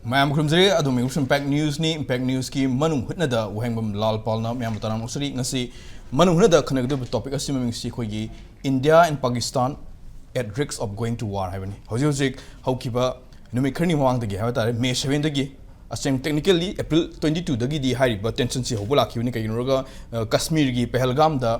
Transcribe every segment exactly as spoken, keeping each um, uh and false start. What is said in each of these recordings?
ꯃꯌꯥꯝ ꯈꯨꯔꯨꯝꯖꯔꯤ꯫ ꯑꯗꯨꯝ impact ꯅ꯭ꯌꯨꯁꯅꯤ꯫ Impact ꯅ꯭ꯌꯨꯁꯀꯤ ꯃꯅꯨꯡ ꯍꯨꯠꯅꯗ ꯋꯥꯍꯦꯡꯕꯝ ꯂꯥꯜ ꯄꯥꯜꯅ ꯃꯌꯥꯝꯕꯨ ꯇꯔꯥꯝꯅ ꯑꯣꯛꯆꯔꯤ꯫ ꯉꯁꯤ ꯃꯅꯨꯡ ꯍꯨꯠꯅꯗ ꯈꯟꯅꯒꯗꯧꯔꯤꯕ ꯇꯣꯄꯤꯛ ꯑꯁꯤ ꯃꯃꯤꯡꯁꯤ ꯑꯩꯈꯣꯏꯒꯤ India and Pakistan at risk of going to war ꯍꯥꯏꯕꯅꯤ꯫ ꯍꯧꯖꯤꯛ ꯍꯧꯖꯤꯛ ꯍꯧꯈꯤꯕ ꯅꯨꯃꯤꯠ ꯈꯔꯅꯤ ꯃꯃꯥꯡꯗꯒꯤ ꯍꯥꯏꯕ ꯇꯥꯔꯦ, ꯃꯦ ꯁꯕꯦꯟꯗꯒꯤ, ꯑꯁꯦꯡ technically April twenty twoꯗꯒꯤꯗꯤ ꯍꯥꯏꯔꯤꯕ ꯇꯦꯟꯁꯟꯁꯤ ꯍꯧꯕ ꯂꯥꯛꯈꯤꯕꯅꯤ꯫ ꯀꯩꯒꯤꯅꯣ ꯍꯥꯏꯔꯒ, ꯑ, ꯀꯥꯁꯃꯤꯔꯒꯤ ꯄꯦꯍꯜꯒꯥꯝꯗ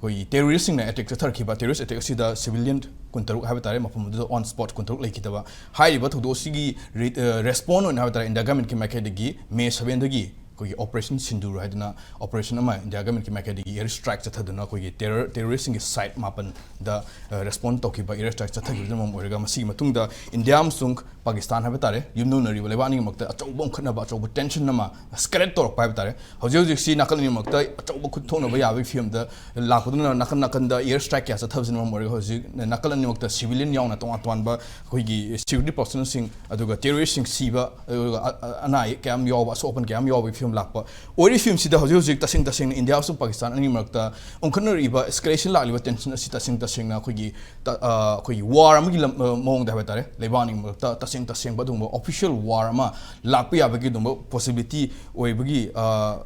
ꯑꯩꯈꯣꯏꯒꯤ ꯇꯦꯔꯣꯔꯤꯁꯁꯤꯡꯅ ꯑꯦꯇꯦꯛ ꯆꯠꯊꯔꯛꯈꯤꯕ, ꯇꯦꯔꯣꯔꯤꯁ ꯑꯦꯇꯦꯛ ꯑꯁꯤꯗ ꯁꯤꯚꯤꯂꯤꯌꯟ ꯀꯨꯟꯇꯔꯨꯛ ꯍꯥꯏꯕ ꯇꯥꯔꯦ, ꯃꯐꯝ ꯑꯗꯨꯗ on spot ꯀꯨꯟꯇꯔꯨꯛ ꯂꯩꯈꯤꯗꯕ꯫ ꯍꯥꯏꯔꯤꯕ ꯊꯧꯗꯣꯛ ꯑꯁꯤꯒꯤ ꯔꯤ-, ꯑ, ꯔꯦꯁꯄꯣꯟ ꯑꯣꯏꯅ ꯍꯥꯏꯕ ꯇꯥꯔꯦ, ꯏꯟꯗꯤꯌꯥ ꯒꯃꯦꯟꯠꯀꯤ ꯃꯥꯏꯀꯩꯗꯒꯤ ꯃꯦ ꯁꯕꯦꯟꯗꯒꯤ ꯑꯩꯈꯣꯏꯒꯤ ꯑꯣꯄꯔꯦꯁꯟ ꯁꯤꯟꯗꯨꯔ ꯍꯥꯏꯗꯅ ꯑꯣꯄꯔꯦꯁꯟ ꯑꯃ ꯏꯟꯗꯤꯌꯥ ꯒꯃꯦꯟꯠꯀꯤ ꯃꯥꯏꯀꯩꯗꯒꯤ ꯑꯦꯌꯔ ꯁ꯭ꯇ꯭ꯔꯥꯏꯛ ꯆꯠꯊꯗꯨꯅ ꯑꯩꯈꯣꯏꯒꯤ ꯇꯦꯔꯣꯔ, ꯇꯦꯔꯣꯔꯤꯁꯁꯤꯡꯒꯤ ꯁꯥꯏꯠ ꯃꯥꯄꯟꯗ, ꯑ, ꯔꯦꯁꯄꯣꯟ ꯇꯧꯈꯤꯕ, ꯑꯦꯌꯔ ꯁ꯭ꯇ꯭ꯔꯥꯏꯛ ꯆꯠꯊꯈꯤꯕꯗꯨꯅ ꯃꯔꯝ ꯑꯣꯏꯔꯒ ꯃꯁꯤꯒꯤ ꯃꯇꯨꯡꯗ ꯏꯟꯗꯤꯌꯥ ꯑꯃꯁꯨꯡ ꯄꯥꯀꯤꯁꯇꯥꯟ ꯍꯥꯏꯕ ꯇꯥꯔꯦ, ꯌꯨꯝꯂꯣꯟꯅꯔꯤꯕ ꯂꯩꯕꯥꯛ ꯑꯅꯤꯒꯤꯃꯛꯇ ꯑꯆꯧꯕ ꯑꯣꯟꯈꯠꯅꯕ, ꯑꯆꯧꯕ ꯇꯦꯟꯁꯟ ꯑꯃ ꯁ꯭ꯀꯦꯂꯦꯠ ꯇꯧꯔꯛꯄ ꯍꯥꯏꯕ ꯇꯥꯔꯦ꯫ ꯍꯧꯖꯤꯛ ꯍꯧꯖꯤꯛꯁꯤ ꯅꯥꯀꯜ ꯑꯅꯤꯃꯛꯇ ꯑꯆꯧꯕ ꯈꯨꯠ ꯊꯣꯛꯅꯕ ꯌꯥꯕꯒꯤ ꯐꯤꯕꯝꯗ ꯂꯥꯛꯄꯗꯨꯅ ꯅꯥꯀꯟ ꯅꯥꯀꯟꯗ ꯑꯦꯌꯔ ꯁ꯭ꯇ꯭ꯔꯥꯏꯛ ꯀꯌꯥ ꯆꯠꯊꯕꯁꯤꯅ ꯃꯔꯝ ꯑꯣꯏꯔꯒ ꯍꯧꯖꯤꯛ ꯅꯥꯀꯜ ꯑꯅꯤꯃꯛꯇ ꯁꯤꯚꯤꯂꯤꯌꯟ ꯌꯥꯎꯅ ꯇꯣꯉꯥꯟ ꯇꯣꯉꯥꯟꯕ ꯑꯩꯈꯣꯏꯒꯤ ꯁꯦꯀ꯭ꯌꯨꯔꯤꯇꯤ ꯄꯔꯁꯅꯦꯜꯁꯤꯡ ꯑꯗꯨꯒ ꯇꯦꯔꯣꯔꯤꯁꯁꯤꯡ ꯁꯤꯕ, ꯑꯗꯨꯒ ꯑ-, ꯑ-, ꯑꯅꯥ ꯑꯌꯦꯛ ꯀꯌꯥ ꯑꯃ ꯌꯥꯎꯕ, ꯑꯁꯣꯛ ꯑꯄꯟ ꯀꯌꯥ ꯑꯃ ꯌꯥꯎꯕꯒꯤ ꯐꯤꯕꯝ ꯂꯥꯛꯄ ꯑꯣꯏꯔꯤꯕ ꯐꯤꯕꯝꯁꯤꯗ ꯍꯧꯖꯤꯛ ꯍꯧꯖꯤꯛ ꯇꯁꯦꯡ ꯇꯁꯦꯡꯅ ꯏꯟꯗꯤꯌꯥ ꯑꯃꯁꯨꯡ ꯄꯥꯀꯤꯁꯇꯥꯟ ꯑꯅꯤꯒꯤ ꯃꯔꯛꯇ ꯑꯣꯟꯈꯠꯅꯔꯛꯏꯕ, ꯑꯦꯁꯀꯦꯂꯦꯁꯟ ꯂꯥꯛꯂꯤꯕ ꯇꯦꯟꯁꯟ ꯑꯁꯤ ꯇꯁꯦꯡ ꯇꯁꯦꯡꯅ ꯑꯩꯈꯣꯏꯒꯤ ꯇ-, ꯑ, ꯑꯩꯈꯣꯏꯒꯤ ꯋꯥꯔ ꯑꯃꯒꯤ ꯂꯝ-, ꯑ, ꯃꯑꯣꯡꯗ ꯍꯥꯏꯕ ꯇꯥꯔꯦ, ꯂꯩꯕꯥꯛ ꯑꯅꯤꯒꯤ ꯃꯔꯛꯇ ꯇꯁꯦꯡ ꯇꯁꯦꯡꯕ ꯑꯗꯨꯒꯨꯝꯕ ꯑꯣꯐꯤꯁꯤꯌꯦꯜ ꯋꯥꯔ ꯑꯃ ꯂꯥꯛꯄ ꯌꯥꯕꯒꯤ ꯑꯗꯨꯒꯨꯝꯕ ꯄꯣꯁꯤꯕꯤꯂꯤꯇꯤ ꯑꯣꯏꯕꯒꯤ, ꯑ,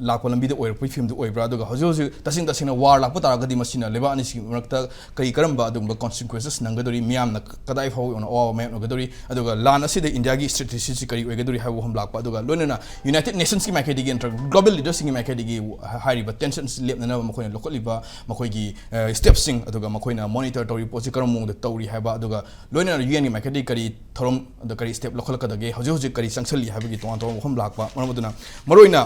ꯂꯥꯛꯄ ꯂꯝꯕꯤꯗ ꯑꯣꯏꯔꯛꯄꯒꯤ ꯐꯤꯕꯝꯗ ꯑꯣꯏꯕ꯭ꯔꯥ? ꯑꯗꯨꯒ ꯍꯧꯖꯤꯛ ꯍꯧꯖꯤꯛ ꯇꯁꯦꯡ ꯇꯁꯦꯡꯅ ꯋꯥꯔ ꯂꯥꯛꯄ ꯇꯥꯔꯒꯗꯤ ꯃꯁꯤꯅ ꯂꯩꯕꯥꯛ ꯑꯅꯤꯁꯤꯒꯤ ꯃꯔꯛꯇ ꯀꯔꯤ ꯀꯔꯝꯕ ꯑꯗꯨꯒꯨꯝꯕ ꯀꯣꯟꯁꯤꯀ꯭ꯋꯦꯟꯁꯦꯁ ꯅꯪꯒꯗꯧꯔꯤ? ꯃꯤꯌꯥꯝꯅ ꯀꯗꯥꯏ ꯐꯥꯎꯕ ꯌꯧꯅ ꯑꯋꯥꯕ ꯃꯥꯌꯣꯛꯅꯒꯗꯧꯔꯤ? ꯑꯗꯨꯒ ꯂꯥꯟ ꯑꯁꯤꯗ ꯏꯟꯗꯤꯌꯥꯒꯤ ꯁ꯭ꯇ꯭ꯔꯦꯇꯦꯖꯤꯁꯤ ꯀꯔꯤ ꯑꯣꯏꯒꯗꯧꯔꯤ ꯍꯥꯏꯕ ꯋꯥꯐꯝ ꯂꯥꯛꯄ, ꯑꯗꯨꯒ ꯂꯣꯏꯅꯅ ꯌꯨꯅꯥꯏꯇꯦꯗ ꯅꯦꯁꯟꯁꯀꯤ ꯃꯥꯏꯀꯩꯗꯒꯤ ꯅꯠꯇ꯭ꯔꯒ ꯒ꯭ꯂꯣꯕꯦꯜ ꯂꯤꯗꯔꯁꯤꯡꯒꯤ ꯃꯥꯏꯀꯩꯗꯒꯤ ꯍꯥꯏꯔꯤꯕ ꯇꯦꯟꯁꯟ ꯑꯁꯤ ꯂꯦꯞꯅꯅꯕ ꯃꯈꯣꯏꯅ ꯂꯧꯈꯠꯂꯤꯕ ꯃꯈꯣꯏꯒꯤ, ꯑ, ꯁ꯭ꯇꯦꯞꯁꯤꯡ, ꯑꯗꯨꯒ ꯃꯈꯣꯏꯅ ꯃꯣꯅꯤꯇꯔ ꯇꯧꯔꯤꯕ ꯄꯣꯠꯁꯤ ꯀꯔꯝꯕ ꯃꯑꯣꯡꯗ ꯇꯧꯔꯤ ꯍꯥꯏꯕ, ꯑꯗꯨꯒ ꯂꯣꯏꯅꯅ ꯌꯨ ꯑꯦꯟꯒꯤ ꯃꯥꯏꯀꯩꯗꯒꯤ ꯀꯔꯤ ꯊꯧꯔꯝ, ꯑꯗ ꯀꯔꯤ ꯁ꯭ꯇꯦꯞ ꯂꯧꯈꯠꯂꯛꯀꯗꯒꯦ, ꯍꯧꯖꯤꯛ ꯍꯧꯖꯤꯛ ꯀꯔꯤ ꯆꯪꯁꯤꯜꯂꯤ ꯍꯥꯏꯕꯒꯤ ꯇꯣꯉꯥꯟ ꯇꯣꯉꯥꯟꯕ ꯋꯥꯐꯝ ꯂꯥꯛꯄ꯫ ꯃꯔꯝ ꯑꯗꯨꯅ ꯃꯔꯨꯑꯣꯏꯅ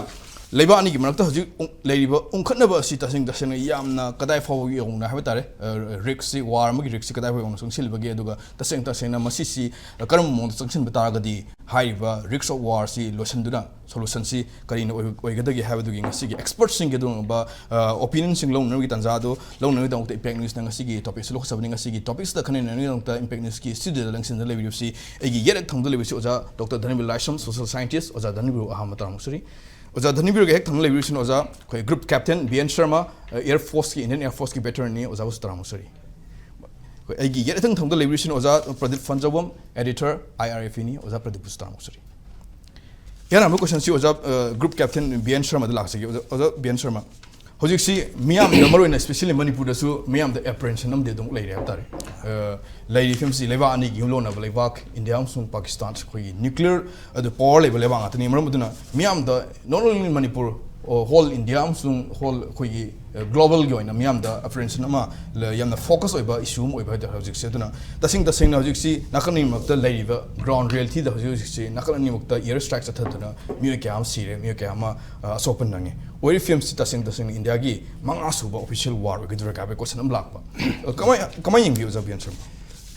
ꯂꯩꯕꯥꯛ ꯑꯅꯤꯒꯤ ꯃꯔꯛꯇ ꯍꯧꯖꯤꯛ ꯎ-, ꯂꯩꯔꯤꯕ ꯎꯪꯈꯠꯅꯕ ꯑꯁꯤ ꯇꯁꯦꯡ ꯇꯁꯦꯡꯅ ꯌꯥꯝꯅ ꯀꯗꯥꯏ ꯐꯥꯎꯕ ꯌꯧꯅ ꯍꯥꯏꯕ ꯇꯥꯔꯦ, ꯑ, ꯔꯤꯛꯁꯁꯤ, ꯋꯥꯔ ꯑꯃꯒꯤ ꯔꯤꯛꯁꯁꯤ ꯀꯗꯥꯏ ꯐꯥꯎꯕ ꯌꯧꯅ ꯆꯪꯁꯤꯜꯂꯤꯕꯒꯦ, ꯑꯗꯨꯒ ꯇꯁꯦꯡ ꯇꯁꯦꯡꯅ ꯃꯁꯤꯁꯤ, ꯑ, ꯀꯔꯝꯕ ꯃꯑꯣꯡꯗ ꯆꯪꯁꯤꯟꯕ ꯇꯥꯔꯒꯗꯤ ꯍꯥꯏꯔꯤꯕ ꯔꯤꯛꯁ ꯑꯣꯐ ꯋꯥꯔꯁꯤ ꯂꯣꯏꯁꯤꯟꯗꯨꯅ ꯁꯣꯂꯨꯁꯟꯁꯤ ꯀꯔꯤꯅ ꯑꯣꯏ-, ꯑꯣꯏꯒꯗꯒꯦ ꯍꯥꯏꯕꯗꯨꯒꯤ ꯉꯁꯤꯒꯤ ꯑꯦꯛꯁꯄꯔꯠꯁꯤꯡꯒꯤ ꯑꯗꯨꯒꯨꯝꯕ, ꯑ, ꯑꯣꯄꯤꯅꯤꯌꯟꯁꯤꯡ ꯂꯧꯅꯅꯕꯒꯤ ꯇꯥꯟꯖꯥ ꯑꯗꯨ ꯂꯧꯅꯅꯕꯒꯤꯗꯃꯛꯇ ꯏꯝꯄꯦꯛ ꯅ꯭ꯌꯨꯁꯅ ꯉꯁꯤꯒꯤ ꯇꯣꯄꯤꯛꯁꯤ ꯂꯧꯈꯠꯆꯕꯅꯤ꯫ ꯉꯁꯤꯒꯤ ꯇꯣꯄꯤꯛꯁꯤꯗ ꯈꯟꯅꯅꯕꯒꯤꯗꯃꯛꯇ ꯏꯝꯄꯦꯛ ꯅ꯭ꯌꯨꯁꯀꯤ ꯁ꯭ꯇꯨꯗꯤꯑꯣꯗ ꯂꯦꯡꯁꯤꯟꯗꯨꯅ ꯂꯩꯕꯤꯔꯤꯕꯁꯤ ꯑꯩꯒꯤ ꯌꯦꯠ ꯍꯦꯛ ꯊꯪꯕꯗ ꯂꯩꯕꯁꯤ ꯑꯣꯖꯥ ꯗꯣꯛꯇꯔ ꯙꯅꯕꯤꯔ ꯂꯥꯏꯁ꯭ꯔꯝ, ꯁꯣꯁꯤꯌꯦꯜ ꯁꯥꯏꯟꯇꯤꯁ꯭ꯠ꯫ ꯑꯣꯖꯥ ꯙꯅꯕꯤꯔꯕꯨ ꯑꯍꯥꯟꯕ ꯇꯔꯥꯃꯨꯛ ꯁꯨꯔꯤ꯫ ꯑꯣꯖꯥ ꯙꯅꯕꯤꯔꯒ ꯍꯦꯛ ꯊꯪꯅ ꯂꯩꯕꯤꯔꯤꯁꯤꯅ ꯑꯣꯖꯥ ꯑꯩꯈꯣꯏ group captain B N Sharma, air ꯐꯣꯔꯁꯀꯤ, ꯏꯟꯗꯤꯌꯟ ꯑꯦꯌꯔ ꯐꯣꯔꯁꯀꯤ ꯚꯦꯇꯔꯟꯅꯤ꯫ ꯑꯣꯖꯥꯕꯨꯁꯨ ꯇꯔꯥꯃꯨꯛ ꯁꯨꯔꯤ꯫ ꯑꯩꯈꯣꯏ ꯑꯩꯒꯤ ꯌꯦꯠ ꯊꯪ ꯊꯪꯕꯗ ꯂꯩꯕꯤꯔꯤꯁꯤꯅ ꯑꯣꯖꯥ Pradeep Phanjoubam, editor, I R F ꯏꯅꯤ꯫ ꯑꯣꯖꯥ ꯄ꯭ꯔꯗꯤꯞꯄꯨꯁꯨ ꯇꯔꯥꯃꯨꯛ ꯁꯨꯔꯤ꯫ ꯏꯍꯥꯟ ꯍꯥꯟꯕ ꯀꯣꯏꯁꯟꯁꯤ ꯑꯣꯖꯥ, ꯑ, ꯒ꯭ꯔꯨꯞ ꯀꯦꯞꯇꯦꯟ ꯕꯤ ꯑꯦꯟ ꯁꯔꯃꯗ ꯂꯥꯛꯆꯒꯦ꯫ ꯑꯣꯖꯥ, ꯑꯣꯖꯥ ꯕꯤ ꯑꯦꯟ ꯁꯔꯃ, ꯍꯧꯖꯤꯛꯁꯤ ꯃꯤꯌꯥꯝꯗ, ꯃꯔꯨꯑꯣꯏꯅ especially ꯃꯅꯤꯄꯨꯔꯗꯁꯨ ꯃꯤꯌꯥꯝꯗ apprehension ꯑꯃꯗꯤ ꯑꯗꯨꯝ ꯂꯩꯔꯦ ꯍꯥꯏꯕ ꯇꯥꯔꯦ꯫ ꯑ, ꯂꯩꯔꯤꯕ ꯐꯤꯕꯝꯁꯤ ꯂꯩꯕꯥꯛ ꯑꯅꯤꯒꯤ ꯌꯨꯝꯂꯣꯟꯅꯕ ꯂꯩꯕꯥꯛ ꯏꯟꯗꯤꯌꯥ ꯑꯃꯁꯨꯡ ꯄꯥꯀꯤꯁꯇꯥꯟ, ꯑꯩꯈꯣꯏꯒꯤ nuclear ꯑꯗꯨ power ꯂꯩꯕ ꯂꯩꯕꯥꯛ ꯉꯥꯛꯇꯅꯤ꯫ ꯃꯔꯝ ꯑꯗꯨꯅ ꯃꯤꯌꯥꯝꯗ, not only ꯃꯅꯤꯄꯨꯔ, ꯑꯣ, whole ꯏꯟꯗꯤꯌꯥ ꯑꯃꯁꯨꯡ whole ꯑꯩꯈꯣꯏꯒꯤ, ꯑ, global ꯒꯤ ꯑꯣꯏꯅ ꯃꯤꯌꯥꯝꯗ apprehension ꯑꯃ ꯂ-, ꯌꯥꯝꯅ focus ꯑꯣꯏꯕ issue ꯑꯃ ꯑꯣꯏꯕ ꯍꯥꯏꯇꯥꯔꯦ ꯍꯧꯖꯤꯛꯁꯦ꯫ ꯑꯗꯨꯅ ꯇꯁꯦꯡ ꯇꯁꯦꯡꯅ ꯍꯧꯖꯤꯛꯁꯤ ꯅꯥꯀꯟ ꯑꯅꯤꯃꯛꯇ ꯂꯩꯔꯤꯕ ground reality ꯗ ꯍꯧꯖꯤꯛ ꯍꯧꯖꯤꯛꯁꯤ ꯅꯥꯀꯟ ꯑꯅꯤꯃꯛꯇ air strike ꯆꯠꯊꯗꯨꯅ ꯃꯤꯑꯣꯏ ꯀꯌꯥ ꯑꯃ ꯁꯤꯔꯦ, ꯃꯤꯑꯣꯏ ꯀꯌꯥ ꯑꯃ, ꯑ, ꯑꯁꯣꯛꯄ ꯅꯪꯉꯦ꯫ ꯑꯣꯏꯔꯤꯕ ꯐꯤꯕꯝꯁꯤ ꯇꯁꯦꯡ ꯇꯁꯦꯡꯅ ꯏꯟꯗꯤꯌꯥꯒꯤ ꯃꯉꯥ ꯁꯨꯕ official war ꯑꯣꯏꯒꯗꯣꯏꯔꯥ ꯀꯥꯏꯕꯒꯤ ꯀꯣꯏꯁꯟ ꯑꯃ ꯂꯥꯛꯄ꯫ ꯑ, ꯀꯃꯥꯏ-, ꯀꯃꯥꯏ ꯌꯦꯡꯕꯤ, ꯑꯣꯖꯥ ꯕꯤ ꯑꯦꯟ ꯁꯔꯃ?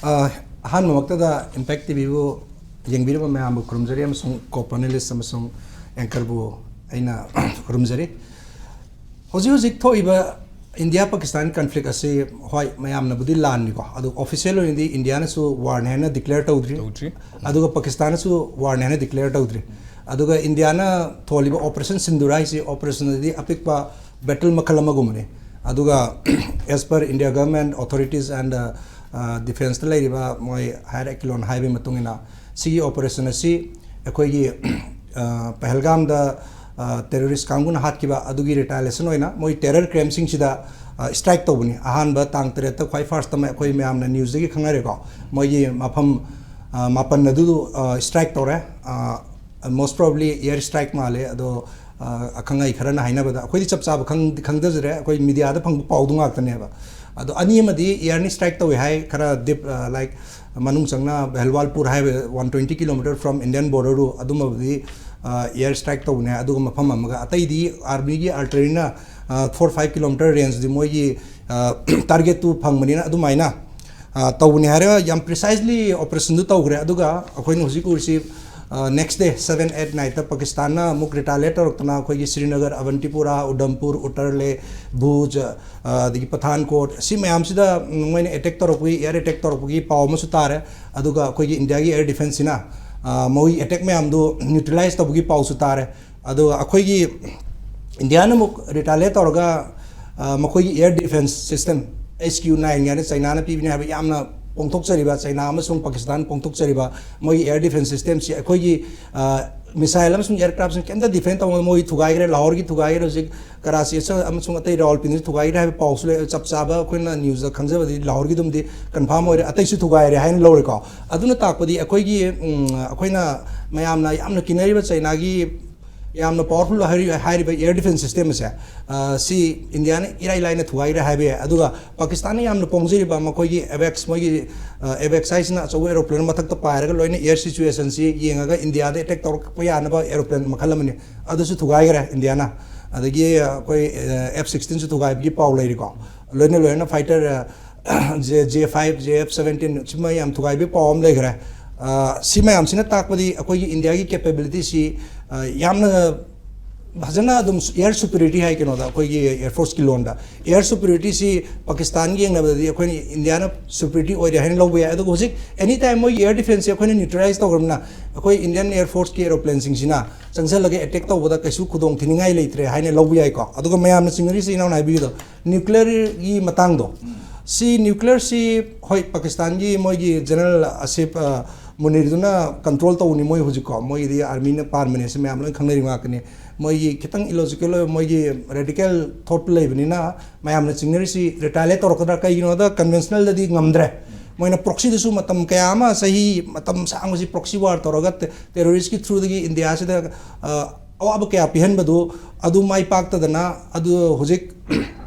ꯑ, ꯑꯍꯥꯟꯕꯃꯛꯇꯗ Impact ꯇꯤ ꯚꯤ ꯕꯨ ꯌꯦꯡꯕꯤꯔꯤꯕ ꯃꯌꯥꯝꯕꯨ ꯈꯨꯔꯨꯝꯖꯔꯤ ꯑꯃꯁꯨꯡ co panelist ꯑꯃꯁꯨꯡ anchor ꯕꯨ ꯑꯩꯅ ꯈꯨꯔꯨꯝꯖꯔꯤ꯫ ꯍꯧꯖꯤꯛ ꯍꯧꯖꯤꯛ ꯊꯣꯛꯏꯕ ꯏꯟꯗꯤꯌꯥ ꯄꯥꯀꯤꯁꯇꯥꯟ conflict ꯑꯁꯤ, ꯍꯣꯏ, ꯃꯌꯥꯝꯅꯕꯨꯗꯤ ꯂꯥꯟꯅꯤꯀꯣ, ꯑꯗꯨ official ꯑꯣꯏꯅꯗꯤ ꯏꯟꯗꯤꯌꯥꯅꯁꯨ war ꯅꯤ ꯍꯥꯏꯅ declare ꯇꯧꯗ꯭ꯔꯤ, ꯇꯧꯗ꯭ꯔꯤ꯫ ꯑꯗꯨꯒ ꯄꯥꯀꯤꯁꯇꯥꯟꯅꯁꯨ war ꯅꯤ ꯍꯥꯏꯅ declare ꯇꯧꯗ꯭ꯔꯤ꯫ ꯑꯗꯨꯒ ꯏꯟꯗꯤꯌꯥꯅ ꯊꯣꯜꯂꯤꯕ operation ꯁꯤꯟꯗꯨꯔ ꯍꯥꯏꯁꯤ operation ꯑꯗꯤ ꯑꯄꯤꯛꯄ battle ꯃꯈꯜ ꯑꯃꯒꯨꯝꯕꯅꯤ꯫ ꯑꯗꯨꯒ as per India government authorities and, ꯑ, ꯑ, defence ꯇ ꯂꯩꯔꯤꯕ ꯃꯣꯏ higher echelon ꯍꯥꯏꯕꯒꯤ ꯃꯇꯨꯡ ꯏꯟꯅ, ꯁꯤꯒꯤ operation ꯑꯁꯤ ꯑꯩꯈꯣꯏꯒꯤ, ꯑ, ꯄꯍꯜꯒꯥꯝꯗ, ꯑ, terrorist ꯀꯥꯡꯕꯨꯅ ꯍꯥꯠꯈꯤꯕ ꯑꯗꯨꯒꯤ retaliation ꯑꯣꯏꯅ ꯃꯣꯏ terror camp ꯁꯤꯡꯁꯤꯗ, ꯑ, strike ꯇꯧꯕꯅꯤ꯫ ꯑꯍꯥꯟꯕ ꯇꯥꯡ ꯇꯔꯦꯠꯇ ꯈ꯭ꯋꯥꯏ first ꯑꯃ ꯑꯩꯈꯣꯏ ꯃꯌꯥꯝꯅ news ꯇꯒꯤ ꯈꯪꯅꯔꯦꯀꯣ꯫ ꯃꯣꯏꯒꯤ ꯃꯐꯝ, ꯑ, ꯃꯥꯄꯟ ꯑꯗꯨ, ꯑ, strike ꯇꯧꯔꯦ꯫ ꯑ, most probably air strike ꯃꯥꯜꯂꯦ꯫ ꯑꯗꯣ, ꯑ, ꯑꯈꯪ ꯑꯍꯩ ꯈꯔꯅ ꯍꯥꯏꯅꯕꯗ, ꯑꯩꯈꯣꯏꯗꯤ ꯆꯞ ꯆꯥꯕ ꯈꯪ-, ꯈꯪꯖꯗ꯭ꯔꯦ, ꯑꯩꯈꯣꯏ media ꯗ ꯐꯪꯕ ꯄꯥꯎꯗꯨ ꯉꯥꯛꯇꯅꯦꯕ꯫ ꯑꯗꯣ ꯑꯅꯤ ꯑꯃꯗꯤ air ꯅ strike ꯇꯧꯏ ꯍꯥꯏ, ꯈꯔ deep, ꯑ, like, ꯃꯅꯨꯡ ꯆꯪꯅ ꯕꯦꯍꯜꯋꯥꯜꯄꯨꯔ ꯍꯥꯏꯕ one twenty kilometre from Indian border ꯗꯨ ꯑꯗꯨꯃꯕꯨꯗꯤ, ꯑ, air strike ꯇꯧꯕꯅꯦ꯫ ꯑꯗꯨꯒ ꯃꯐꯝ ꯑꯃꯒ ꯑꯇꯩꯗꯤ army ꯒꯤ artillery ꯅ, ꯑ, four five kilometre range ꯗꯤ ꯃꯣꯏꯒꯤ, ꯑ, target ꯇꯨ ꯐꯪꯕꯅꯤꯅ ꯑꯗꯨꯃꯥꯏꯅ, ꯑ, ꯇꯧꯕꯅꯤ ꯍꯥꯏꯔꯒ ꯌꯥꯝ precisely operation ꯗꯨ ꯇꯧꯈ꯭ꯔꯦ꯫ ꯑꯗꯨꯒ ꯑꯩꯈꯣꯏꯅ ꯍꯧꯖꯤꯛ ꯎꯔꯤꯁꯤ, ꯑ, next day seven eight nine ꯗ ꯄꯥꯀꯤꯁꯇꯥꯟꯅ ꯑꯃꯨꯛ retaliate ꯇꯧꯔꯛꯇꯅ ꯑꯩꯈꯣꯏꯒꯤ ꯁ꯭ꯔꯤꯅꯒꯔ, ꯑꯕꯟꯇꯤꯄꯨꯔꯥ, ꯎꯗꯝꯄꯨꯔ, ꯎꯇꯔꯂꯦ, ꯚꯨꯖ, ꯑ, ꯑꯗꯒꯤ ꯄꯊꯥꯟꯀꯣꯠ, ꯁꯤ ꯃꯌꯥꯝꯁꯤꯗ ꯃꯣꯏꯅ attack ꯇꯧꯔꯛꯄꯒꯤ, air attack ꯇꯧꯔꯛꯄꯒꯤ ꯄꯥꯎ ꯑꯃꯁꯨ ꯇꯥꯔꯦ꯫ ꯑꯗꯨꯒ ꯑꯩꯈꯣꯏꯒꯤ ꯏꯟꯗꯤꯌꯥꯒꯤ air defence ꯁꯤꯅ, ꯑ, ꯃꯣꯏ attack ꯃꯌꯥꯝꯗꯨ neutralize ꯇꯧꯕꯒꯤ ꯄꯥꯎꯁꯨ ꯇꯥꯔꯦ꯫ ꯑꯗꯨꯒ ꯑꯩꯈꯣꯏꯒꯤ ꯏꯟꯗꯤꯌꯥꯅ ꯑꯃꯨꯛ retaliate ꯇꯧꯔꯒ, ꯑ, ꯃꯈꯣꯏꯒꯤ air defence system, H Q nine ꯍꯥꯏꯅ ꯆꯩꯅꯥꯅ ꯄꯤꯕꯅꯤ ꯍꯥꯏꯕ ꯌꯥꯝꯅ ꯄꯣꯡꯊꯣꯛꯆꯔꯤꯕ, ꯆꯩꯅꯥ ꯑꯃꯁꯨꯡ ꯄꯥꯀꯤꯁꯇꯥꯟ ꯄꯣꯡꯊꯣꯛꯆꯔꯤꯕ ꯃꯣꯏꯒꯤ air defence system ꯁꯤ ꯑꯩꯈꯣꯏꯒꯤ, ꯑ, ꯃꯤꯁꯥꯏꯜ ꯑꯃꯁꯨꯡ ꯑꯦꯌꯔꯀ꯭ꯔꯥꯐꯁꯤꯡ ꯀꯩꯝꯇ ꯗꯤꯐꯦꯟ ꯇꯧꯕ ꯉꯝꯗꯦ꯫ ꯃꯣꯏ ꯊꯨꯒꯥꯏꯈ꯭ꯔꯦ, ꯂꯥꯍꯣꯔꯒꯤ ꯊꯨꯒꯥꯏꯈ꯭ꯔꯦ, ꯍꯧꯖꯤꯛ ꯀꯔꯥꯆꯤ ꯑꯃꯁꯨꯡ ꯑꯇꯩ ꯔꯥꯋꯜꯄꯤꯟꯗꯤ ꯊꯨꯒꯥꯏꯈ꯭ꯔꯦ ꯍꯥꯏꯕ ꯄꯥꯎꯁꯨ ꯂꯩ꯫ ꯆꯞ ꯆꯥꯕ ꯑꯩꯈꯣꯏꯅ ꯅ꯭ꯌꯨꯁꯇ ꯈꯪꯖꯕꯗꯤ ꯂꯥꯍꯣꯔꯒꯤꯗꯨꯝꯗꯤ ꯀꯟꯐꯥꯔꯝ ꯑꯣꯏꯔꯦ, ꯑꯇꯩꯁꯨ ꯊꯨꯒꯥꯏꯔꯦ ꯍꯥꯏꯅ ꯂꯧꯔꯦꯀꯣ꯫ ꯑꯗꯨꯅ ꯇꯥꯛꯄꯗꯤ ꯑꯩꯈꯣꯏꯒꯤ, ꯎꯝ, ꯑꯩꯈꯣꯏꯅ ꯃꯌꯥꯝꯅ ꯌꯥꯝꯅ ꯀꯤꯅꯔꯤꯕ ꯆꯩꯅꯥꯒꯤ ꯌꯥꯝꯅ ꯄꯥꯋꯔꯐꯨꯜ ꯍꯥꯏꯔꯤ-, ꯍꯥꯏꯔꯤꯕ ꯑꯦꯌꯔ ꯗꯤꯐꯦꯟꯁ ꯁꯤꯁꯇꯦꯝ ꯑꯁꯦ, ꯑ, ꯁꯤ ꯏꯟꯗꯤꯌꯥꯅ ꯏꯔꯥꯏ ꯂꯥꯏꯅ ꯊꯨꯒꯥꯏꯈ꯭ꯔꯦ ꯍꯥꯏꯕ ꯌꯥꯏ꯫ ꯑꯗꯨꯒ ꯄꯥꯀꯤꯁꯇꯥꯟꯅ ꯌꯥꯝꯅ ꯄꯣꯡꯖꯔꯤꯕ ꯃꯈꯣꯏꯒꯤ ꯑꯦꯕꯦꯛꯁ, ꯃꯣꯏꯒꯤ, ꯑ, ꯑꯦꯕꯦꯛꯁ ꯍꯥꯏꯁꯤꯅ ꯑꯆꯧꯕ ꯑꯦꯔꯣꯄ꯭ꯂꯦꯟ ꯃꯊꯛꯇ ꯄꯥꯏꯔꯒ ꯂꯣꯏꯅ ꯑꯦꯌꯔ ꯁꯤꯆꯨꯋꯦꯁꯟꯁꯤ ꯌꯦꯡꯉꯒ ꯏꯟꯗꯤꯌꯥꯗ ꯑꯦꯇꯦꯛ ꯇꯧꯔꯛꯄ ꯌꯥꯅꯕ ꯑꯦꯔꯣꯄ꯭ꯂꯦꯟ ꯃꯈꯜ ꯑꯃꯅꯤ꯫ ꯑꯗꯨꯁꯨ ꯊꯨꯒꯥꯏꯈ꯭ꯔꯦ ꯏꯟꯗꯤꯌꯥꯅ꯫ ꯑꯗꯒꯤ ꯑꯩꯈꯣꯏ, ꯑ, ꯑꯦꯐ ꯁꯤꯛꯁꯇꯤꯟꯁꯨ ꯊꯨꯒꯥꯏꯕꯒꯤ ꯄꯥꯎ ꯂꯩꯔꯤꯀꯣ꯫ ꯂꯣꯏꯅ ꯂꯣꯏꯅꯅ ꯐꯥꯏꯇꯔ, ꯑ, J, J five, J F seventeen ꯁꯤꯃ ꯌꯥꯝ ꯊꯨꯒꯥꯏꯕꯒꯤ ꯄꯥꯎ ꯑꯃ ꯂꯩꯈ꯭ꯔꯦ꯫ ꯑ, ꯁꯤ ꯃꯌꯥꯝꯁꯤꯅ ꯇꯥꯛꯄꯗꯤ ꯑꯩꯈꯣꯏꯒꯤ ꯏꯟꯗꯤꯌꯥꯒꯤ ꯀꯦꯄꯦꯕꯤꯂꯤꯇꯤꯁꯤ, ꯑ, ꯌꯥꯝꯅ ꯐꯖꯅ ꯑꯗꯨꯝ ꯑꯦꯌꯔ ꯁꯨꯄꯤꯔꯤꯌꯣꯔꯤꯇꯤ ꯍꯥꯏ ꯀꯩꯅꯣꯗ, ꯑꯩꯈꯣꯏꯒꯤ ꯑꯦꯌꯔ ꯐꯣꯔꯁꯀꯤ ꯂꯣꯟꯗ꯫ ꯑꯦꯌꯔ ꯁꯨꯄꯤꯔꯤꯌꯣꯔꯤꯇꯤꯁꯤ ꯄꯥꯀꯤꯁꯇꯥꯟꯒ ꯌꯦꯡꯅꯕꯗꯗꯤ ꯑꯩꯈꯣꯏꯅ ꯏꯟꯗꯤꯌꯥꯅ ꯁꯨꯄꯤꯔꯤꯌꯣꯔꯤꯇꯤ ꯑꯣꯏꯔꯦ ꯍꯥꯏꯅ ꯂꯧꯕ ꯌꯥꯏ꯫ ꯑꯗꯨꯒ ꯍꯧꯖꯤꯛ ꯑꯦꯅꯤ ꯇꯥꯏꯝ ꯃꯣꯏꯒꯤ ꯑꯦꯌꯔ ꯗꯤꯐꯦꯟꯁꯁꯦ ꯑꯩꯈꯣꯏꯅ ꯅ꯭ꯌꯨꯇ꯭ꯔꯦꯂꯥꯏꯁ ꯇꯧꯈ꯭ꯔꯕꯅꯤꯅ ꯑꯩꯈꯣꯏ ꯏꯟꯗꯤꯌꯟ ꯑꯦꯌꯔ ꯐꯣꯔꯁꯀꯤ ꯑꯦꯔꯣꯄ꯭ꯂꯦꯟꯁꯤꯡꯁꯤꯅ ꯆꯪꯁꯤꯜꯂꯒ ꯑꯦꯇꯦꯛ ꯇꯧꯕꯗ ꯀꯩꯁꯨ ꯈꯨꯗꯣꯡ ꯊꯤꯅꯤꯡꯉꯥꯏ ꯂꯩꯇ꯭ꯔꯦ ꯍꯥꯏꯅ ꯂꯧꯕ ꯌꯥꯏꯀꯣ꯫ ꯑꯗꯨꯒ ꯃꯌꯥꯝꯅ ꯆꯤꯡꯅꯔꯤꯁꯦ ꯏꯅꯥꯎꯅ ꯍꯥꯏꯕꯤꯕꯗꯣ, ꯅ꯭ꯌꯨꯀ꯭ꯂꯤꯌꯔꯒꯤ ꯃꯇꯥꯡꯗꯣ, ꯁꯤ ꯅ꯭ꯌꯨꯀ꯭ꯂꯤꯌꯔꯁꯤ, ꯍꯣꯏ, ꯄꯥꯀꯤꯁꯇꯥꯟꯒꯤ ꯃꯣꯏꯒꯤ ꯖꯦꯅꯔꯦꯜ ꯑꯁꯤꯐ, ꯑ, ꯃꯨꯅꯤꯔꯗꯨꯅ ꯀꯟꯇ꯭ꯔꯣꯜ ꯇꯧꯕꯅꯤ ꯃꯣꯏ ꯍꯧꯖꯤꯛꯀꯣ, ꯃꯣꯏꯒꯤꯗꯤ ꯑꯥꯔꯃꯤꯅ ꯄꯥꯟꯕꯅꯦ, ꯁꯤ ꯃꯌꯥꯝ ꯂꯣꯏ ꯈꯪꯅꯔꯤ ꯉꯥꯛꯇꯅꯤ꯫ ꯃꯣꯏꯒꯤ ꯈꯤꯇꯪ ꯏꯂꯣꯖꯤꯀꯦꯜ ꯑꯣꯏꯕ, ꯃꯣꯏꯒꯤ ꯔꯦꯗꯤꯀꯦꯜ ꯊꯣꯠ ꯂꯩꯕꯅꯤꯅ ꯃꯌꯥꯝꯅ ꯆꯤꯡꯅꯔꯤꯁꯤ ꯔꯤꯇꯥꯂꯤꯌꯦꯠ ꯇꯧꯔꯛꯀꯗ꯭ꯔꯥ, ꯀꯩꯒꯤꯅꯣꯗ ꯀꯟꯚꯦꯟꯁꯅꯦꯜꯗꯗꯤ ꯉꯝꯗ꯭ꯔꯦ꯫ ꯃꯣꯏꯅ ꯄ꯭ꯔꯣꯛꯁꯤꯗꯁꯨ ꯃꯇꯝ ꯀꯌꯥ ꯑꯃ, ꯆꯍꯤ ꯃꯇꯝ ꯁꯥꯡꯕꯁꯤ ꯄ꯭ꯔꯣꯛꯁꯤ ꯋꯥꯔ ꯇꯧꯔꯒ ꯇꯦ-, ꯇꯦꯔꯣꯔꯤꯁꯀꯤ ꯊ꯭ꯔꯨꯗꯒꯤ ꯏꯟꯗꯤꯌꯥꯁꯤꯗ, ꯑ, ꯑꯋꯥꯕ ꯀꯌꯥ ꯄꯤꯍꯟꯕꯗꯨ, ꯑꯗꯨ ꯃꯥꯏ ꯄꯥꯛꯇꯗꯅ, ꯑꯗꯨ ꯍꯧꯖꯤꯛ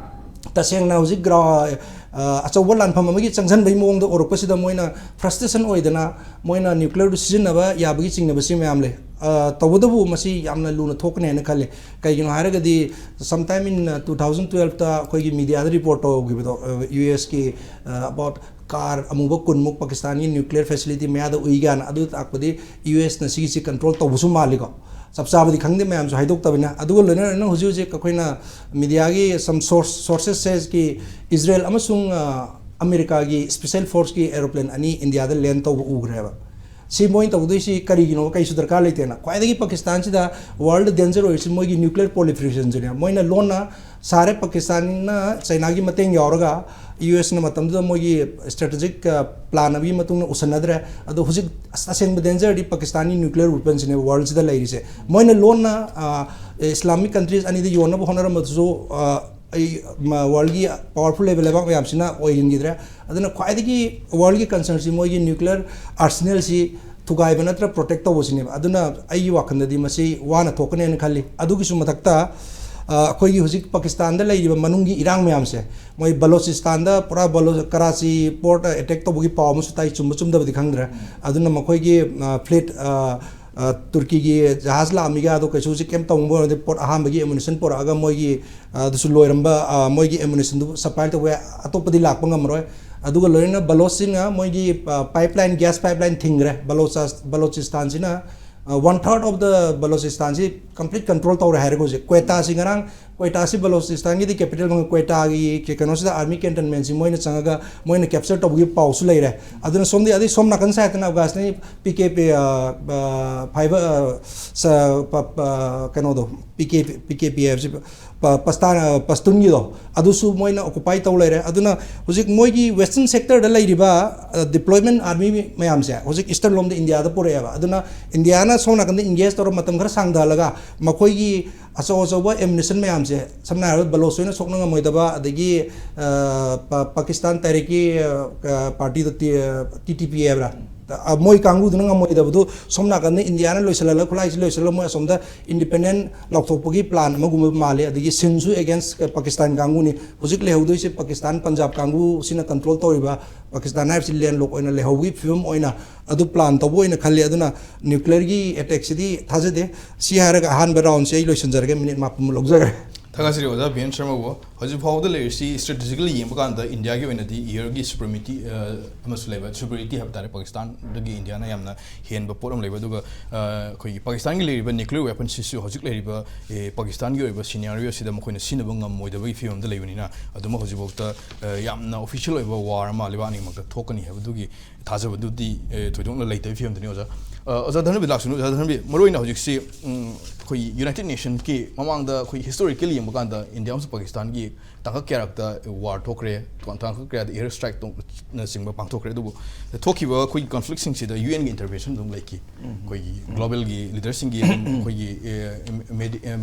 ꯇꯁꯦꯡꯅ ꯍꯧꯖꯤꯛ ꯒ꯭ꯔꯥ-, ꯑ, ꯑꯆꯧꯕ ꯂꯥꯟꯐꯝ ꯑꯃꯒꯤ ꯆꯪꯁꯤꯟꯕꯒꯤ ꯃꯑꯣꯡꯗ ꯑꯣꯏꯔꯛꯄꯁꯤꯗ ꯃꯣꯏꯅ ꯐ꯭ꯔꯁꯇ꯭ꯔꯦꯁꯟ ꯑꯣꯏꯗꯅ ꯃꯣꯏꯅ ꯅ꯭ꯌꯨꯀ꯭ꯂꯤꯌꯔꯗꯨ ꯁꯤꯖꯤꯟꯅꯕ ꯌꯥꯕꯒꯤ ꯆꯤꯡꯅꯕꯁꯤ ꯃꯌꯥꯝ ꯂꯩ꯫ ꯑ, ꯇꯧꯕꯇꯕꯨ ꯃꯁꯤ ꯌꯥꯝꯅ ꯂꯨꯅ ꯊꯣꯛꯀꯅꯤ ꯍꯥꯏꯅ ꯈꯜꯂꯤ꯫ ꯀꯩꯒꯤꯅꯣ ꯍꯥꯏꯔꯒꯗꯤ sometime in, ꯑ, two thousand twelveꯇ ꯑꯩꯈꯣꯏꯒꯤ ꯃꯤꯗꯤꯌꯥꯗ ꯔꯤꯄꯣꯔꯠ ꯇꯧꯈꯤꯕꯗꯣ, ꯑ, ꯌꯨ ꯑꯦꯁꯀꯤ, ꯑ, about ꯀꯥꯔ ꯑꯃꯨꯕ ꯀꯨꯟꯃꯨꯛ ꯄꯥꯀꯤꯁꯇꯥꯟꯒꯤ ꯅ꯭ꯌꯨꯀ꯭ꯂꯤꯌꯔ ꯐꯦꯁꯤꯂꯤꯇꯤ ꯃꯌꯥꯗ ꯎꯏ ꯀꯥꯏꯅ, ꯑꯗꯨ ꯇꯥꯛꯄꯗꯤ ꯌꯨ ꯑꯦꯁꯅ ꯁꯤꯒꯤꯁꯤ ꯀꯟꯇ꯭ꯔꯣꯜ ꯇꯧꯕꯁꯨ ꯃꯥꯜꯂꯤꯀꯣ꯫ ꯆꯞ ꯆꯥꯕꯗꯤ ꯈꯪꯗꯦ, ꯃꯌꯥꯝꯁꯨ ꯍꯥꯏꯗꯣꯛꯇꯕꯅꯤꯅ꯫ ꯑꯗꯨꯒ ꯂꯣꯏꯅ ꯂꯣꯏꯅ ꯍꯧꯖꯤꯛ ꯍꯧꯖꯤꯛ ꯑꯩꯈꯣꯏꯅ ꯃꯤꯗꯤꯌꯥꯒꯤ some source, sources says ꯀꯤ ꯏꯖꯔꯦꯜ ꯑꯃꯁꯨꯡ, ꯑ, ꯑꯃꯦꯔꯤꯀꯥꯒꯤ ꯁ꯭ꯄꯦꯁꯦꯜ ꯐꯣꯔꯁꯀꯤ ꯑꯦꯔꯣꯄ꯭ꯂꯦꯟ ꯑꯅꯤ ꯏꯟꯗꯤꯌꯥꯗ ꯂꯦꯟ ꯇꯧꯕ ꯎꯈ꯭ꯔꯦꯕ꯫ ꯁꯤ ꯃꯣꯏꯅ ꯇꯧꯗꯣꯏꯁꯤ ꯀꯔꯤꯒꯤꯅꯣ? ꯀꯩꯁꯨ ꯗꯔꯀꯥꯔ ꯂꯩꯇꯦꯅ꯫ ꯈ꯭ꯋꯥꯏꯗꯒꯤ ꯄꯥꯀꯤꯁꯇꯥꯟꯁꯤꯗ world danger ꯑꯣꯏꯔꯤꯁꯤ ꯃꯣꯏꯒꯤ nuclear proliferation ꯁꯤꯅꯦ꯫ ꯃꯣꯏꯅ ꯂꯣꯟꯅ ꯁꯥꯔꯦ, ꯄꯥꯀꯤꯁꯇꯥꯟꯅ ꯆꯩꯅꯥꯒꯤ ꯃꯇꯦꯡ ꯌꯥꯎꯔꯒ, ꯌꯨ ꯑꯦꯁꯅ ꯃꯇꯝꯗꯨꯗ ꯃꯣꯏꯒꯤ strategic plan ꯑꯃꯒꯤ ꯃꯇꯨꯡ ꯏꯟꯅ ꯎꯁꯟꯅꯗ꯭ꯔꯦ꯫ ꯑꯗꯣ ꯍꯧꯖꯤꯛ ꯑꯁ-, ꯑꯁꯦꯡꯕ danger ꯗꯤ ꯄꯥꯀꯤꯁꯇꯥꯟꯒꯤ nuclear weapon ꯁꯤꯅꯦ world ꯁꯤꯗ ꯂꯩꯔꯤꯁꯦ꯫ ꯃꯣꯏꯅ ꯂꯣꯟꯅ, ꯑ, Islamic countries ꯑꯅꯤꯗ ꯌꯣꯟꯅꯕ ꯍꯣꯠꯅꯔꯝꯕꯗꯨꯁꯨ, ꯑ, ꯑꯩ, ꯃ-, world ꯒꯤ powerful ꯂꯩꯕ ꯂꯩꯕꯥꯛ ꯃꯌꯥꯝꯁꯤꯅ ꯑꯣꯏꯍꯟꯈꯤꯗ꯭ꯔꯦ꯫ ꯑꯗꯨꯅ ꯈ꯭ꯋꯥꯏꯗꯒꯤ world ꯒꯤ concern ꯁꯤ ꯃꯣꯏꯒꯤ nuclear arsenal ꯁꯤ ꯊꯨꯒꯥꯏꯕ ꯅꯠꯇ꯭ꯔ protect ꯇꯧꯕꯁꯤꯅꯦꯕ꯫ ꯑꯗꯨꯅ ꯑꯩꯒꯤ ꯋꯥꯈꯜꯗꯗꯤ ꯃꯁꯤ ꯋꯥꯅ ꯊꯣꯛꯀꯅꯦꯅ ꯈꯜꯂꯤ꯫ ꯑꯗꯨꯒꯤꯁꯨ ꯃꯊꯛꯇ, ꯑ, ꯑꯩꯈꯣꯏꯒꯤ ꯍꯧꯖꯤꯛ ꯄꯥꯀꯤꯁꯇꯥꯟꯗ ꯂꯩꯔꯤꯕ ꯃꯅꯨꯡꯒꯤ ꯏꯔꯥꯡ ꯃꯌꯥꯝꯁꯦ, ꯃꯣꯏ ꯕꯂꯣꯆꯤꯁꯇꯥꯟꯗ ꯄꯨꯔꯥ ꯕꯂꯣ-, ꯀꯔꯥꯆꯤ port attack ꯇꯧꯕꯒꯤ ꯄꯥꯎ ꯑꯃꯁꯨ ꯇꯥꯏ, ꯆꯨꯝꯕ ꯆꯨꯝꯗꯕꯗꯤ ꯈꯪꯗ꯭ꯔꯦ꯫ ꯑꯗꯨꯅ ꯃꯈꯣꯏꯒꯤ, ꯑ, fleet, ꯑ, ꯑ, ꯇꯨꯔꯀꯤꯒꯤ ꯖꯍꯥꯖ ꯂꯥꯛꯑꯝꯃꯤꯒ ꯑꯗꯣ ꯀꯩꯁꯨ ꯍꯧꯖꯤꯛ ꯀꯩꯝ ꯇꯧꯕ ꯑꯣꯏꯔꯗꯤ, port ꯑꯍꯥꯟꯕꯒꯤ ammunition ꯄꯨꯔꯛꯑꯒ ꯃꯣꯏꯒꯤ, ꯑ, ꯑꯗꯨꯁꯨ ꯂꯣꯏꯔꯝꯕ, ꯑ, ꯃꯣꯏꯒꯤ ammunition ꯗꯨ supply ꯇꯧꯕ ꯌꯥꯏ, ꯑꯇꯣꯞꯄꯗꯤ ꯂꯥꯛꯄ ꯉꯝꯃꯔꯣꯏ꯫ ꯑꯗꯨꯒ ꯂꯣꯏꯅꯅ ꯕꯂꯣꯆꯁꯤꯡꯅ ꯃꯣꯏꯒꯤ, ꯑ, pipeline, gas pipeline ꯊꯤꯡꯈ꯭ꯔꯦ꯫ ꯕꯂꯣꯆꯥ-, ꯕꯂꯣꯆꯤꯁꯇꯥꯟꯁꯤꯅ, ꯑ, one third of the ꯕꯂꯣꯆꯤꯁꯇꯥꯟꯁꯤ complete control ꯇꯧꯔꯦ ꯍꯥꯏꯔꯒ ꯍꯧꯖꯤꯛ ꯀ꯭ꯋꯦꯇꯥꯁꯤ ꯉꯔꯥꯡ, ꯀ꯭ꯋꯦꯇꯥꯁꯤ ꯕꯂꯣꯆꯤꯁꯇꯥꯟꯒꯤꯗꯤ capital ꯑꯃ, ꯀ꯭ꯋꯦꯇꯥꯒꯤ ꯀꯩ-, ꯀꯩꯅꯣꯁꯤꯗ army cantonment ꯁꯤ ꯃꯣꯏꯅ ꯆꯪꯉꯒ ꯃꯣꯏꯅ capture ꯇꯧꯕꯒꯤ ꯄꯥꯎꯁꯨ ꯂꯩꯔꯦ꯫ ꯑꯗꯨꯅ ꯁꯣꯝꯗꯤ, ꯑꯗꯩ ꯁꯣꯝ ꯅꯥꯀꯟ side ꯇꯅ ꯑꯐꯒꯥꯟꯁꯇꯥꯟꯒꯤ P K P, ꯑ, ꯑ, fiber, ꯑ, ꯁ-, ꯄ-, ꯄ-, ꯀꯩꯅꯣꯗꯣ, P K P, P K P ꯍꯥꯏꯕꯁꯤ ꯄ-, ꯄꯁꯇꯥꯟ-, ꯑ, ꯄꯁꯇꯨꯟꯒꯤꯗꯣ, ꯑꯗꯨꯁꯨ ꯃꯣꯏꯅ occupy ꯇꯧ ꯂꯩꯔꯦ꯫ ꯑꯗꯨꯅ ꯍꯧꯖꯤꯛ ꯃꯣꯏꯒꯤ western sector ꯗ ꯂꯩꯔꯤꯕ, ꯑ, deployment army ꯃꯌꯥꯝꯁꯦ ꯍꯧꯖꯤꯛ eastern ꯂꯣꯝꯗ ꯏꯟꯗꯤꯌꯥꯗ ꯄꯨꯔꯛꯑꯦꯕ꯫ ꯑꯗꯨꯅ ꯏꯟꯗꯤꯌꯥꯅ ꯁꯣꯝ ꯅꯥꯀꯟꯗ engage ꯇꯧꯔ ꯃꯇꯝ ꯈꯔ ꯁꯥꯡꯊꯍꯜꯂꯒ ꯃꯈꯣꯏꯒꯤ ꯑꯆꯧ ꯑꯆꯧꯕ ammunition ꯃꯌꯥꯝꯁꯦ, ꯁꯝꯅ ꯍꯥꯏꯔꯕꯗ ꯕꯂꯣꯆ ꯍꯣꯏꯅ ꯁꯣꯛꯅ ꯉꯝꯃꯣꯏꯗꯕ, ꯑꯗꯒꯤ, ꯑ, ꯄ-, ꯄꯥꯀꯤꯁꯇꯥꯟ ꯇꯍꯔꯤꯛꯀꯤ, ꯑ, ꯀ-, party ꯗꯣ ꯇꯤ-, ꯑ, T T P ꯍꯥꯏꯕ꯭ꯔꯥ? ꯑ, ꯃꯣꯏ ꯀꯥꯡꯕꯨꯗꯨꯅ ꯉꯝꯃꯣꯏꯗꯕꯗꯨ ꯁꯣꯝ ꯅꯥꯀꯟꯗ ꯏꯟꯗꯤꯌꯥꯅ ꯂꯣꯏꯁꯤꯜꯍꯜꯂꯒ, ꯈꯨꯠꯂꯥꯏꯁꯤ ꯂꯣꯏꯁꯤꯜꯍꯜꯂꯒ ꯃꯣꯏ ꯑꯁꯣꯝꯗ independent ꯂꯥꯎꯊꯣꯛꯄꯒꯤ plan ꯑꯃꯒꯨꯝꯕ ꯃꯥꯜꯂꯤ꯫ ꯑꯗꯒꯤ ꯁꯤꯟꯁꯨ against ꯄꯥꯀꯤꯁꯇꯥꯟ ꯀꯥꯡꯕꯨꯅꯤ꯫ ꯍꯧꯖꯤꯛ ꯂꯩꯍꯧꯗꯣꯏꯁꯦ ꯄꯥꯀꯤꯁꯇꯥꯟ ꯄꯟꯖꯥꯕ ꯀꯥꯡꯕꯨꯁꯤꯅ control ꯇꯧꯔꯤꯕ, ꯄꯥꯀꯤꯁꯇꯥꯟ ꯍꯥꯏꯕꯁꯤ landlock ꯑꯣꯏꯅ ꯂꯩꯍꯧꯕꯒꯤ ꯐꯤꯕꯝ ꯑꯣꯏꯅ ꯑꯗꯨ plan ꯇꯧꯕ ꯑꯣꯏꯅ ꯈꯜꯂꯤ꯫ ꯑꯗꯨꯅ nuclear ꯒꯤ attack ꯁꯤꯗꯤ ꯊꯥꯖꯗꯦ꯫ ꯁꯤ ꯍꯥꯏꯔꯒ ꯑꯍꯥꯟꯕ round ꯁꯦ ꯑꯩ ꯂꯣꯏꯁꯤꯟꯖꯔꯒꯦ, minute ꯃꯥꯄꯟꯃꯨꯛ ꯂꯧꯖꯈ꯭ꯔꯦ꯫ ꯊꯥꯒꯠꯆꯔꯤ ꯑꯣꯖꯥ ꯕꯤ ꯑꯦꯟ ꯁꯔꯃꯕꯨ꯫ ꯍꯧꯖꯤꯛ ꯐꯥꯎꯕꯗ ꯂꯩꯔꯤꯁꯤ strategically ꯌꯦꯡꯕ ꯀꯥꯟꯗ ꯏꯟꯗꯤꯌꯥꯒꯤ ꯑꯣꯏꯅꯗꯤ airꯒꯤ superiority ꯑꯃꯁꯨ ꯂꯩꯕ, superiority ꯍꯥꯏꯕ ꯇꯥꯔꯦ, ꯄꯥꯀꯤꯁꯇꯥꯟꯗꯒꯤ ꯏꯟꯗꯤꯌꯥꯅ ꯌꯥꯝꯅ ꯍꯦꯟꯕ ꯄꯣꯠ ꯑꯃ ꯂꯩꯕ꯫ ꯑꯗꯨꯒ ꯑꯩꯈꯣꯏꯒꯤ ꯄꯥꯀꯤꯁꯇꯥꯟꯒꯤ ꯂꯩꯔꯤꯕ nuclear weaponꯁꯤꯁꯨ ꯍꯧꯖꯤꯛ ꯂꯩꯔꯤꯕ ꯄꯥꯀꯤꯁꯇꯥꯟꯒꯤ ꯑꯣꯏꯕ scenario ꯑꯁꯤꯗ ꯃꯈꯣꯏꯅ ꯁꯤꯖꯤꯟꯅꯕ ꯉꯝꯃꯣꯏꯗꯕꯒꯤ ꯐꯤꯕꯝꯗ ꯂꯩꯕꯅꯤꯅ, ꯑꯗꯨꯃꯛ ꯍꯧꯖꯤꯛꯐꯥꯎꯗ ꯌꯥꯝꯅ official ꯑꯣꯏꯕ war ꯑꯃ ꯂꯩꯕꯥꯛ ꯑꯅꯤꯃꯛꯇ ꯊꯣꯛꯀꯅꯤ ꯍꯥꯏꯕꯗꯨꯒꯤ ꯊꯥꯖꯕꯗꯨꯗꯤ ꯊꯣꯏꯗꯣꯛꯅ ꯂꯩꯇꯕꯒꯤ ꯐꯤꯕꯝꯗꯅꯤ꯫ ꯑꯣꯖꯥ ꯑꯣꯖꯥ ꯙꯔꯃꯕꯤꯔ ꯂꯥꯛꯁꯅꯨ꯫ ꯑꯣꯖꯥ ꯙꯔꯃꯕꯤꯔ, ꯃꯔꯨꯑꯣꯏꯅ ꯍꯧꯖꯤꯛꯁꯤ ꯑꯩꯈꯣꯏ United Nationꯀꯤ ꯃꯃꯥꯡꯗ ꯑꯩꯈꯣꯏ historical ꯌꯦꯡꯕ ꯀꯥꯟꯗ ꯏꯟꯗꯤꯌꯥ ꯑꯃꯁꯨꯡ ꯄꯥꯀꯤꯁꯇꯥꯟꯒꯤ ꯇꯥꯡꯀꯛ ꯀꯌꯥꯔꯛꯇ war ꯊꯣꯛꯈ꯭ꯔꯦ, ꯇꯥꯡꯀꯛ ꯀꯌꯥꯗ air strikeꯅꯆꯤꯡꯕ ꯄꯥꯡꯊꯣꯛꯈ꯭ꯔꯦ꯫ ꯑꯗꯨꯕꯨ ꯊꯣꯛꯈꯤꯕ ꯑꯩꯈꯣꯏꯒꯤ conflictꯁꯤꯡꯁꯤꯗ UNꯒꯤ intervention ꯑꯗꯨꯝ ꯂꯩꯈꯤ꯫ ꯑꯩꯈꯣꯏꯒꯤ globalꯒꯤ leaderꯁꯤꯡꯒꯤ ꯑꯗꯨꯝ ꯑꯩꯈꯣꯏꯒꯤ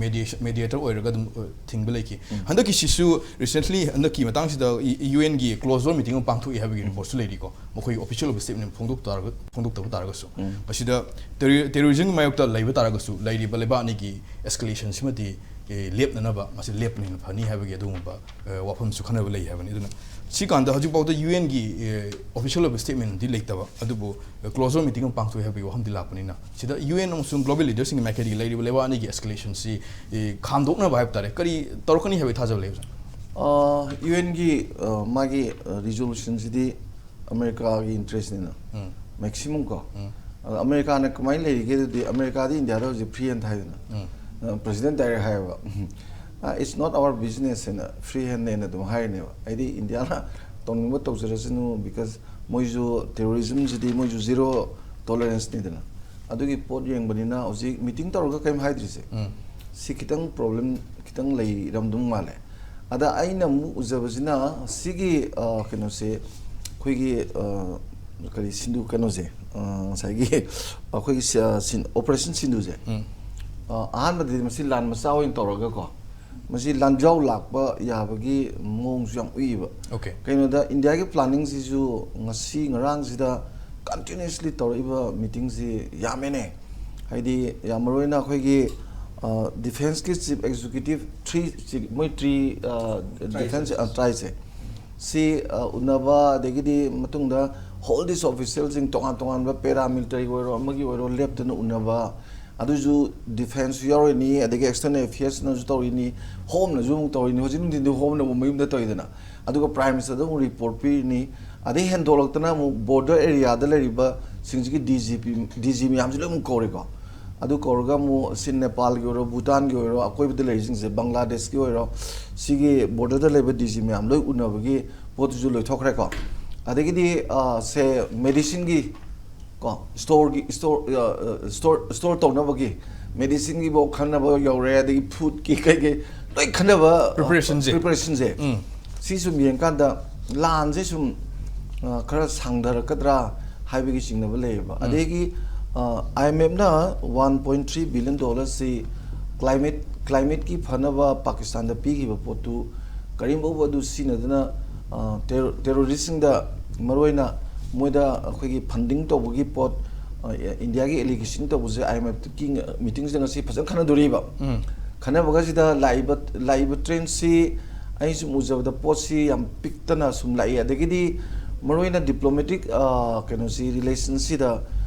mediation mediator ꯑꯣꯏꯔꯒ ꯑꯗꯨꯝ ꯊꯤꯡꯕ ꯂꯩꯈꯤ꯫ ꯍꯟꯗꯛꯀꯤꯁꯤꯁꯨ recently ꯍꯟꯗꯛꯀꯤ ꯃꯇꯥꯡꯁꯤꯗ UNꯒꯤ closed door meeting ꯑꯃ ꯄꯥꯡꯊꯣꯛꯏ ꯍꯥꯏꯕꯒꯤ reportꯁꯨ ꯂꯩꯔꯤꯀꯣ꯫ ꯃꯈꯣꯏꯒꯤ official ꯑꯣꯏꯕ statement ꯐꯣꯡꯗꯣꯛꯇꯕ ꯇꯥꯔꯒꯁꯨ, ꯃꯁꯤꯗ terrorismꯒꯤ ꯃꯥꯌꯣꯛꯇ ꯂꯩꯕ ꯇꯥꯔꯒꯁꯨ ꯂꯩꯔꯤꯕ ꯂꯩꯕꯥꯛ ꯑꯅꯤꯒꯤ escalationꯁꯤꯃꯗꯤ ꯂꯦꯞꯅꯅꯕ ꯃꯁꯤ ꯂꯦꯞꯄꯅ ꯍꯦꯟꯅ ꯐꯅꯤ ꯍꯥꯏꯕꯒꯤ ꯑꯗꯨꯒꯨꯝꯕ ꯋꯥꯐꯝꯁꯨ ꯈꯟꯅꯕ ꯂꯩ ꯍꯥꯏꯕꯅꯤ꯫ ꯑꯗꯨꯅ ꯁꯤ ꯀꯥꯟꯗ ꯍꯧꯖꯤꯛꯐꯥꯎꯗ UNꯒꯤ official ꯑꯣꯏꯕ statementꯗꯤ ꯂꯩꯇꯕ, ꯑꯗꯨꯕꯨ closed door meeting ꯑꯃ ꯄꯥꯡꯊꯣꯛꯏ ꯍꯥꯏꯕꯒꯤ ꯋꯥꯐꯝꯗꯤ ꯂꯥꯛꯄꯅꯤꯅ, ꯁꯤꯗ UN ꯑꯃꯁꯨꯡ global leaderꯁꯤꯡꯒꯤ ꯃꯥꯏꯀꯩꯗꯒꯤ ꯂꯩꯔꯤꯕ ꯂꯩꯕꯥꯛ ꯑꯅꯤꯒꯤ escalationꯁꯤ ꯈꯥꯝꯗꯣꯛꯅꯕ ꯍꯥꯏꯕ ꯇꯥꯔꯦ, ꯀꯔꯤ ꯇꯧꯔꯛꯀꯅꯤ ꯍꯥꯏꯕꯒꯤ ꯊꯥꯖꯕ ꯂꯩ, ꯑꯣꯖꯥ? UNꯒꯤ ꯃꯥꯒꯤ resolutionꯁꯤꯗꯤ ꯑꯃꯦꯔꯤꯀꯥꯒꯤ interestꯅꯤꯅ, maximum ꯀꯣ꯫ ꯑꯗꯣ ꯑꯃꯦꯔꯤꯀꯥꯅ ꯀꯃꯥꯏꯅ ꯂꯩꯔꯤꯒꯦ ꯑꯗꯨꯗꯤ, ꯑꯃꯦꯔꯤꯀꯥꯗꯤ ꯏꯟꯗꯤꯌꯥꯗ ꯍꯧꯖꯤꯛ free hand ꯍꯥꯏꯗꯅ, president direct ꯍꯥꯏꯌꯦꯕ, "It's not our business" ꯍꯥꯏꯅ, free handꯅꯦꯅ ꯑꯗꯨꯝ ꯍꯥꯏꯔꯤꯅꯦꯕ꯫ ꯍꯥꯏꯗꯤ ꯏꯟꯗꯤꯌꯥꯅ ꯇꯧꯅꯤꯡꯕ ꯇꯧꯖꯔꯁꯅꯨ, because ꯃꯣꯏꯁꯨ terrorismꯁꯤꯗꯤ ꯃꯣꯏꯁꯨ zero toleranceꯅꯤꯗꯅ꯫ ꯑꯗꯨꯒꯤ ꯄꯣꯠ ꯌꯦꯡꯕꯅꯤꯅ ꯍꯧꯖꯤꯛ meeting ꯇꯧꯔꯒ ꯀꯔꯤꯝ ꯍꯥꯏꯗ꯭ꯔꯤꯁꯦ, ꯁꯤ ꯈꯤꯇꯪ problem ꯈꯤꯇꯪ ꯂꯩꯔꯝꯗꯧ ꯃꯥꯜꯂꯦ꯫ ꯑꯗ ꯑꯩꯅ ꯑꯃꯨꯛ ꯎꯖꯕꯁꯤꯅ ꯁꯤꯒꯤ ꯀꯩꯅꯣꯁꯦ, ꯑꯩꯈꯣꯏꯒꯤ ꯀꯔꯤ ꯁꯤꯟꯗꯨ ꯀꯩꯅꯣꯁꯦ, ꯉꯁꯥꯏꯒꯤ ꯑꯩꯈꯣꯏꯒꯤ operation ꯁꯤꯟꯗꯨꯁꯦ, ꯑꯍꯥꯟꯕꯗꯗꯤ ꯃꯁꯤ ꯂꯥꯟ ꯃꯆꯥ ꯑꯣꯏꯅ ꯇꯧꯔꯒꯀꯣ, ꯃꯁꯤ ꯂꯥꯟꯖꯥꯎ ꯂꯥꯛꯄ ꯌꯥꯕꯒꯤ ꯃꯑꯣꯡꯁꯨ ꯌꯥꯝ ꯎꯏꯌꯦꯕ꯫ ꯀꯩꯅꯣꯗ ꯏꯟꯗꯤꯌꯥꯒꯤ planningꯁꯤꯁꯨ ꯉꯁꯤ ꯉꯔꯥꯡꯁꯤꯗ continuously ꯇꯧꯔꯛꯏꯕ meetingꯁꯤ ꯌꯥꯝꯃꯦꯅꯦ꯫ ꯍꯥꯏꯗꯤ ꯌꯥꯝ ꯃꯔꯨ ꯑꯣꯏꯅ ꯑꯩꯈꯣꯏꯒꯤ defenceꯀꯤ chief executive, three, ꯃꯣꯏ three defence triesꯁꯦ, ꯁꯤ ꯎꯅꯕ, ꯑꯗꯒꯤꯗꯤ ꯃꯇꯨꯡꯗ ꯍꯣꯜ ꯗꯤꯁ officialꯁꯤꯡ ꯇꯣꯉꯥꯟ ꯇꯣꯉꯥꯟꯕ paramilitaryꯒꯤ ꯑꯣꯏꯔꯣ ꯑꯃꯒꯤ ꯑꯣꯏꯔꯣ ꯂꯦꯞꯇꯅ ꯎꯅꯕ, ꯑꯗꯨꯁꯨ ꯗꯤꯐꯦꯟꯁꯁꯨ ꯌꯥꯎꯔꯤꯅꯤ, ꯑꯗꯒꯤ ꯑꯦꯛꯁꯇꯔꯅꯦꯜ ꯑꯦꯐꯤꯌꯔꯁꯅꯁꯨ ꯇꯧꯔꯤꯅꯤ, ꯍꯣꯝꯅꯁꯨ ꯑꯃꯨꯛ ꯇꯧꯔꯤꯅꯤ꯫ ꯍꯧꯖꯤꯛ ꯅꯨꯡꯊꯤꯟꯗꯤ ꯍꯣꯝꯅ ꯑꯃꯨꯛ ꯃꯌꯨꯝꯗ ꯇꯧꯔꯤꯗꯅ, ꯑꯗꯨꯒ ꯄ꯭ꯔꯥꯏꯝ ꯃꯤꯅꯤꯁꯇꯔꯗ ꯑꯃꯨꯛ ꯔꯤꯄꯣꯔꯠ ꯄꯤꯔꯤꯅꯤ꯫ ꯑꯗꯩ ꯍꯦꯟꯗꯣꯛꯂꯛꯇꯅ ꯑꯃꯨꯛ ꯕꯣꯔꯗꯔ ꯑꯦꯔꯤꯌꯥꯗ ꯂꯩꯔꯤꯕꯁꯤꯡꯁꯤꯒꯤ D G P, D G ꯃꯌꯥꯝꯁꯤ ꯂꯣꯏ ꯑꯃꯨꯛ ꯀꯧꯔꯦꯀꯣ꯫ ꯑꯗꯨ ꯀꯧꯔꯒ ꯑꯃꯨꯛ ꯁꯤ ꯅꯦꯄꯥꯜꯒꯤ ꯑꯣꯏꯔꯣ, ꯚꯨꯇꯥꯟꯒꯤ ꯑꯣꯏꯔꯣ, ꯑꯀꯣꯏꯕꯗ ꯂꯩꯔꯤꯁꯤꯡꯁꯦ, ꯕꯪꯒ꯭ꯂꯥꯗꯦꯁꯀꯤ ꯑꯣꯏꯔꯣ, ꯁꯤꯒꯤ ꯕꯣꯔꯗꯔꯗ ꯂꯩꯕ ꯗꯤ ꯖꯤ ꯃꯌꯥꯝ ꯂꯣꯏ ꯎꯅꯕꯒꯤ ꯄꯣꯠꯇꯨꯁꯨ ꯂꯣꯏꯊꯣꯛꯈ꯭ꯔꯦꯀꯣ꯫ ꯑꯗꯒꯤꯗꯤ, ꯑ, ꯁꯦ, ꯃꯦꯗꯤꯁꯤꯟꯒꯤ ꯀꯣ, ꯁ꯭ꯇꯣꯔꯒꯤ, ꯁ꯭ꯇꯣꯔ, ꯑ, ꯑ, ꯁ꯭ꯇꯣꯔ, ꯁ꯭ꯇꯣꯔ ꯇꯧꯅꯕꯒꯤ ꯃꯦꯗꯤꯁꯤꯟꯒꯤꯐꯥꯎ ꯈꯟꯅꯕ ꯌꯧꯔꯦ, ꯑꯗꯒꯤ ꯐꯨꯗꯀꯤ ꯀꯩꯀꯩ ꯂꯣꯏ ꯈꯟꯅꯕ, ꯑ, ꯄ꯭ꯔꯤꯄꯦꯔꯦꯁꯟꯁꯦ꯫ ꯄ꯭ꯔꯤꯄꯦꯔꯦꯁꯟꯁꯦ꯫ ꯎꯝ꯫ ꯁꯤ ꯁꯨꯝ ꯌꯦꯡꯀꯥꯟꯗ ꯂꯥꯟꯁꯦ ꯁꯨꯝ, ꯑ, ꯈꯔ ꯁꯥꯡꯊꯔꯛꯀꯗ꯭ꯔꯥ ꯍꯥꯏꯕꯒꯤ ꯆꯤꯡꯅꯕ ꯂꯩꯌꯦꯕ꯫ ꯎꯝ꯫ ꯑꯗꯒꯤ, ꯑ, IMFꯅ one point three billion dollarꯁꯤ climate, climateꯀꯤ ꯐꯅꯕ ꯄꯥꯀꯤꯁꯇꯥꯟꯗ ꯄꯤꯈꯤꯕ ꯄꯣꯠꯇꯨ ꯀꯔꯤꯒꯨꯝꯕ ꯑꯗꯨ ꯁꯤꯖꯤꯟꯅꯗꯨꯅ, ꯑ, ꯇꯦꯔꯣ-, ꯇꯦꯔꯣꯔꯤꯁꯁꯤꯡꯗ, ꯃꯔꯨꯑꯣꯏꯅ ꯃꯣꯏꯗ ꯑꯩꯈꯣꯏꯒꯤ ꯐꯟꯗꯤꯡ ꯇꯧꯕꯒꯤ ꯄꯣꯠ, ꯑ, ꯏꯟꯗꯤꯌꯥꯒꯤ ꯑꯦꯂꯤꯒꯦꯁꯟ ꯇꯧꯕꯁꯦ IMFꯀꯤ ꯃꯤꯇꯤꯡꯁꯤꯗ ꯉꯁꯤ ꯐꯖꯅ ꯈꯟꯅꯗꯣꯔꯤꯕ꯫ ꯎꯝ꯫ ꯈꯟꯅꯕꯒꯁꯤꯗ ꯂꯥꯛꯏꯕ, ꯂꯥꯛꯏꯕ ꯇ꯭ꯔꯦꯟꯁꯤ ꯑꯩꯅ ꯁꯨꯝ ꯎꯖꯕꯗ ꯄꯣꯠꯁꯤ ꯌꯥꯝ ꯄꯤꯛꯇꯅ ꯁꯨꯝ ꯂꯥꯛꯏ꯫ ꯑꯗꯒꯤꯗꯤ ꯃꯔꯨꯑꯣꯏꯅ ꯗꯤꯄ꯭ꯂꯣꯃꯦꯇꯤꯛ, ꯑ, ꯀꯩꯅꯣꯁꯤ, ꯔꯤꯂꯦꯁꯟꯁꯤꯗ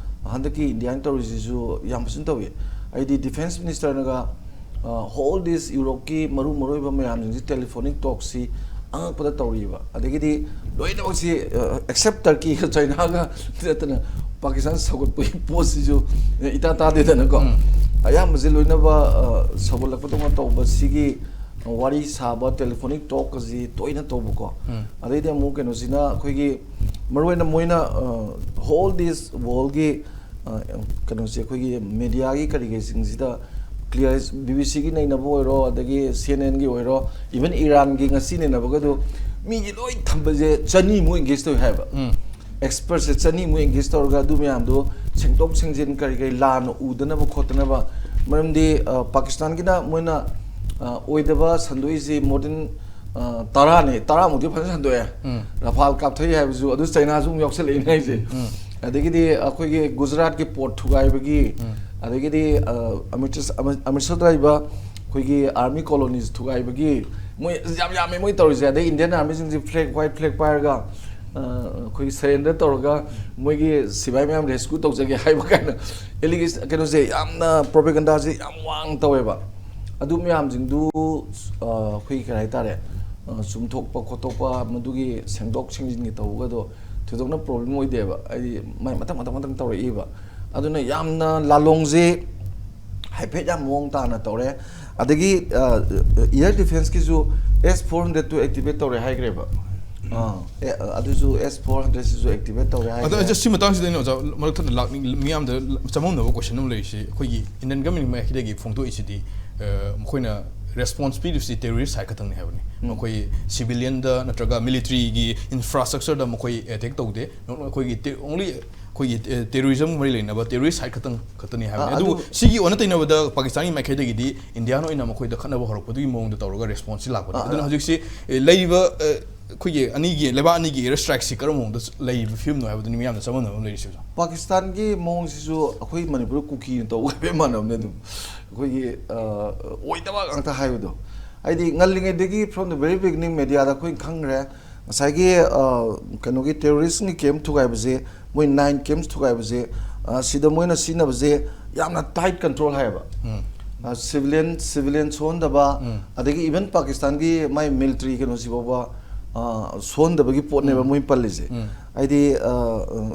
ꯍꯟꯗꯛꯀꯤ ꯏꯟꯗꯤꯌꯥꯅ ꯇꯧꯔꯤꯁꯤꯁꯨ ꯌꯥꯝ ꯐꯖꯅ ꯇꯧꯏ꯫ ꯑꯩꯗꯤ ꯗꯤꯐꯦꯟꯁ ꯃꯤꯅꯤꯁꯇꯔꯅꯒ, ꯑ, ꯍꯣꯜ ꯗꯤꯁ ꯌꯨꯔꯣꯞꯀꯤ ꯃꯔꯨ ꯃꯔꯨꯑꯣꯏꯕ ꯃꯌꯥꯝꯁꯤꯡꯁꯤ ꯇꯦꯂꯤꯐꯣꯅꯤꯛ ꯇꯣꯛꯁꯤ ꯑꯉꯛꯄꯗ ꯇꯧꯔꯤꯕ꯫ ꯑꯗꯒꯤꯗꯤ ꯂꯣꯏꯅꯃꯛꯁꯤ, ꯑ, ꯑꯦꯛꯁꯦꯞ ꯇꯔꯀꯤꯒ ꯆꯥꯏꯅꯥꯒ ꯅꯠꯇꯅ ꯄꯥꯀꯤꯁꯇꯥꯟ ꯁꯧꯒꯠꯄꯒꯤ ꯄꯣꯠꯁꯤꯁꯨ ꯏꯇꯥ ꯇꯥꯗꯦꯗꯅꯀꯣ꯫ ꯎꯝ꯫ ꯑꯌꯥꯝꯕꯁꯦ ꯂꯣꯏꯅꯕ, ꯑ, ꯁꯧꯒꯠꯂꯛꯄꯗꯧꯅ ꯇꯧꯕ ꯁꯤꯒꯤ ꯋꯥꯔꯤ ꯁꯥꯕ, ꯇꯦꯂꯤꯐꯣꯅꯤꯛ ꯇꯣꯛ ꯑꯁꯤ ꯇꯣꯏꯅ ꯇꯧꯕꯀꯣ꯫ ꯎꯝ꯫ ꯑꯗꯩꯗꯤ ꯑꯃꯨꯛ ꯀꯩꯅꯣꯁꯤꯅ ꯑꯩꯈꯣꯏꯒꯤ ꯃꯔꯨꯑꯣꯏꯅ ꯃꯣꯏꯅ, ꯑ, ꯍꯣꯜ ꯗꯤꯁ ꯋꯥꯔꯜꯒꯤ, ꯑ, ꯀꯩꯅꯣꯁꯦ ꯑꯩꯈꯣꯏꯒꯤ ꯃꯦꯗꯤꯌꯥꯒꯤ ꯀꯔꯤ ꯀꯔꯤꯁꯤꯡꯁꯤꯗ ꯀ꯭ꯂꯤꯌꯥꯔ, BBC ꯒꯤ ꯅꯩꯅꯕ ꯑꯣꯏꯔꯣ, ꯑꯗꯒꯤ CNNꯒꯤ ꯑꯣꯏꯔꯣ, ꯏꯚꯟ ꯏꯔꯥꯟꯒꯤ ꯉꯁꯤ ꯅꯩꯅꯕꯒꯗꯣ ꯃꯤꯒꯤ ꯂꯣꯏ ꯊꯝꯕꯁꯦ ꯆꯅꯤꯃꯨꯛ ꯑꯦꯡꯒꯦꯖ ꯇꯧꯏ ꯍꯥꯏꯕ꯫ ꯎꯝ꯫ ꯑꯦꯛꯁꯄꯔꯠꯁꯦ ꯆꯅꯤꯃꯨꯛ ꯑꯦꯡꯒꯦꯖ ꯇꯧꯔꯒ ꯑꯗꯨ ꯃꯌꯥꯝꯗꯣ ꯁꯦꯡꯗꯣꯛ ꯁꯦꯡꯖꯤꯟ ꯀꯔꯤ ꯀꯔꯤ ꯂꯥꯟꯅ ꯎꯗꯅꯕ ꯈꯣꯠꯇꯅꯕ꯫ ꯃꯔꯝꯗꯤ, ꯑ, ꯄꯥꯀꯤꯁꯇꯥꯟꯒꯤꯅ ꯃꯣꯏꯅ, ꯑ, ꯑꯣꯏꯗꯕ ꯁꯟꯗꯣꯛꯏꯁꯤ more than, ꯑ, ꯇꯔꯥꯅꯤ, ꯇꯔꯥꯃꯨꯛꯇꯤ ꯐꯖꯅ ꯁꯟꯗꯣꯛꯑꯦ꯫ ꯎꯝ꯫ ꯔꯐꯥꯜ ꯀꯥꯞꯊꯩ ꯍꯥꯏꯕꯁꯨ ꯑꯗꯨ ꯆꯩꯅꯥꯁꯨ ꯑꯃꯨꯛ ꯌꯥꯎꯁꯜꯂꯛꯏꯅꯦ ꯍꯥꯏꯁꯦ꯫ ꯎꯝ꯫ ꯑꯗꯒꯤꯗꯤ ꯑꯩꯈꯣꯏꯒꯤ ꯒꯨꯖꯔꯥꯠꯀꯤ ꯄꯣꯔꯠ ꯊꯨꯒꯥꯏꯕꯒꯤ, ꯎꯝ꯫ ꯑꯗꯒꯤꯗꯤ, ꯑ, ꯑꯃ꯭ꯔꯤꯠꯁ-, ꯑꯃ-, ꯑꯃ꯭ꯔꯤꯠꯁꯔꯗ ꯂꯩꯕ ꯑꯩꯈꯣꯏꯒꯤ ꯑꯥꯔꯃꯤ ꯀꯣꯂꯣꯅꯤꯁ ꯊꯨꯒꯥꯏꯕꯒꯤ ꯃꯣꯏ ꯌꯥꯝ ꯌꯥꯝꯃꯦ ꯃꯣꯏ ꯇꯧꯔꯤꯁꯦ꯫ ꯑꯗꯩ ꯏꯟꯗꯤꯌꯟ ꯑꯥꯔꯃꯤꯁꯤꯡꯁꯤ ꯐ꯭ꯂꯦꯒ, ꯋꯥꯏꯠ ꯐ꯭ꯂꯦꯒ ꯄꯥꯏꯔꯒ ꯑꯩꯈꯣꯏꯒꯤ ꯁꯔꯦꯟꯗꯔ ꯇꯧꯔꯒ ꯃꯣꯏꯒꯤ ꯁꯤꯕꯥꯏ ꯃꯌꯥꯝ ꯔꯦꯁꯀ꯭ꯌꯨ ꯇꯧꯖꯒꯦ ꯍꯥꯏꯕ ꯀꯥꯏꯅ ꯑꯦꯂꯤꯒꯦꯁꯟ, ꯀꯩꯅꯣꯁꯦ, ꯌꯥꯝꯅ ꯄ꯭ꯔꯣꯄꯦꯒꯟꯗꯥꯁꯦ ꯌꯥꯝ ꯋꯥꯡꯅ ꯇꯧꯋꯦꯕ꯫ ꯑꯗꯨ ꯃꯌꯥꯝꯁꯤꯡꯗꯨ ꯑꯩꯈꯣꯏꯒꯤ, ꯀꯩ ꯍꯥꯏꯇꯥꯔꯦ, ꯆꯨꯝꯊꯣꯛꯄ ꯈꯣꯠꯇꯣꯛꯄ, ꯃꯗꯨꯒꯤ ꯁꯦꯡꯗꯣꯛ ꯁꯦꯡꯖꯤꯟꯒꯤ ꯇꯧꯕꯒꯗꯣ ꯊꯣꯏꯗꯣꯛꯅ ꯄ꯭ꯔꯣꯕ꯭ꯂꯦꯝ ꯑꯣꯏꯗꯦꯕ꯫ ꯍꯥꯏꯗꯤ ꯃꯥꯏ ꯃꯊꯪ ꯃꯊꯪ ꯃꯊꯪ ꯇꯧꯔꯛꯏꯕ꯫ ꯑꯗꯨꯅ ꯌꯥꯝꯅ ꯂꯥꯂꯣꯡꯁꯦ ꯍꯥꯏꯐꯦꯠ ꯌꯥꯝ ꯃꯑꯣꯡ ꯇꯥꯅ ꯇꯧꯔꯦ꯫ ꯑꯗꯒꯤ ꯏꯌꯔ ꯗꯤꯐꯦꯟꯁꯀꯤꯁꯨ ꯑꯦꯁ ꯐꯣꯔ ꯍꯟꯗ꯭ꯔꯦꯗ ꯇꯨ ꯑꯦꯛꯇꯤꯚꯦꯠ ꯇꯧꯔꯦ ꯍꯥꯏꯈ꯭ꯔꯦꯕ꯫ ꯑꯥ, ꯑꯦ, ꯑꯗꯨꯁꯨ ꯑꯦꯁ ꯐꯣꯔ ꯍꯟꯗ꯭ꯔꯦꯗꯁꯤꯁꯨ ꯑꯦꯛꯇꯤꯚꯦꯠ ꯇꯧꯔꯦ ꯑꯗꯣ ꯍꯥꯏꯈ꯭ꯔꯦ꯫ ꯑꯩꯁꯦ ꯁꯤ ꯃꯇꯥꯡꯁꯤꯗ ꯑꯩꯅ ꯑꯣꯖꯥ ꯃꯔꯛ ꯊꯠꯅ ꯂꯥꯛꯅꯤꯡ, ꯃꯤꯌꯥꯝꯗ ꯆꯃꯝꯅꯕ ꯀꯣꯏꯁꯟ ꯑꯃ ꯂꯩꯔꯤꯁꯤ, ꯑꯩꯈꯣꯏꯒꯤ ꯏꯟꯗꯤꯌꯟ ꯒꯃꯦꯟ ꯃꯥꯏꯀꯩꯗꯒꯤ ꯐꯣꯡꯗꯣꯛꯏꯁꯤꯗꯤ, ꯑ, ꯃꯈꯣꯏꯅ ꯔꯦꯁꯄꯣꯟꯁ ꯄꯤꯔꯤꯕꯁꯤ ꯇꯦꯔꯣꯔꯤꯁ ꯁꯥꯏꯠ ꯈꯛꯇꯪꯅꯤ ꯍꯥꯏꯕꯅꯤ꯫ ꯎꯝ꯫ ꯃꯈꯣꯏ ꯁꯤꯚꯤꯂꯤꯌꯟꯗ ꯅꯠꯇ꯭ꯔꯒ ꯃꯤꯂꯤꯇꯔꯤꯒꯤ ꯏꯟꯐ꯭ꯔꯥꯁ꯭ꯇ꯭ꯔꯛꯆꯔꯗ ꯃꯈꯣꯏ ꯑꯦꯇꯦꯛ ꯇꯧꯗꯦ꯫ ꯑꯩꯈꯣꯏꯒꯤ ꯇꯦ-, ꯑꯣꯡꯂꯤ ꯑꯩꯈꯣꯏꯒꯤ ꯇꯦ-, ꯇꯦꯔꯣꯔꯤꯖꯝ ꯃꯔꯤ ꯂꯩꯅꯕ ꯇꯦꯔꯣꯔꯤꯁ ꯁꯥꯏꯠ ꯈꯛꯇꯪ ꯈꯛꯇꯅꯤ ꯍꯥꯏꯕꯅꯤ꯫ ꯑꯥ, ꯑꯗꯨꯕꯨ ꯑꯗꯨ ꯁꯤꯒꯤ ꯑꯣꯟꯅ ꯇꯩꯅꯕꯗ ꯄꯥꯀꯤꯁꯇꯥꯟꯒꯤ ꯃꯥꯏꯀꯩꯗꯒꯤꯗꯤ ꯏꯟꯗꯤꯌꯥꯅ ꯑꯣꯏꯅ ꯃꯈꯣꯏꯗ ꯈꯠꯅꯕ ꯍꯧꯔꯛꯄꯗꯨꯒꯤ ꯃꯑꯣꯡꯗ ꯇꯧꯔꯒ ꯔꯦꯁꯄꯣꯟꯁꯁꯤ ꯂꯥꯛꯄꯅꯤ꯫ ꯑꯥ, ꯑꯗꯨꯅ ꯑꯥ꯫ ꯍꯧꯖꯤꯛꯁꯤ, ꯑꯦ, ꯂꯩꯔꯤꯕ, ꯑꯦ, ꯑꯩꯈꯣꯏꯒꯤ ꯑꯅꯤꯒꯤ, ꯂꯩꯕꯥꯛ ꯑꯅꯤꯒꯤ ꯑꯦꯌꯔ ꯁ꯭ꯇ꯭ꯔꯥꯏꯛꯁꯤ ꯀꯔꯝꯕ ꯃꯑꯣꯡꯗ ꯂꯩꯔꯤꯕ ꯐꯤꯕꯝꯅꯣ ꯍꯥꯏꯕꯗꯨꯅꯤ ꯃꯤꯌꯥꯝꯅ ꯆꯃꯝꯅꯕ ꯑꯃ ꯂꯩꯔꯤꯁꯤ, ꯑꯣꯖꯥ꯫ ꯄꯥꯀꯤꯁꯇꯥꯟꯒꯤ ꯃꯑꯣꯡꯁꯤꯁꯨ ꯑꯩꯈꯣꯏ ꯃꯅꯤꯄꯨꯔ ꯀꯨꯀꯤꯅ ꯇꯧꯕ ꯍꯥꯏꯐꯦꯠ ꯃꯥꯟꯅꯕꯅꯦ꯫ ꯑꯗꯨꯝ ꯑꯩꯈꯣꯏꯒꯤ, ꯑ, ꯑꯣꯏꯗꯕ ꯉꯥꯛꯇ ꯍꯥꯏꯕꯗꯣ꯫ ꯍꯥꯏꯗꯤ ꯉꯜꯂꯤꯉꯩꯗꯒꯤ, from the very beginning, ꯃꯦꯗꯤꯌꯥꯗ ꯑꯩꯈꯣꯏꯅ ꯈꯪꯈ꯭ꯔꯦ, ꯉꯁꯥꯏꯒꯤ, ꯑ, ꯀꯩꯅꯣꯒꯤ ꯇꯦꯔꯣꯔꯤꯁ꯭ꯠꯀꯤ ꯀꯦꯝꯞ ꯊꯨꯒꯥꯏꯕꯁꯦ, ꯃꯣꯏ ꯅꯥꯏꯟ ꯀꯦꯝꯞꯁ ꯊꯨꯒꯥꯏꯕꯁꯦ, ꯑ, ꯁꯤꯗ ꯃꯣꯏꯅ ꯁꯤꯖꯤꯟꯅꯕꯁꯦ ꯌꯥꯝꯅ ꯇꯥꯏꯠ ꯀꯟꯇ꯭ꯔꯣꯜ ꯍꯥꯏꯌꯦꯕ꯫ ꯎꯝ꯫ ꯑ, ꯁꯤꯚꯤꯂꯤꯌꯟ, ꯁꯤꯚꯤꯂꯤꯌꯟ ꯁꯣꯛꯍꯟꯗꯕ, ꯎꯝ꯫ ꯑꯗꯒꯤ ꯏꯚꯟ ꯄꯥꯀꯤꯁꯇꯥꯟꯒꯤ ꯃꯥꯏ ꯃꯤꯂꯤꯇꯔꯤ ꯀꯩꯅꯣꯁꯤ ꯐꯥꯎꯕ, ꯑ, ꯁꯣꯛꯍꯟꯗꯕꯒꯤ ꯄꯣꯠꯅꯦꯕ ꯎꯝ꯫ ꯃꯣꯏ ꯄꯜꯂꯤꯁꯦ꯫ ꯎꯝ꯫ ꯍꯥꯏꯗꯤ, ꯑ,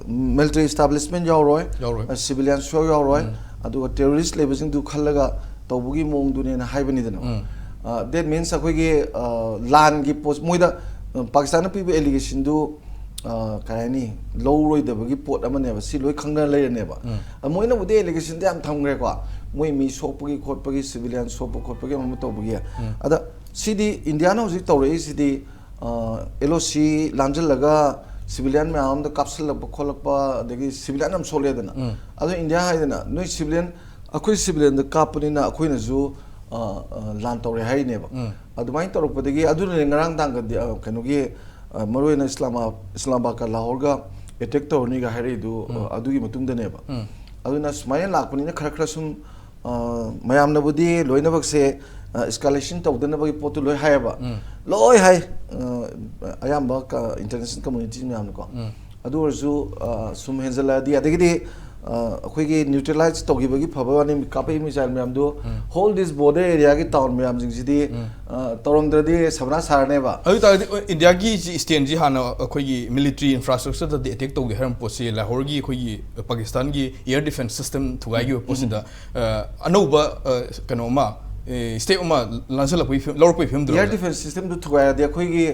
ꯃꯤꯂꯤꯇꯔꯤ ꯏꯁꯇꯥꯕ꯭ꯂꯤꯁꯃꯦꯟ ꯌꯥꯎꯔꯣꯏ, ꯌꯥꯎꯔꯣꯏ꯫ ꯑ, ꯁꯤꯚꯤꯂꯤꯌꯟ ꯁꯨꯌꯥꯎ ꯌꯥꯎꯔꯣꯏ, ꯎꯝ꯫ ꯑꯗꯨꯒ ꯇꯦꯔꯣꯔꯤꯁ꯭ꯠ ꯂꯩꯕꯁꯤꯡꯗꯨ ꯈꯜꯂꯒ ꯇꯧꯕꯒꯤ ꯃꯑꯣꯡꯗꯨꯅꯦꯅ ꯍꯥꯏꯕꯅꯤꯗꯅ꯫ ꯎꯝ꯫ ꯑ, that means ꯑꯩꯈꯣꯏꯒꯤ, ꯑ, ꯂꯥꯟꯒꯤ ꯄꯣꯁ ꯃꯣꯏꯗ, ꯑ, ꯄꯥꯀꯤꯁꯇꯥꯟꯅ ꯄꯤꯕ ꯑꯦꯂꯤꯒꯦꯁꯟꯗꯨ, ꯑ, ꯀꯩ ꯍꯥꯏꯅꯤ, ꯂꯧꯔꯣꯏꯗꯕꯒꯤ ꯄꯣꯠ ꯑꯃꯅꯦꯕ꯫ ꯁꯤ ꯂꯣꯏ ꯈꯪꯅ ꯂꯩꯔꯅꯦꯕ꯫ ꯎꯝ꯫ ꯑ, ꯃꯣꯏꯅꯕꯨꯗꯤ ꯑꯦꯂꯤꯒꯦꯁꯟꯗꯤ ꯌꯥꯝ ꯊꯝꯈ꯭ꯔꯦꯀꯣ, ꯃꯣꯏ ꯃꯤ ꯁꯣꯛꯄꯒꯤ ꯈꯣꯠꯄꯒꯤ, ꯁꯤꯚꯤꯂꯤꯌꯟ ꯁꯣꯛꯄ ꯈꯣꯠꯄꯒꯤ, ꯑꯃ ꯑꯃ ꯇꯧꯕꯒꯤ꯫ ꯎꯝ꯫ ꯑꯗ ꯁꯤꯗꯤ ꯏꯟꯗꯤꯌꯥꯅ ꯍꯧꯖꯤꯛ ꯇꯧꯔꯛꯏꯁꯤꯗꯤ, ꯑ, ꯑꯦꯜ ꯑꯣ ꯁꯤ ꯂꯥꯟꯁꯤꯜꯂꯒ ꯁꯤꯚꯤꯂꯤꯌꯟ ꯃꯌꯥꯝ ꯑꯃꯗ ꯀꯥꯞꯁꯤꯜꯂꯛꯄ ꯈꯣꯠꯂꯛꯄ, ꯑꯗꯒꯤ ꯁꯤꯚꯤꯂꯤꯌꯟ ꯌꯥꯝ ꯁꯣꯛꯂꯛꯑꯦꯗꯅ꯫ ꯎꯝ꯫ ꯑꯗꯣ ꯏꯟꯗꯤꯌꯥ ꯍꯥꯏꯗꯅ, ꯅꯣꯏ ꯁꯤꯚꯤꯂꯤꯌꯟ, ꯑꯩꯈꯣꯏ ꯁꯤꯚꯤꯂꯤꯌꯟꯗ ꯀꯥꯞꯄꯅꯤꯅ ꯑꯩꯈꯣꯏꯅꯁꯨ, ꯑ, ꯑ, ꯂꯥꯟ ꯇꯧꯔꯦ ꯍꯥꯏꯔꯤꯅꯦꯕ꯫ ꯎꯝ꯫ ꯑꯗꯨꯃꯥꯏꯅ ꯇꯧꯔꯛꯄꯗꯒꯤ, ꯑꯗꯨꯅꯅꯦ ꯉꯔꯥꯡ ꯇꯥꯡꯒꯗꯤ, ꯑ, ꯀꯩꯅꯣꯒꯤ, ꯑ, ꯃꯔꯨꯑꯣꯏꯅ ꯏꯁꯂꯥꯃꯥ-, ꯏꯁꯂꯥꯃꯥꯕꯥꯗꯀ ꯂꯥꯍꯣꯔꯒ ꯑꯦꯇꯦꯛ ꯇꯧꯔꯅꯤꯒ ꯍꯥꯏꯔꯛꯏꯗꯨ, ꯎꯝ꯫ ꯑ, ꯑꯗꯨꯒꯤ ꯃꯇꯨꯡꯗꯅꯦꯕ꯫ ꯎꯝ꯫ ꯑꯗꯨꯅ ꯁꯨꯃꯥꯏꯅ ꯂꯥꯛꯄꯅꯤꯅ ꯈꯔ ꯈꯔ ꯁꯨꯝ, ꯑ, ꯃꯌꯥꯝꯅꯕꯨꯗꯤ ꯂꯣꯏꯅꯃꯛꯁꯦ ꯑꯦꯁꯀꯥꯂꯦꯁꯟ ꯇꯧꯗꯅꯕꯒꯤ ꯄꯣꯠꯇꯨ ꯂꯣꯏ ꯍꯥꯏꯌꯦꯕ꯫ ꯎꯝ꯫ ꯂꯣꯏ ꯍꯥꯏ꯫ ꯑ, ꯑꯌꯥꯝꯕ ꯀ-, ꯏꯟꯇꯔꯅꯦꯁꯅꯦꯜ ꯀꯝꯃꯨꯅꯤꯇꯤ ꯃꯌꯥꯝꯅꯀꯣ꯫ ꯎꯝ꯫ ꯑꯗꯨ ꯑꯣꯏꯔꯁꯨ, ꯑ, ꯁꯨꯝ ꯍꯦꯟꯖꯜꯂꯛꯑꯗꯤ, ꯑꯗꯒꯤꯗꯤ, ꯑ, ꯑꯩꯈꯣꯏꯒꯤ ꯅ꯭ꯌꯨꯇ꯭ꯔꯦꯂꯥꯏꯖ ꯇꯧꯈꯤꯕꯒꯤ ꯐꯕ ꯋꯥꯅꯤ, ꯀꯥꯞꯄꯛꯏ ꯃꯤꯁꯥꯏꯜ ꯃꯌꯥꯝꯗꯨ, ꯎꯝ꯫ ꯍꯣꯜ ꯗꯤꯁ ꯕꯣꯔꯗꯔ ꯑꯦꯔꯤꯌꯥꯒꯤ ꯇꯥꯎꯟ ꯃꯌꯥꯝꯁꯤꯡꯁꯤꯗꯤ, ꯎꯝ꯫ ꯑ, ꯇꯧꯔꯝꯗ꯭ꯔꯗꯤ ꯁꯕꯅꯥ ꯁꯥꯔꯅꯦꯕ꯫ ꯑꯗꯨ ꯑꯣꯏ ꯇꯥꯔꯒꯗꯤ, ꯑ, ꯏꯟꯗꯤꯌꯥꯒꯤ ꯁꯤ ꯁ꯭ꯇꯦꯟꯁꯤ ꯍꯥꯟꯅ ꯑꯩꯈꯣꯏꯒꯤ ꯃꯤꯂꯤꯇ꯭ꯔꯤ ꯏꯟꯐ꯭ꯔꯥꯁ꯭ꯇ꯭ꯔꯛꯆꯔꯗꯗꯤ ꯑꯦꯇꯦꯛ ꯇꯧꯒꯦ ꯍꯥꯏꯔꯝꯕ ꯄꯣꯠꯁꯤ, ꯂꯥꯍꯣꯔꯒꯤ ꯑꯩꯈꯣꯏꯒꯤ ꯄꯥꯀꯤꯁꯇꯥꯟꯒꯤ ꯑꯦꯌꯔ ꯗꯤꯐꯦꯟꯁ ꯁꯤꯁꯇꯦꯝ ꯊꯨꯒꯥꯏꯈꯤꯕ ꯎꯝ꯫ ꯄꯣꯠꯁꯤꯗ, ꯑ, ꯑꯅꯧꯕ, ꯑ, ꯀꯩꯅꯣ ꯑꯃ, ꯑꯦ, ꯁ꯭ꯇꯦꯞ ꯑꯃ ꯂꯥꯟꯁꯤꯜꯂꯛꯄꯒꯤ ꯐꯤꯕꯝ, ꯂꯧꯔꯛꯄꯒꯤ ꯐꯤꯕꯝꯗ ꯑꯦꯌꯔ ꯂꯩꯔꯦ꯫ ꯗꯤꯐꯦꯟꯁ ꯁꯤꯁꯇꯦꯝꯗꯨ ꯊꯨꯒꯥꯏꯔꯗꯤ ꯑꯩꯈꯣꯏꯒꯤ,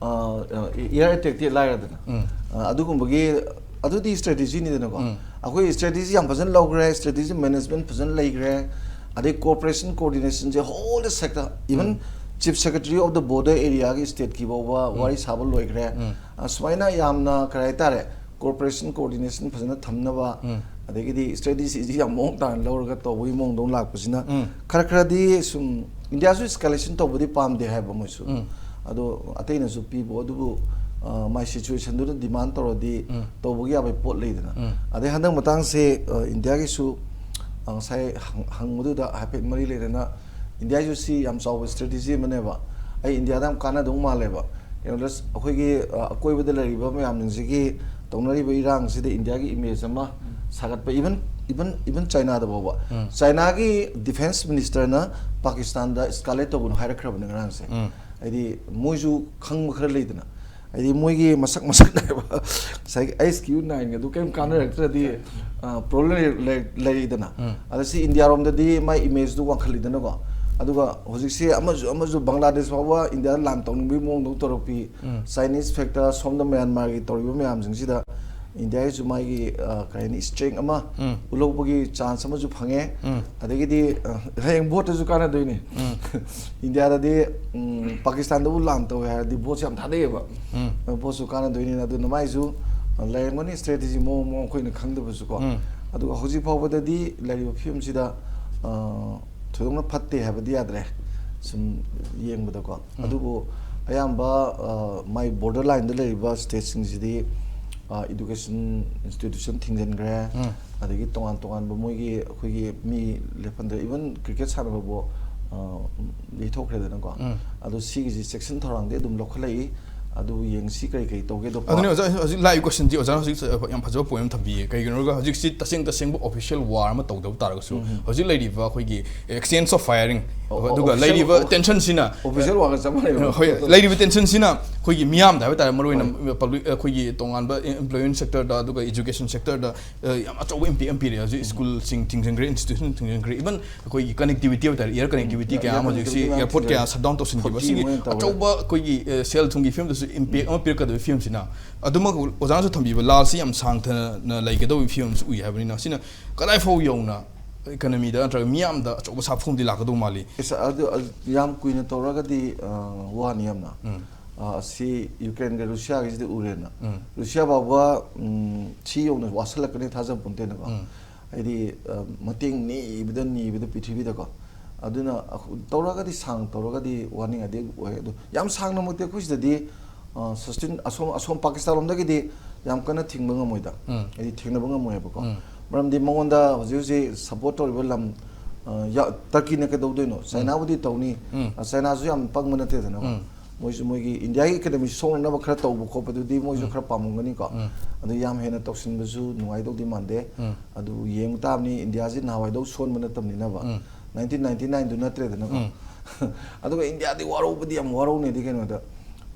ꯑ, ꯑ, ꯑꯦꯌꯔ ꯑꯦꯇꯦꯛꯇꯤ ꯂꯥꯏꯔꯗꯅ꯫ ꯎꯝ꯫ ꯑ, ꯑꯗꯨꯒꯨꯝꯕꯒꯤ, ꯑꯗꯨꯗꯤ ꯁ꯭ꯇ꯭ꯔꯦꯇꯦꯖꯤꯅꯤꯗꯅꯀꯣ꯫ ꯎꯝ꯫ ꯑꯩꯈꯣꯏ ꯁ꯭ꯇ꯭ꯔꯦꯇꯦꯖꯤ ꯌꯥꯝ ꯐꯖꯅ ꯂꯧꯈ꯭ꯔꯦ, ꯁ꯭ꯇ꯭ꯔꯦꯇꯦꯖꯤ ꯃꯦꯅꯦꯖꯃꯦꯟ ꯐꯖꯅ ꯂꯩꯈ꯭ꯔꯦ, ꯑꯗꯩ ꯀꯣꯑꯣꯄꯔꯦꯁꯟ ꯀꯣꯑꯣꯔꯗꯤꯅꯦꯁꯟꯁꯦ whole sector, even um. Chief secretary of the border ꯑꯦꯔꯤꯌꯥꯒꯤ ꯁ꯭ꯇꯦꯠꯀꯤ ꯐꯥꯎꯕ ꯎꯝ꯫ ꯋꯥꯔꯤ ꯁꯥꯕ ꯂꯣꯏꯈ꯭ꯔꯦ꯫ ꯎꯝ꯫ ꯑ, ꯁꯨꯃꯥꯏꯅ ꯌꯥꯝꯅ ꯀꯔꯤ ꯍꯥꯏꯇꯥꯔꯦ, ꯀꯣꯑꯣꯄꯔꯦꯁꯟ ꯀꯣꯑꯣꯔꯗꯤꯅꯦꯁꯟ ꯐꯖꯅ ꯊꯝꯅꯕ, ꯎꯝ꯫ ꯑꯗꯒꯤꯗꯤ ꯁ꯭ꯇ꯭ꯔꯦꯇꯦꯖꯤꯁꯤ ꯌꯥꯝ ꯃꯑꯣꯡ ꯇꯥꯅ ꯂꯧꯔꯒ ꯇꯧꯕꯒꯤ ꯃꯑꯣꯡꯗ ꯑꯃꯨꯛ ꯂꯥꯛꯄꯁꯤꯅ ꯎꯝ꯫ ꯈꯔ ꯈꯔꯗꯤ ꯁꯨꯝ ꯏꯟꯗꯤꯌꯥꯁꯨ ꯑꯦꯁꯀꯥꯂꯦꯁꯟ ꯇꯧꯕꯗꯤ ꯄꯥꯝꯗꯦ ꯍꯥꯏꯕ ꯃꯣꯏꯁꯨ꯫ ꯎꯝ꯫ ꯑꯗꯣ ꯑꯇꯩꯅꯁꯨ ꯄꯤꯕ, ꯑꯗꯨꯕꯨ, ꯑ, ꯃꯥꯏ ꯁꯤꯆꯨꯋꯦꯁꯟꯗꯨꯅ ꯗꯤꯃꯥꯟ ꯇꯧꯔꯗꯤ ꯎꯝ꯫ ꯇꯧꯕꯒꯤ ꯌꯥꯕꯒꯤ ꯄꯣꯠ ꯂꯩꯗꯅ꯫ ꯎꯝ꯫ ꯑꯗꯩ ꯍꯟꯗꯛ ꯃꯇꯥꯡꯁꯦ, ꯑ, ꯏꯟꯗꯤꯌꯥꯒꯤꯁꯨ, ꯑ, ꯉꯁꯥꯏ ꯍꯪ-, ꯍꯪꯕꯗꯨꯗ ꯍꯥꯏꯐꯦꯠ ꯃꯔꯤ ꯂꯩꯅꯅ ꯏꯟꯗꯤꯌꯥꯒꯤꯁꯨ ꯁꯤ ꯌꯥꯝ ꯆꯥꯎꯕ ꯁ꯭ꯇ꯭ꯔꯦꯇꯦꯖꯤ ꯑꯃꯅꯦꯕ꯫ ꯑꯩ ꯏꯟꯗꯤꯌꯥꯗ ꯌꯥꯝ ꯀꯥꯟꯅꯗꯧ ꯃꯥꯜꯂꯦꯕ꯫ ꯀꯩꯅꯣꯗ ꯑꯩꯈꯣꯏꯒꯤ, ꯑ, ꯑꯀꯣꯏꯕꯗ ꯂꯩꯔꯤꯕ ꯃꯌꯥꯝꯁꯤꯡꯁꯤꯒꯤ ꯇꯧꯅꯔꯤꯕ ꯏꯔꯥꯡꯁꯤꯗ ꯏꯟꯗꯤꯌꯥꯒꯤ ꯏꯃꯦꯖ ꯑꯃ ꯎꯝ꯫ ꯁꯥꯒꯠꯄ, ꯏꯚꯟ, ꯏꯚꯟ, ꯏꯚꯟ ꯆꯥꯏꯅꯥꯗ ꯐꯥꯎꯕ꯫ ꯎꯝ꯫ ꯆꯥꯏꯅꯥꯒꯤ ꯗꯤꯐꯦꯟꯁ ꯃꯤꯅꯤꯁꯇꯔꯅ ꯄꯥꯀꯤꯁꯇꯥꯟꯗ ꯑꯦꯁꯀꯥꯂꯦꯠ ꯇꯧꯒꯅꯨ ꯍꯥꯏꯔꯛꯈ꯭ꯔꯕꯅꯤ ꯉꯔꯥꯡꯁꯦ꯫ ꯎꯝ꯫ ꯍꯥꯏꯗꯤ ꯃꯣꯏꯁꯨ ꯈꯪꯕ ꯈꯔ ꯂꯩꯗꯅ꯫ ꯍꯥꯏꯗꯤ ꯃꯣꯏꯒꯤ ꯃꯁꯛ ꯃꯁꯛ ꯅꯥꯏꯕ ꯉꯁꯥꯏꯒꯤ ꯑꯩꯁ ꯀ꯭ꯌꯨ ꯅꯥꯏꯟꯒꯗꯨ ꯀꯔꯤꯝ ꯀꯥꯟꯅꯔꯛꯇ꯭ꯔꯗꯤ, ꯑ, ꯄ꯭ꯔꯣꯕ꯭ꯂꯦꯝ ꯂꯩ-, ꯂꯩ-, ꯂꯩꯔꯤꯗꯅ꯫ ꯎꯝ꯫ ꯑꯗ ꯁꯤ ꯏꯟꯗꯤꯌꯥꯔꯣꯝꯗꯗꯤ ꯃꯥꯏ ꯏꯃꯦꯖꯇꯨ ꯋꯥꯡꯈꯠꯂꯤꯗꯅꯀꯣ꯫ ꯑꯗꯨꯒ ꯍꯧꯖꯤꯛꯁꯤ ꯑꯃꯁꯨ ꯑꯃꯁꯨ ꯕꯪꯒ꯭ꯂꯥꯗꯦꯁ ꯐꯥꯎꯕ ꯏꯟꯗꯤꯌꯥꯗ ꯂꯥꯟ ꯇꯧꯅꯤꯡꯕꯒꯤ ꯃꯑꯣꯡꯗ ꯇꯧꯔꯛꯄꯤ, ꯎꯝ꯫ ꯆꯥꯏꯅꯤꯁ ꯐꯦꯛꯇꯔ, ꯁꯣꯝꯗ ꯃ꯭ꯌꯥꯟꯃꯥꯔꯒꯤ ꯇꯧꯔꯤꯕ ꯃꯌꯥꯝꯁꯤꯡꯁꯤꯗ ꯏꯟꯗꯤꯌꯥꯒꯤꯁꯨ ꯃꯥꯒꯤ, ꯑ, ꯀꯔꯤ ꯍꯥꯏꯅꯤ, ꯏꯁꯇ꯭ꯔꯦꯡ ꯑꯃ ꯎꯝ꯫ ꯎꯠꯍꯧꯕꯒꯤ ꯆꯥꯟꯁ ꯑꯃꯁꯨ ꯐꯪꯉꯦ꯫ ꯎꯝ꯫ ꯑꯗꯒꯤꯗꯤ, ꯑ, ꯍꯌꯦꯡ ꯚꯣꯠꯇꯁꯨ ꯀꯥꯟꯅꯗꯣꯏꯅꯤ꯫ ꯎꯝ꯫ ꯏꯟꯗꯤꯌꯥꯗꯗꯤ, ꯎꯝ, ꯄꯥꯀꯤꯁꯇꯥꯟꯗꯕꯨ ꯂꯥꯟ ꯇꯧꯋꯦ ꯍꯥꯏꯔꯗꯤ ꯚꯣꯠꯁꯦ ꯌꯥꯝ ꯊꯥꯗꯩꯑꯕ꯫ ꯎꯝ꯫ ꯑ, ꯚꯣꯠꯁꯨ ꯀꯥꯟꯅꯗꯣꯏꯅꯤꯅ, ꯑꯗꯨꯅ ꯃꯥꯏꯁꯨ, ꯑ, ꯂꯩꯔꯝꯒꯅꯤ ꯁ꯭ꯇ꯭ꯔꯦꯇꯦꯖꯤ ꯃꯑꯣꯡ ꯃꯑꯣꯡ ꯑꯩꯈꯣꯏꯅ ꯈꯪꯗꯕꯁꯨꯀꯣ꯫ ꯎꯝ꯫ ꯑꯗꯨꯒ ꯍꯧꯖꯤꯛ ꯐꯥꯎꯕꯗꯗꯤ ꯂꯩꯔꯤꯕ ꯐꯤꯕꯝꯁꯤꯗ, ꯑ, ꯊꯣꯏꯗꯣꯛꯅ ꯐꯠꯇꯦ ꯍꯥꯏꯕꯗꯤ ꯌꯥꯗ꯭ꯔꯦ, ꯁꯨꯝ ꯌꯦꯡꯕꯗꯀꯣ꯫ ꯎꯝ꯫ ꯑꯗꯨꯕꯨ ꯑꯌꯥꯝꯕ, ꯑ, ꯃꯥꯏ ꯕꯣꯔꯗꯔ ꯂꯥꯏꯟꯗ ꯂꯩꯔꯤꯕ ꯁ꯭ꯇꯦꯠꯁꯤꯡꯁꯤꯗꯤ, ꯑ, ꯏꯗꯨꯀꯦꯁꯟ ꯏꯟꯁꯇꯤꯇ꯭ꯌꯨꯁꯟ ꯊꯤꯡꯖꯤꯟꯈ꯭ꯔꯦ, ꯎꯝ꯫ ꯑꯗꯒꯤ ꯇꯣꯉꯥꯟ ꯇꯣꯉꯥꯟꯕ ꯃꯣꯏꯒꯤ ꯑꯩꯈꯣꯏꯒꯤ ꯃꯤ ꯂꯦꯞꯍꯟꯗ꯭ꯔꯦ, ꯏꯚꯟ ꯀ꯭ꯔꯤꯀꯦꯠ ꯁꯥꯟꯅꯕꯕꯨ ꯑ, ꯌꯩꯊꯣꯛꯈ꯭ꯔꯦꯗꯅꯀꯣ꯫ ꯑꯗꯣ ꯁꯤꯒꯤꯁꯤ ꯆꯦꯛꯁꯤꯟ ꯊꯧꯔꯥꯡꯗꯤ ꯑꯗꯨꯝ ꯂꯧꯈꯠꯂꯛꯏ꯫ ꯑꯗꯨ ꯌꯦꯡꯁꯤ ꯀꯔꯤ ꯀꯔꯤ ꯇꯧꯒꯦꯗꯣ꯫ ꯑꯗꯨꯅꯤ ꯑꯣꯖꯥ, ꯍꯧꯖꯤꯛ ꯂꯥꯛꯏꯕ question ꯁꯤ ꯑꯣꯖꯥꯅ ꯍꯧꯖꯤꯛ ꯌꯥꯝ ꯐꯖꯕ point ꯑꯃ ꯊꯝꯕꯤꯌꯦ꯫ ꯀꯩꯒꯤꯅꯣ ꯍꯥꯏꯔꯒ ꯍꯧꯖꯤꯛꯁꯤ ꯇꯁꯦꯡ ꯇꯁꯦꯡꯕ official war ꯑꯃ ꯇꯧꯗꯕ ꯇꯥꯔꯒꯁꯨ, ꯍꯧꯖꯤꯛ ꯂꯩꯔꯤꯕ ꯑꯩꯈꯣꯏꯒꯤ exchange of firing, ꯑꯣ, ꯑꯗꯨꯒ official, ꯂꯩꯔꯤꯕ ꯑꯣ, tension ꯁꯤꯅ, official war ꯒ ꯆꯞ ꯃꯥꯟꯅꯩꯕ꯫ ꯍꯣꯏ, ꯂꯩꯔꯤꯕ tension ꯁꯤꯅ ꯑꯩꯈꯣꯏꯒꯤ ꯃꯤꯌꯥꯝꯗ ꯍꯥꯏꯕ ꯇꯥꯔꯦ, ꯃꯔꯨꯑꯣꯏꯅ public, ꯑꯩꯈꯣꯏꯒꯤ ꯇꯣꯉꯥꯟꯕ employment sector ꯗ, ꯑꯗꯨꯒ education sector ꯗ, ꯑ, ꯌꯥꯝ ꯑꯆꯧꯕ impact ꯑꯃ ꯄꯤꯔꯦ꯫ ꯍꯧꯖꯤꯛ school ꯁꯤꯡ ꯊꯤꯡꯖꯤꯟꯈ꯭ꯔꯦ, institution ꯊꯤꯡꯖꯤꯟꯈ꯭ꯔꯦ, even ꯑꯩꯈꯣꯏꯒꯤ connectivity ꯍꯥꯏꯕ ꯇꯥꯔꯦ, air connectivity ꯀꯌꯥ ꯑꯃ ꯍꯧꯖꯤꯛꯁꯤ airport ꯀꯌꯥ shutdown ꯇꯧꯁꯤꯟꯈꯤꯕ, ꯁꯤꯒꯤ ꯑꯆꯧꯕ ꯑꯩꯈꯣꯏꯒꯤ, ꯑ, ꯁꯦꯜ ꯊꯨꯝꯒꯤ ꯐꯤꯕꯝꯗꯁꯨ impact ꯑꯃ ꯄꯤꯔꯛꯀꯗꯕ ꯐꯤꯕꯝꯁꯤꯅ, ꯑꯗꯨꯃꯛ ꯑꯣꯖꯥꯅꯁꯨ ꯊꯝꯕꯤꯕ ꯂꯥꯜꯁꯤ ꯌꯥꯝ ꯁꯥꯡꯊꯅ ꯂꯩꯒꯗꯧꯕꯒꯤ ꯐꯤꯕꯝꯁꯨ ꯎꯏ ꯍꯥꯏꯕꯅꯤꯅ, ꯁꯤꯅ ꯀꯗꯥꯏ ꯐꯥꯎ ꯌꯧꯅ economy ꯗ ꯅꯠꯇ꯭ꯔꯒ ꯃꯤꯌꯥꯝꯗ ꯑꯆꯧꯕ ꯁꯥꯐꯨ ꯑꯃꯗꯤ ꯂꯥꯛꯀꯗꯧ ꯃꯥꯜꯂꯤ꯫ ꯏꯁ, ꯑꯗꯨ, ꯑꯗꯨ ꯌꯥꯝ ꯀꯨꯏꯅ ꯇꯧꯔꯒꯗꯤ, ꯑ, ꯋꯥꯅꯤ ꯌꯥꯝꯅ꯫ ꯑ, ꯑꯁꯤ Ukraine ꯒ Russia ꯒꯤꯁꯤꯗꯤ ꯎꯔꯦꯅ꯫ Russia ꯐꯥꯎꯕ, ꯎꯝ, ꯁꯤ ꯌꯧꯅ ꯋꯥꯁꯜꯂꯛꯀꯅꯤ ꯊꯥꯖꯕ ꯄꯣꯟꯇꯦꯅꯀꯣ꯫ ꯍꯥꯏꯗꯤ, ꯑ, ꯃꯇꯦꯡ ꯅꯤꯕꯗ ꯅꯤꯕꯗ ꯄ꯭ꯔꯤꯊꯤꯕꯤꯗꯀꯣ꯫ ꯑꯗꯨꯅ ꯑꯈ-, ꯇꯧꯔꯒꯗꯤ, ꯁꯥꯡ ꯇꯧꯔꯒꯗꯤ ꯋꯥꯅꯤꯡꯉꯥꯏꯗꯤ ꯑꯣꯏ꯫ ꯑꯗꯨ ꯌꯥꯝ ꯁꯥꯡꯅꯃꯛꯇꯤ ꯑꯩꯈꯣꯏ ꯁꯤꯗꯗꯤ, ꯑ, sustain, ꯑꯁꯣꯝ, ꯑꯁꯣꯝ ꯄꯥꯀꯤꯁꯇꯥꯟ ꯂꯣꯝꯗꯒꯤꯗꯤ ꯌꯥꯝ ꯀꯟꯅ ꯊꯤꯡꯕ ꯉꯝꯃꯣꯏꯗ꯫ ꯍꯥꯏꯗꯤ ꯊꯦꯡꯅꯕ ꯉꯝꯃꯣꯏꯕꯀꯣ꯫ ꯃꯔꯝꯗꯤ ꯃꯉꯣꯟꯗ ꯍꯧꯖꯤꯛ ꯍꯧꯖꯤꯛ support ꯇꯧꯔꯤꯕ ꯂꯝ, ꯑ, ꯌꯥ-, ꯇꯔꯀꯤꯅ ꯀꯩꯗꯧꯗꯣꯏꯅꯣ? ꯆꯥꯏꯅꯥꯕꯨꯗꯤ ꯇꯧꯅꯤ꯫ ꯑ, ꯆꯥꯏꯅꯥꯁꯨ ꯌꯥꯝ ꯄꯪꯕ ꯅꯠꯇꯦꯗꯅꯀꯣ꯫ ꯃꯣꯏꯁꯨ ꯃꯣꯏꯒꯤ ꯏꯟꯗꯤꯌꯥꯒꯤ economy ꯁꯣꯛꯅꯅꯕ ꯈꯔ ꯇꯧꯕ ꯈꯣꯠꯄꯗꯨꯗꯤ ꯃꯣꯏꯁꯨ ꯈꯔ ꯄꯥꯝꯃꯝꯒꯅꯤꯀꯣ꯫ ꯑꯗꯨ ꯌꯥꯝ ꯍꯦꯟꯅ ꯇꯧꯁꯤꯟꯕꯁꯨ ꯅꯨꯡꯉꯥꯏꯗꯧꯗꯤ ꯃꯥꯟꯗꯦ꯫ ꯑꯗꯨ ꯌꯦꯡꯕ ꯇꯥꯕꯅꯤ, ꯏꯟꯗꯤꯌꯥꯁꯤ ꯅꯍꯥꯟꯋꯥꯏꯗꯧ ꯁꯣꯟꯕ ꯅꯠꯇꯕꯅꯤꯅꯕ꯫ Nineteen ninety nine ꯗꯨ ꯅꯠꯇ꯭ꯔꯦꯗꯅꯀꯣ꯫ ꯑꯗꯨꯒ ꯏꯟꯗꯤꯌꯥꯗꯤ ꯋꯥꯔꯧꯕꯗꯤ ꯌꯥꯝ ꯋꯥꯔꯧꯅꯦꯗꯤ ꯀꯩꯅꯣꯗ,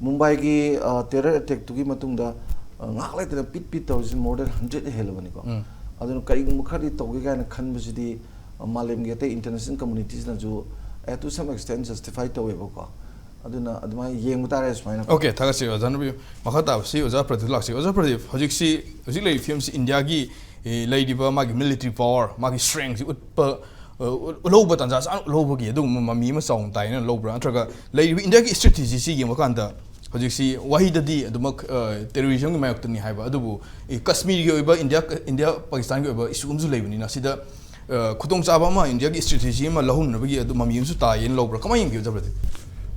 ꯃꯨꯝꯕꯥꯏꯒꯤ, ꯑ, terror attack ꯇꯨꯒꯤ ꯃꯇꯨꯡꯗ, ꯑ, ꯉꯥꯏꯍꯥꯛ ꯂꯩꯇꯅ ꯄꯤꯠ ꯄꯤꯠ ꯇꯧꯔꯤꯁꯤ more than hundred ꯍꯦꯜꯂꯕꯅꯤꯀꯣ꯫ ꯑꯗꯨꯅ ꯀꯔꯤꯒꯨꯝꯕ ꯈꯔꯗꯤ ꯇꯧꯒꯦ ꯀꯥꯏꯅ ꯈꯟꯕꯁꯤꯗꯤ, ꯑ, ꯃꯥꯂꯦꯝꯒꯤ ꯑꯇꯩ international community ꯁꯤꯅꯁꯨ, ꯑ, to some extent justify ꯇꯧꯋꯦꯕꯀꯣ꯫ ꯑꯗꯨꯅ ꯑꯗꯨꯃꯥꯏꯅ ꯌꯦꯡꯕ ꯇꯥꯔꯦ ꯁꯨꯃꯥꯏꯅ꯫ Okay, ꯊꯥꯒꯠꯆꯔꯤ ꯑꯣꯖꯥ ꯅꯕꯤ꯫ ꯃꯈꯥ ꯇꯥꯕꯁꯤ ꯑꯣꯖꯥ ꯄ꯭ꯔꯗꯤꯞ ꯂꯥꯛꯆꯒꯦ꯫ ꯑꯣꯖꯥ ꯄ꯭ꯔꯗꯤꯞ, ꯍꯧꯖꯤꯛꯁꯤ, ꯍꯧꯖꯤꯛ ꯂꯩꯔꯤꯕ ꯐꯤꯕꯝꯁꯤ ꯏꯟꯗꯤꯌꯥꯒꯤ, ꯑꯦ, ꯂꯩꯔꯤꯕ ꯃꯥꯒꯤ military power, ꯃꯥꯒꯤ strength ꯁꯤ ꯎꯠꯄ, ꯑ, ꯎ-, ꯎꯠꯍꯧꯕ ꯇꯥꯟꯖꯥ ꯆꯥꯅ ꯎꯠꯍꯧꯕꯒꯤ ꯑꯗꯨꯒꯨꯝꯕ ꯃꯃꯤ ꯑꯃ ꯆꯥꯎꯅ ꯇꯥꯏꯅ ꯂꯧꯕ꯭ꯔꯥ? ꯅꯠꯇ꯭ꯔꯒ ꯂꯩꯔꯤꯕ ꯏꯟꯗꯤꯌꯥꯒꯤ strategy ꯁꯤ ꯌꯦꯡꯕ ꯀꯥꯟꯗ ꯍꯧꯖꯤꯛꯁꯤ ꯋꯥꯍꯩꯗꯗꯤ ꯑꯗꯨꯃꯛ, ꯑ, terrorism ꯒꯤ ꯃꯥꯌꯣꯛꯇꯅꯤ ꯍꯥꯏꯕ, ꯑꯗꯨꯕꯨ, ꯑꯦ, ꯀꯁꯃꯤꯔꯒꯤ ꯑꯣꯏꯕ ꯏꯟꯗꯤꯌꯥ, ꯏꯟꯗꯤꯌꯥ ꯄꯥꯀꯤꯁꯇꯥꯟꯒꯤ ꯑꯣꯏꯕ issue ꯑꯃꯁꯨ ꯂꯩꯕꯅꯤꯅ, ꯁꯤꯗ, ꯑ, ꯈꯨꯗꯣꯡꯆꯥꯕ ꯑꯃ, ꯏꯟꯗꯤꯌꯥꯒꯤ strategy ꯑꯃ ꯂꯧꯍꯧꯅꯕꯒꯤ ꯑꯗꯨ ꯃꯃꯤ ꯑꯃꯁꯨ ꯇꯥꯏꯌꯦꯅ ꯂꯧꯕ꯭ꯔꯥ? ꯀꯃꯥꯏꯅ ꯌꯦꯡꯒꯦ, ꯑꯣꯖꯥ ꯄ꯭ꯔꯗꯤꯞ?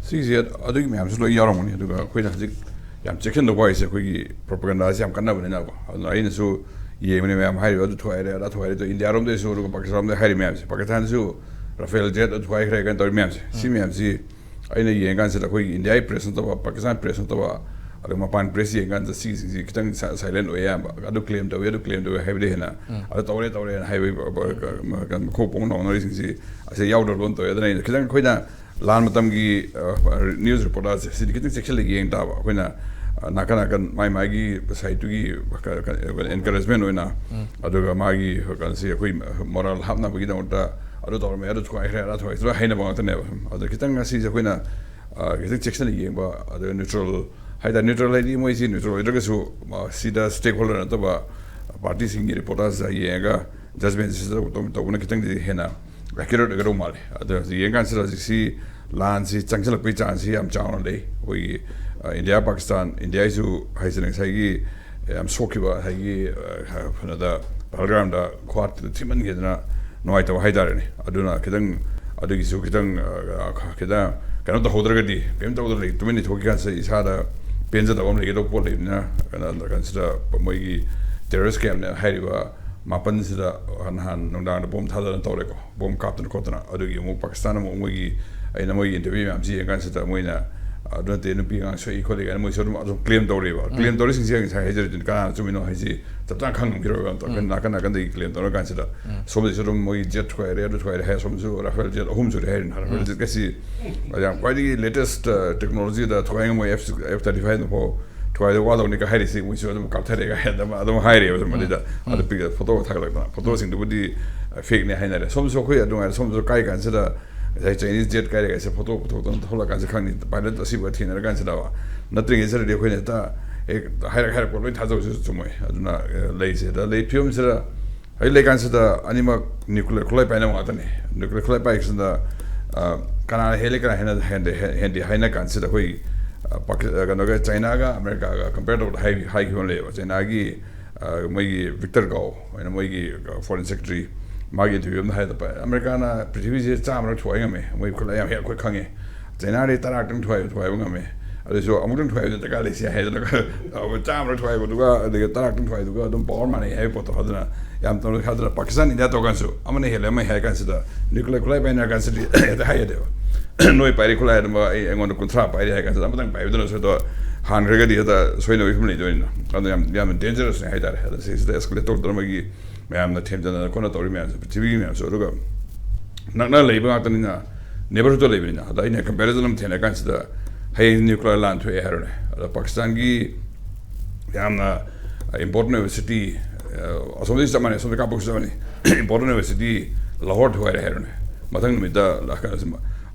ꯁꯤꯒꯤꯁꯦ ꯑꯗꯨꯒꯤ ꯃꯌꯥꯝꯁꯨ ꯂꯣꯏ ꯌꯥꯎꯔꯝꯒꯅꯤ꯫ ꯑꯗꯨꯒ ꯑꯩꯈꯣꯏꯅ ꯍꯧꯖꯤꯛ ꯌꯥꯝ ꯆꯦꯛꯁꯤꯟꯗꯧꯕ ꯍꯥꯏꯁꯦ ꯑꯩꯈꯣꯏꯒꯤ propaganda ꯁꯦ ꯌꯥꯝ ꯀꯟꯅꯕꯅꯤꯅꯀꯣ꯫ ꯑꯗꯨꯅ ꯑꯩꯅꯁꯨ ꯌꯦꯡꯕꯅꯦ, ꯃꯌꯥꯝ ꯍꯥꯏꯔꯤꯕ ꯑꯗꯨ ꯊꯣꯛꯍꯥꯏꯔꯦ, ꯑꯗꯥ ꯊꯣꯛꯍꯥꯏꯔꯦ, ꯑꯗꯣ ꯏꯟꯗꯤꯌꯥꯔꯣꯝꯗꯩꯁꯨ ꯑꯗꯨꯒ ꯄꯥꯀꯤꯁꯇꯥꯟꯔꯣꯝꯗꯩ ꯍꯥꯏꯔꯤ ꯃꯌꯥꯝꯁꯦ꯫ ꯄꯥꯀꯤꯁꯇꯥꯟꯁꯨ ꯔꯥꯐꯦꯜ ꯖꯦꯠ ꯑꯗꯨ ꯊꯨꯒꯥꯏꯈ꯭ꯔꯦ ꯀꯥꯏꯅ ꯇꯧꯔꯤ ꯃꯌꯥꯝꯁꯦ, ꯁꯤ ꯃꯌꯥꯝꯁꯤ ꯑꯩꯅ ꯌꯦꯡꯉꯀꯥꯟꯁꯤꯗ ꯑꯩꯈꯣꯏꯒꯤ ꯏꯟꯗꯤꯌꯥꯒꯤ ꯄ꯭ꯔꯦꯁ ꯅꯠꯇꯕ, ꯄꯥꯀꯤꯁꯇꯥꯟ ꯄ꯭ꯔꯦꯁ ꯅꯠꯇꯕ, ꯑꯗꯨꯒ ꯃꯄꯥꯟ ꯄ꯭ꯔꯦꯁ ꯌꯦꯡꯉꯀꯥꯟꯁꯤꯗ ꯁꯤꯁꯤꯡꯁꯤ ꯈꯤꯇꯪ ꯁꯥꯏꯂꯦꯟ ꯑꯣꯏ ꯑꯌꯥꯝꯕ꯫ ꯑꯗꯨ ꯀ꯭ꯂꯦꯝ ꯇꯧꯏ, ꯑꯗꯨ ꯀ꯭ꯂꯦꯝ ꯇꯧꯏ ꯍꯥꯏꯕꯗꯤ ꯍꯦꯟꯅ, ꯑꯗꯨ ꯇꯧꯔꯦ ꯇꯧꯔꯦꯅ ꯍꯥꯏꯕꯒꯤ ꯃꯈꯣꯛ ꯄꯣꯡ ꯅꯧꯅꯔꯤꯁꯤꯡꯁꯤ ꯑꯁꯤ ꯌꯥꯎꯗ꯭ꯔꯕ ꯂꯣꯟ ꯇꯧꯋꯦ꯫ ꯑꯗꯨꯅ ꯑꯩꯅ ꯈꯤꯇꯪ ꯑꯩꯈꯣꯏꯅ ꯂꯥꯟ ꯃꯇꯝꯒꯤ ꯅ꯭ꯌꯨꯁ ꯔꯤꯄꯣꯔꯇꯔꯁꯦ ꯁꯤꯗꯤ ꯈꯤꯇꯪ ꯆꯦꯛꯁꯤꯜꯂꯒ ꯌꯦꯡ ꯇꯥꯕ꯫ ꯑꯩꯈꯣꯏꯅ ꯅꯥꯀꯟ ꯅꯥꯀꯟ ꯃꯥꯏ ꯃꯥꯏꯒꯤ ꯁꯥꯏꯠꯇꯨꯒꯤ ꯑꯦꯟꯀꯔꯦꯖꯃꯦꯟ ꯑꯣꯏꯅ, ꯑꯗꯨꯒ ꯃꯥꯒꯤ ꯀꯩꯅꯣꯁꯤ ꯑꯩꯈꯣꯏ ꯃꯣꯔꯥꯜ ꯍꯥꯞꯅꯕꯒꯤꯗꯃꯛꯇ ꯑꯗꯨ ꯇꯧꯔꯝꯃꯦ, ꯑꯗꯨ ꯊꯨꯒꯥꯏꯈ꯭ꯔꯦ, ꯑꯗꯥ ꯊꯨꯒꯥꯏꯈ꯭ꯔꯦ ꯍꯥꯏꯅꯕ ꯉꯥꯛꯇꯅꯦꯕ꯫ ꯑꯗꯣ ꯈꯤꯇꯪ ꯑꯁꯤꯁꯦ ꯑꯩꯈꯣꯏꯅ ꯈꯤꯇꯪ ꯆꯦꯛꯁꯤꯟꯅ ꯌꯦꯡꯕ, ꯑꯗꯨꯒ ꯅ꯭ꯌꯨꯇ꯭ꯔꯦꯜ ꯍꯥꯏꯇꯥꯔꯦ, ꯅ꯭ꯌꯨꯇ꯭ꯔꯦꯜ ꯍꯥꯏꯗꯤ ꯃꯣꯏꯁꯤ ꯅ꯭ꯌꯨꯇ꯭ꯔꯦꯜ ꯑꯣꯏꯗ꯭ꯔꯒꯁꯨ ꯁꯤꯗ ꯁ꯭ꯇꯦꯛ ꯍꯣꯜꯗꯔ ꯅꯠꯇꯕ ꯄꯥꯔꯇꯤꯁꯤꯡꯒꯤ ꯔꯤꯄꯣꯔꯇꯔꯁꯤꯗ ꯌꯦꯡꯉꯒ ꯖꯖꯃꯦꯟꯁꯤꯗ ꯇꯧꯕꯅ ꯈꯤꯇꯪꯗꯤ ꯍꯦꯟꯅ ꯑꯦꯀ꯭ꯌꯨꯔꯦꯠ ꯑꯣꯏꯒꯗꯧ ꯃꯥꯜꯂꯦ꯫ ꯑꯗꯣ ꯍꯧꯖꯤꯛ ꯌꯦꯡꯀꯥꯟꯁꯤꯗ ꯍꯧꯖꯤꯛꯁꯤ ꯂꯥꯟꯁꯤ ꯆꯪꯁꯤꯜꯂꯛꯄꯒꯤ ꯆꯥꯟꯁꯁꯤ ꯌꯥꯝ ꯆꯥꯎꯅ ꯂꯩ꯫ ꯑꯩꯈꯣꯏꯒꯤ ꯏꯟꯗꯤꯌꯥ ꯄꯥꯀꯤꯁꯇꯥꯟ, ꯏꯟꯗꯤꯌꯥꯒꯤꯁꯨ ꯍꯥꯏꯁꯤꯅ ꯉꯁꯥꯏꯒꯤ ꯌꯥꯝ ꯁꯣꯛꯈꯤꯕ ꯉꯁꯥꯏꯒꯤ ꯀꯩꯅꯣꯗ ꯄꯍꯜꯒꯥꯝꯗ ꯈꯨꯍꯥꯠꯇꯨꯗ ꯊꯤꯃꯟꯈꯤꯗꯅ ꯅꯨꯡꯉꯥꯏꯇꯕ ꯍꯥꯏꯇꯥꯔꯦꯅꯦ꯫ ꯑꯗꯨꯅ ꯈꯤꯇꯪ ꯑꯗꯨꯒꯤꯁꯨ ꯈꯤꯇꯪ ꯈꯤꯇꯪ ꯀꯩꯅꯣ ꯇꯧꯍꯧꯗ꯭ꯔꯒꯗꯤ, ꯀꯩꯝ ꯇꯧꯗ꯭ꯔꯒꯗꯤ, ꯇꯨꯃꯤꯟ ꯂꯩꯊꯣꯛꯈꯤ ꯀꯥꯟꯁꯤꯗ ꯏꯁꯥꯗ ꯄꯦꯟꯖꯗꯕ ꯑꯃ ꯂꯩꯒꯗꯧꯕ ꯄꯣꯠ ꯂꯩꯕꯅꯤꯅ, ꯀꯩꯅꯣ ꯀꯥꯟꯁꯤꯗ ꯃꯣꯏꯒꯤ ꯇꯦꯔꯣꯔꯤꯁ ꯀꯦꯝꯅ ꯍꯥꯏꯔꯤꯕ ꯃꯥꯄꯟꯁꯤꯗ ꯅꯍꯥꯟ ꯅꯨꯡꯗꯥꯡꯗ ꯕꯣꯝ ꯊꯥꯗꯅ ꯇꯧꯔꯦꯀꯣ, ꯕꯣꯝ ꯀꯥꯞꯇꯅ ꯈꯣꯠꯇꯅ꯫ ꯑꯗꯨꯒꯤ ꯑꯃꯨꯛ ꯄꯥꯀꯤꯁꯇꯥꯟ ꯑꯃꯨꯛ ꯃꯣꯏꯒꯤ, ꯑꯩꯅ ꯃꯣꯏꯒꯤ ꯏꯟꯇꯔꯚ꯭ꯌꯨ ꯃꯌꯥꯝꯁꯤ ꯌꯦꯡꯀꯥꯟꯁꯤꯗ ꯃꯣꯏꯅ ꯑꯗꯨ ꯅꯠꯇꯦ, ꯅꯨꯄꯤ ꯑꯉꯥꯡ ꯁꯣꯛꯏ ꯈꯣꯠꯂꯤ ꯀꯥꯏꯅ ꯃꯣꯏꯁꯨ ꯑꯗꯨꯝ ꯑꯗꯨꯝ ꯀ꯭ꯂꯦꯝ ꯇꯧꯔꯤꯕ꯫ ꯀ꯭ꯂꯦꯝ ꯇꯧꯔꯤꯁꯤꯡꯁꯦ ꯉꯁꯥꯏ ꯍꯥꯏꯖꯔꯤꯗꯨꯅꯤ, ꯀꯅꯥꯅ ꯆꯨꯝꯃꯤꯅꯣ ꯍꯥꯏꯁꯤ ꯆꯞ ꯆꯥꯅ ꯈꯪꯉꯝꯈꯤꯔꯣꯏꯕ꯫ ꯑꯝꯇ ꯑꯩꯈꯣꯏꯅ ꯅꯥꯀꯟ ꯅꯥꯀꯟꯗꯒꯤ ꯀ꯭ꯂꯦꯝ ꯇꯧꯔꯀꯥꯟꯁꯤꯗ ꯁꯣꯝꯗꯁꯨ ꯑꯗꯨꯝ ꯃꯣꯏꯒꯤ ꯖꯦꯠ ꯊꯨꯒꯥꯏꯔꯦ, ꯑꯗꯨ ꯊꯨꯒꯥꯏꯔꯦ ꯍꯥꯏ, ꯁꯣꯝꯗꯁꯨ ꯔꯥꯐꯦꯜ ꯖꯦꯠ ꯑꯍꯨꯝ ꯁꯨꯔꯦ ꯍꯥꯏꯔꯤꯅꯤ꯫ ꯔꯥꯐꯦꯜ ꯖꯦꯠꯀꯁꯤ ꯌꯥꯝ ꯈ꯭ꯋꯥꯏꯗꯒꯤ ꯂꯦꯇꯦꯁ ꯇꯦꯛꯅꯣꯂꯣꯖꯤꯗ ꯊꯨꯒꯥꯏ ꯉꯝꯃꯣꯏ, ꯑꯦꯐ ꯊꯥꯔꯇꯤ ꯐꯥꯏꯚ ꯐꯥꯎ ꯊꯨꯒꯥꯏꯗ ꯋꯥꯗꯧꯅꯤ ꯀ ꯍꯥꯏꯔꯤꯁꯤ ꯃꯣꯏꯁꯨ ꯑꯗꯨꯝ ꯀꯥꯞꯊꯔꯛꯑꯦ ꯀꯥꯏꯅ ꯑꯗꯨꯝ ꯍꯥꯏꯔꯤꯕ ꯃꯗꯨꯗ꯫ ꯑꯗꯨ ꯄꯤꯛ ꯐꯣꯇꯣ ꯊꯥꯒꯠꯂꯛꯇꯅ, ꯐꯣꯇꯣꯁꯤꯡꯗꯨꯕꯨꯗꯤ ꯐꯦꯛꯅꯦ ꯍꯥꯏꯅꯔꯦ꯫ ꯁꯣꯝꯗꯁꯨ ꯑꯩꯈꯣꯏ ꯑꯗꯨꯃꯥꯏꯅ ꯁꯣꯝꯗꯁꯨ ꯀꯥꯏ ꯀꯥꯟꯁꯤꯗ ꯉꯁꯥꯏ ꯆꯥꯏꯅꯤꯁ ꯖꯦꯠ ꯀꯥꯏꯔꯦ ꯀꯥꯏꯁꯦ ꯐꯣꯇꯣ ꯄꯨꯊꯣꯛꯇꯅ ꯊꯣꯛꯂꯛꯀꯥꯟꯁꯤꯗ ꯈꯪꯅꯤ, ꯄꯥꯏꯂꯠ ꯑꯁꯤꯕ ꯊꯦꯡꯅꯔ ꯀꯥꯟꯁꯤꯗ꯫ ꯅꯠꯇ꯭ꯔꯤꯉꯩꯁꯤꯗꯗꯤ ꯑꯩꯈꯣꯏꯅ ꯍꯦꯛꯇ ꯍꯦꯛ ꯍꯥꯏꯔꯛ ꯍꯥꯏꯔꯛꯄ ꯂꯣꯏ ꯊꯥꯖꯕꯁꯨ ꯆꯨꯝꯃꯣꯏ꯫ ꯑꯗꯨꯅ ꯂꯩꯁꯤꯗ ꯂꯩ ꯐꯤꯕꯝꯁꯤꯗ ꯍꯧꯖꯤꯛ ꯂꯩꯀꯥꯟꯁꯤꯗ ꯑꯅꯤꯃꯛ ꯅ꯭ꯌꯨꯀ꯭ꯂꯤꯌꯔ ꯈꯨꯠꯂꯥꯏ ꯄꯥꯏꯅꯕ ꯉꯥꯛꯇꯅꯤ꯫ ꯅ꯭ꯌꯨꯀ꯭ꯂꯤꯌꯔ ꯈꯨꯠꯂꯥꯏ ꯄꯥꯏꯕꯁꯤꯗ ꯀꯅꯥꯅ ꯍꯦꯜꯂꯤ, ꯀꯅꯥ ꯍꯦꯟꯅ ꯍꯦꯟꯗꯦ, ꯍꯦꯟꯗꯦ ꯍꯥꯏꯅ ꯀꯥꯟꯁꯤꯗ ꯑꯩꯈꯣꯏ ꯀꯩꯅꯣꯒ ꯆꯥꯏꯅꯥꯒ ꯑꯃꯦꯔꯤꯀꯥꯒ ꯀꯝꯄꯦꯌꯔ ꯇꯧꯕꯗ ꯍꯥꯏꯈꯤꯕ ꯑꯃ ꯂꯩꯌꯦꯕ꯫ ꯆꯥꯏꯅꯥꯒꯤ ꯃꯣꯏꯒꯤ ꯚꯤꯛꯇꯔ ꯒꯥꯎ ꯍꯥꯏꯅ ꯃꯣꯏꯒꯤ ꯐꯣꯔꯦꯟ ꯁꯦꯀ꯭ꯔꯦꯇꯔꯤ, ꯃꯥꯒꯤ ꯏꯟꯇꯔꯚ꯭ꯌꯨ ꯑꯃꯗ ꯍꯥꯏꯗ ꯑꯃꯦꯔꯤꯀꯥꯅ ꯄ꯭ꯔꯤꯊꯤꯕꯤꯁꯦ ꯆꯥꯝꯃꯔꯛ ꯊꯨꯒꯥꯏ ꯉꯝꯃꯦ, ꯃꯣꯏ ꯈꯨꯠꯂꯥꯏ ꯌꯥꯝ ꯍꯦꯟꯅ ꯑꯩꯈꯣꯏ ꯈꯪꯉꯦ꯫ ꯆꯥꯏꯅꯥꯗꯤ ꯇꯔꯥꯔꯛꯇꯪ ꯊꯨꯒꯥꯏ ꯊꯨꯒꯥꯏꯕ ꯉꯝꯃꯦ꯫ ꯑꯗꯨꯁꯨ ꯑꯃꯨꯛꯇꯪ ꯊꯨꯒꯥꯏꯕꯗ ꯗꯔꯀꯥꯔ ꯂꯩꯁꯦ ꯍꯥꯏꯗꯅ ꯆꯥꯝꯃꯔꯛ ꯊꯨꯒꯥꯏꯕꯗꯨꯒ ꯑꯗꯒꯤ ꯇꯔꯥꯔꯛꯇꯪ ꯊꯨꯒꯥꯏꯕꯗꯨꯒ ꯑꯗꯨꯝ ꯄꯋꯥꯔ ꯃꯥꯟꯅꯩ ꯍꯥꯏꯕ ꯄꯣꯠꯇꯣ꯫ ꯑꯗꯨꯅ ꯌꯥꯝ ꯇꯧꯅ ꯈꯥꯗꯅ ꯄꯥꯀꯤꯁꯇꯥꯟ ꯏꯟꯗꯤꯌꯥ ꯇꯧꯔꯀꯥꯟꯗꯁꯨ ꯑꯃꯅ ꯍꯦꯜꯂꯦ ꯑꯃ ꯍꯦꯜꯂꯦ ꯍꯥꯏ ꯀꯥꯟꯁꯤꯗ ꯅ꯭ꯌꯨꯀ꯭ꯂꯤꯌꯔ ꯈꯨꯠꯂꯥꯏ ꯄꯥꯏꯅꯔ ꯀꯥꯟꯁꯤꯗꯤ ꯍꯦꯛꯇ ꯍꯥꯏ ꯌꯥꯗꯦꯕ꯫ ꯅꯣꯏ ꯄꯥꯏꯔꯤ ꯈꯨꯠꯂꯥꯏ ꯑꯗꯨꯝ ꯑꯩ ꯑꯩꯉꯣꯟꯗ ꯀꯨꯟꯊ꯭ꯔꯥ ꯄꯥꯏꯔꯤ ꯍꯥꯏ ꯀꯥꯟꯁꯤꯗ ꯑꯃꯇꯪ ꯄꯥꯏꯕꯗꯨꯅꯁꯨ ꯑꯗꯣ ꯍꯥꯟꯈ꯭ꯔꯒꯗꯤ ꯍꯦꯛꯇ ꯁꯣꯏꯅꯕꯒꯤ ꯐꯤꯕꯝ ꯂꯩꯗꯣꯏꯅꯤꯅ꯫ ꯑꯗꯨꯅ ꯌꯥꯝ ꯌꯥꯝꯅ ꯗꯦꯟꯖꯔꯁꯅꯦ ꯍꯥꯏꯇꯥꯔꯦ꯫ ꯑꯗ ꯁꯤꯁꯤꯗ ꯑꯦꯁꯀꯦꯂꯦꯠ ꯇꯧꯗꯅꯕꯒꯤ ꯃꯌꯥꯝꯅ ꯊꯦꯝꯖꯅ ꯈꯣꯠꯅ ꯇꯧꯔꯤ ꯃꯌꯥꯝꯁꯦ, ꯄ꯭ꯔꯤꯊꯤꯕꯤꯒꯤ ꯃꯌꯥꯝꯁꯨ꯫ ꯑꯗꯨꯒ ꯅꯛꯅ ꯂꯩꯕ ꯉꯥꯛꯇꯅꯤꯅ, ꯅꯦꯕꯔꯍꯨꯠꯇ ꯂꯩꯕꯅꯤꯅ꯫ ꯑꯗ ꯑꯩꯅ ꯀꯝꯄꯦꯔꯤꯖꯟ ꯑꯃ ꯊꯦꯡꯅ ꯀꯥꯟꯁꯤꯗ ꯍꯌꯦꯡ ꯅ꯭ꯌꯨꯀ꯭ꯂꯤꯌꯔ ꯂꯥꯟ ꯊꯣꯛꯑꯦ ꯍꯥꯏꯔꯣꯅꯦ, ꯑꯗ ꯄꯥꯀꯤꯁꯇꯥꯟꯒꯤ ꯌꯥꯝꯅ ꯏꯝꯄꯣꯔꯇꯦꯟ ꯑꯣꯏꯕ ꯁꯤꯇꯤ, ꯑꯁꯣꯝꯗꯒꯤ ꯆꯞ ꯃꯥꯟꯅꯩ, ꯑꯁꯣꯝꯗ ꯀꯥꯞꯄꯁꯨ ꯆꯞ ꯃꯥꯟꯅꯩ, ꯏꯝꯄꯣꯔꯇꯦꯟ ꯑꯣꯏꯕ ꯁꯤꯇꯤ ꯂꯥꯍꯣꯔ ꯊꯨꯒꯥꯏꯔꯦ ꯍꯥꯏꯔꯣꯅꯦ, ꯃꯊꯪ ꯅꯨꯃꯤꯠꯇ ꯀꯩꯅꯣꯁꯤ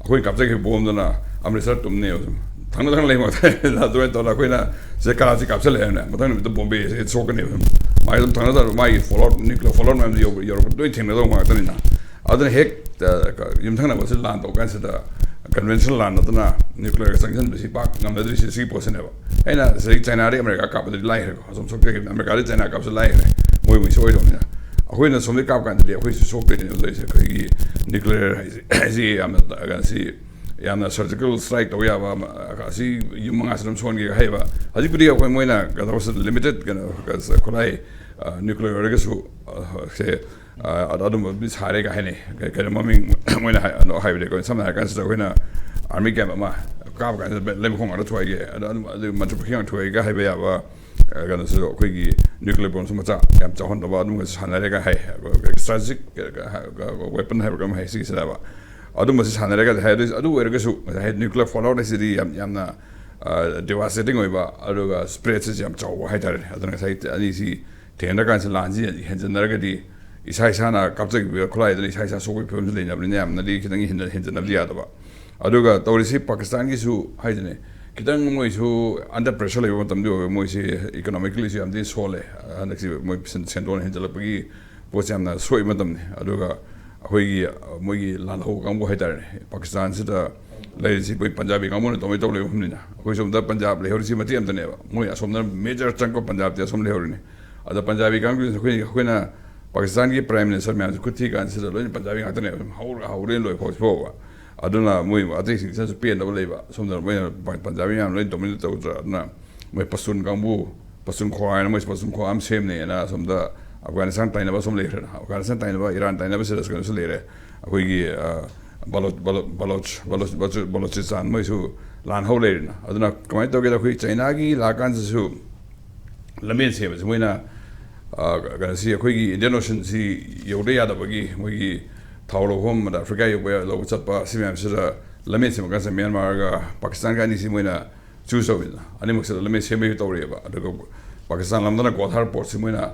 ꯑꯩꯈꯣꯏ ꯀꯥꯞꯆꯈꯤꯕ ꯕꯣꯝꯗꯨꯅ ꯑꯃ꯭ꯔꯤꯠꯁꯔ ꯇꯨꯝꯅꯦꯕ꯫ ꯁꯨꯝ ꯊꯪꯅ ꯊꯪꯅ ꯂꯩ ꯉꯥꯛꯇ ꯑꯗꯨꯃꯥꯏꯅ ꯇꯧꯔꯒ ꯑꯩꯈꯣꯏꯅ ꯁꯤꯗ ꯀꯔꯥꯆꯤ ꯀꯥꯞꯁꯤꯜꯂꯦ ꯍꯥꯏꯔꯣꯅꯦ, ꯃꯊꯪ ꯅꯨꯃꯤꯠꯇ ꯕꯣꯝꯕꯦꯁꯦ ꯁꯣꯛꯀꯅꯦꯕ꯫ ꯁꯨꯝ ꯃꯥꯒꯤ ꯑꯗꯨꯝ ꯊꯪꯅ ꯊꯪꯅ ꯃꯥꯒꯤ fallout, nuclear fallout ꯃꯌꯥꯝꯗꯨ ꯌꯧꯕ ꯌꯧꯔꯛꯄ ꯂꯣꯏ ꯊꯦꯡꯅꯗꯧꯕ ꯉꯥꯛꯇꯅꯤꯅ꯫ ꯑꯗꯨꯅ ꯍꯦꯛ ꯌꯨꯝꯊꯪꯅꯕꯁꯤ ꯂꯥꯟ ꯇꯧ ꯀꯥꯟꯁꯤꯗ ꯀꯟꯚꯦꯟꯁꯅꯦꯜ ꯂꯥꯟ ꯅꯠꯇꯅ ꯅ꯭ꯌꯨꯀ꯭ꯂꯤꯌꯔꯒ ꯆꯪꯁꯤꯟꯕꯁꯤ ꯄꯥꯛ ꯉꯝꯅꯗ꯭ꯔꯤꯁꯦ ꯁꯤꯒꯤ ꯄꯣꯠꯁꯤꯅꯦꯕ꯫ ꯑꯩꯅ ꯁꯤꯗꯒꯤ ꯆꯥꯏꯅꯥꯗꯒꯤ ꯑꯃꯦꯔꯤꯀꯥ ꯀꯥꯞꯄꯗꯗꯤ ꯂꯥꯏꯈ꯭ꯔꯦꯀꯣ, ꯑꯁꯣꯝ ꯁꯣꯛꯇꯒꯤ ꯑꯃꯦꯔꯤꯀꯥꯗꯒꯤ ꯆꯥꯏꯅꯥ ꯀꯥꯞꯄꯁꯨ ꯂꯥꯏꯈ꯭ꯔꯦ, ꯃꯣꯏ ꯃꯣꯏꯁꯨ ꯑꯣꯏꯗꯧꯅꯤꯅ꯫ ꯑꯩꯈꯣꯏꯅ ꯁꯣꯝꯗꯒꯤ ꯀꯥꯞꯄ ꯀꯥꯟꯗꯗꯤ ꯑꯩꯈꯣꯏꯁꯨ ꯁꯣꯛꯇꯣꯏꯅꯦꯕ ꯇꯧꯔꯤꯁꯦ꯫ ꯑꯩꯈꯣꯏꯒꯤ ꯅ꯭ꯌꯨꯀ꯭ꯂꯤꯌꯔ ꯍꯥꯏꯁꯤ ꯍꯥꯏꯁꯤ ꯌꯥꯝꯅ ꯁꯤ ꯌꯥꯝꯅ ꯁꯔꯖꯤꯀꯦꯜ ꯁ꯭ꯇ꯭ꯔꯥꯏꯛ ꯇꯧꯕ ꯌꯥꯕ ꯑꯃ, ꯑꯁꯤ ꯌꯨꯝ ꯃꯉꯥꯁꯤ ꯑꯗꯨꯝ ꯁꯣꯟꯒꯦ ꯍꯥꯏꯕ꯫ ꯍꯧꯖꯤꯛꯄꯨꯗꯤ ꯑꯩꯈꯣꯏ ꯃꯣꯏꯅ ꯀꯩꯅꯣꯁꯤ ꯂꯤꯃꯤꯇꯦꯠ ꯀꯩꯅꯣ ꯈꯨꯠꯂꯥꯏ ꯅ꯭ꯌꯨꯀ꯭ꯂꯤꯌꯔ ꯑꯣꯏꯔꯒꯁꯨ ꯁꯦ ꯑꯗꯣ ꯑꯗꯨꯝꯕ ꯁꯥꯔꯦꯒ ꯍꯥꯏꯅꯩ꯫ ꯀꯩꯅꯣ ꯃꯃꯤꯡ ꯃꯣꯏꯅ ꯍꯥꯏꯕꯗꯤ ꯑꯩꯈꯣꯏ ꯁꯝꯅ ꯍꯥꯏꯔ ꯀꯥꯟꯁꯤꯗ ꯑꯩꯈꯣꯏꯅ ꯑꯥꯔꯃꯤ ꯀꯦꯝꯞ ꯑꯃ ꯀꯥꯞꯄ ꯀꯥꯟꯁꯤꯗ ꯂꯩꯃꯈꯣꯡ ꯉꯥꯛꯇ ꯊꯨꯒꯥꯏꯒꯦ, ꯑꯗꯣ ꯑꯗꯨꯝ ꯑꯗꯨ ꯃꯟꯇ꯭ꯔꯤ ꯄꯨꯈ꯭ꯔꯤ ꯉꯥꯛꯇ ꯊꯨꯒꯥꯏꯒꯦ ꯍꯥꯏꯕ ꯌꯥꯕ ꯀꯩꯅꯣꯁꯨ ꯑꯩꯈꯣꯏꯒꯤ ꯅ꯭ꯌꯨꯀ꯭ꯂꯤꯌꯔ ꯕꯣꯝꯁꯨ ꯃꯆꯥ ꯌꯥꯝ ꯆꯥꯎꯍꯟꯗꯕ ꯑꯗꯨꯝꯕꯁꯨ ꯁꯥꯟꯅꯔꯦꯒ ꯍꯥꯏ꯫ ꯁ꯭ꯇ꯭ꯔꯥꯇꯦꯖꯤꯛ ꯋꯦꯄꯟ ꯍꯥꯏꯕ ꯀꯔꯝ ꯍꯥꯏ ꯁꯤꯒꯤꯁꯤꯗꯕ ꯑꯗꯨꯝꯕꯁꯤ ꯁꯥꯟꯅꯔꯒ ꯍꯥꯏ꯫ ꯑꯗꯨ ꯑꯗꯨ ꯑꯣꯏꯔꯒꯁꯨ ꯉꯁꯥꯏ ꯅ꯭ꯌꯨꯀ꯭ꯂꯤꯌꯔ ꯐꯣꯜ ꯑꯥꯎꯠ ꯍꯥꯏꯁꯤꯗꯤ ꯌꯥꯝ ꯌꯥꯝꯅ ꯗꯦꯚꯥꯁꯇꯦꯇꯤꯡ ꯑꯣꯏꯕ, ꯑꯗꯨꯒ ꯁ꯭ꯄ꯭ꯔꯦꯗꯁꯤꯁꯨ ꯌꯥꯝ ꯆꯥꯎꯕ ꯍꯥꯏꯇꯥꯔꯦ꯫ ꯑꯗꯨꯅ ꯉꯁꯥꯏ ꯑꯅꯤꯁꯤ ꯊꯦꯡꯅꯔ ꯀꯥꯟꯁꯤꯗ ꯂꯥꯟꯁꯤ ꯍꯦꯟꯖꯟꯅꯔꯒꯗꯤ ꯏꯁꯥ ꯏꯁꯥꯅ ꯀꯥꯞꯆꯈꯤꯕ ꯈꯨꯠꯂꯥꯏꯗꯨꯅ ꯏꯁꯥ ꯏꯁꯥ ꯁꯣꯛꯄꯒꯤ ꯐꯤꯕꯝꯁꯤ ꯂꯩꯅꯕꯅꯤꯅ ꯌꯥꯝꯅꯗꯤ ꯈꯤꯇꯪ ꯍꯦꯟꯖꯟꯅꯕꯗꯤ ꯌꯥꯗꯕ꯫ ꯑꯗꯨꯒ ꯇꯧꯔꯤꯁꯤ ꯄꯥꯀꯤꯁꯇꯥꯟꯒꯤꯁꯨ ꯍꯥꯏꯗꯨꯅꯦ, ꯈꯤꯇꯪ ꯃꯣꯏꯁꯨ ꯑꯟꯗꯔ ꯄ꯭ꯔꯦꯁꯔ ꯂꯩꯕ ꯃꯇꯝꯗꯤ ꯑꯣꯏꯕ, ꯃꯣꯏꯁꯤ ꯏꯀꯣꯅꯣꯃꯤꯀꯦꯜꯂꯤꯁꯨ ꯌꯥꯝꯗꯤ ꯁꯣꯜꯂꯦ꯫ ꯍꯟꯗꯛꯁꯤ ꯃꯣꯏ ꯁꯦꯟꯗꯣꯟ ꯍꯦꯟꯖꯜꯂꯛꯄꯒꯤ ꯄꯣꯠꯁꯦ ꯌꯥꯝꯅ ꯁꯣꯛꯏ ꯃꯇꯝꯅꯤ꯫ ꯑꯗꯨꯒ ꯑꯩꯈꯣꯏꯒꯤ ꯃꯣꯏꯒꯤ ꯂꯥꯜꯍꯧꯕ ꯀꯥꯡꯕꯨ ꯍꯥꯏꯇꯥꯔꯦꯅꯦ, ꯄꯥꯀꯤꯁꯇꯥꯟꯁꯤꯗ ꯂꯩꯔꯤꯁꯤ ꯑꯩꯈꯣꯏ ꯄꯟꯖꯥꯕꯤ ꯀꯥꯡꯕꯨꯅ ꯇꯧꯅꯩ ꯇꯧ ꯂꯩꯕ ꯃꯐꯝꯅꯤꯅ꯫ ꯑꯩꯈꯣꯏ ꯁꯣꯝꯗ ꯄꯟꯖꯥꯕ ꯂꯩꯍꯧꯔꯤꯁꯤ ꯃꯇꯦꯛ ꯑꯃꯇꯅꯦꯕ, ꯃꯣꯏ ꯑꯁꯣꯝꯗ ꯃꯦꯖꯔ ꯆꯪꯀ ꯄꯟꯖꯥꯕꯇꯤ ꯑꯁꯣꯝ ꯂꯩꯍꯧꯔꯤꯅꯤ꯫ ꯑꯗ ꯄꯟꯖꯥꯕꯤ ꯀꯥꯡꯕꯨꯁꯤꯅ ꯑꯩꯈꯣꯏ ꯑꯩꯈꯣꯏꯅ ꯄꯥꯀꯤꯁꯇꯥꯟꯒꯤ ꯄ꯭ꯔꯥꯏꯝ ꯃꯤꯅꯤꯁꯇꯔ ꯃꯌꯥꯝꯁꯦ ꯈꯨꯠ ꯊꯤ ꯀꯥꯟꯁꯤꯗ ꯂꯣꯏꯅ ꯄꯟꯖꯥꯕꯤ ꯉꯥꯛꯇꯅꯦꯕ, ꯁꯨꯝ ꯍꯧꯔ ꯍꯧꯔꯦ ꯂꯣꯏ ꯐꯥꯎꯁꯤ ꯐꯥꯎꯕ꯫ ꯑꯗꯨꯅ ꯃꯣꯏ ꯑꯇꯩꯁꯤꯡꯁꯤꯅꯁꯨ ꯄꯦꯟꯗꯕ ꯂꯩꯕ꯫ ꯁꯣꯝꯗ ꯃꯣꯏꯅ ꯄ- ꯄꯟꯖꯥꯕꯤ ꯃꯌꯥꯝ ꯂꯣꯏ ꯗꯣꯃꯤꯅꯦꯠ ꯇꯧꯗ꯭ꯔꯥ? ꯑꯗꯨꯅ ꯃꯣꯏ ꯄꯁꯇꯨꯟ ꯀꯥꯡꯕꯨ, ꯄꯁꯇꯨꯟ ꯈ꯭ꯋꯥ ꯍꯥꯏꯅ ꯃꯣꯏ ꯄꯁꯇꯨꯟ ꯈ꯭ꯋꯥ ꯑꯃ ꯁꯦꯝꯅꯦꯅ ꯑꯁꯣꯝꯗ ꯑꯐꯒꯥꯅꯤꯁꯇꯥꯟ ꯇꯥꯏꯅꯕ ꯑꯁꯣꯝ ꯂꯩꯈ꯭ꯔꯦꯅ, ꯑꯐꯒꯥꯅꯤꯁꯇꯥꯟ ꯇꯥꯏꯅꯕ, ꯏꯔꯥꯟ ꯇꯥꯏꯅꯕ ꯁꯤꯗꯁꯨ ꯀꯩꯅꯣꯁꯨ ꯂꯩꯔꯦ꯫ ꯑꯩꯈꯣꯏꯒꯤ ꯑ, ꯕꯥꯂꯣ- ꯕꯥꯂꯣ- ꯕꯥꯂꯣꯆ- ꯕꯥꯂꯣꯆ- ꯕꯥꯂꯣꯆ- ꯕꯥꯂꯣꯆꯤꯁꯇꯥꯟ ꯃꯣꯏꯁꯨ ꯂꯥꯟ ꯍꯧ ꯂꯩꯔꯦꯅ꯫ ꯑꯗꯨꯅ ꯀꯃꯥꯏꯅ ꯇꯧꯒꯦꯗ, ꯑꯩꯈꯣꯏ ꯆꯩꯅꯥꯒꯤ ꯂꯥꯛꯀꯥꯟꯁꯤꯁꯨ ꯂꯝꯕꯦꯟ ꯁꯦꯝꯕꯁꯦ ꯃꯣꯏꯅ ꯑ, ꯀꯩꯅꯣꯁꯤ, ꯑꯩꯈꯣꯏꯒꯤ ꯏꯟꯗꯤꯌꯟ ꯑꯣꯁꯟꯁꯤ ꯌꯧꯗ ꯌꯥꯗꯕꯒꯤ ꯃꯣꯏꯒꯤ ꯊꯥꯎ ꯂꯧꯐꯝ, ꯑꯗ ꯑꯐ꯭ꯔꯤꯀꯥ ꯌꯧꯕ ꯂꯧꯕ ꯆꯠꯄ, ꯁꯤ ꯃꯌꯥꯝꯁꯤꯗ ꯂꯝꯕꯦꯟ ꯁꯦꯝꯕ ꯀꯥꯟꯁꯤꯗ ꯃ꯭ꯌꯥꯟꯃꯥꯔꯒ ꯄꯥꯀꯤꯁꯇꯥꯟꯒ ꯑꯅꯤꯁꯤ ꯃꯣꯏꯅ ꯆꯨꯁ ꯇꯧꯋꯤꯗꯅ, ꯑꯅꯤꯃꯛꯁꯤꯗ ꯂꯝꯕꯦꯟ ꯁꯦꯝꯕꯒꯤ ꯇꯧꯔꯤꯑꯕ꯫ ꯑꯗꯨꯒ ꯄꯥꯀꯤꯁꯇꯥꯟ ꯂꯝꯗꯅ ꯒ꯭ꯋꯥꯜꯍꯥꯔ ꯄꯣꯔꯠꯁꯤ ꯃꯣꯏꯅ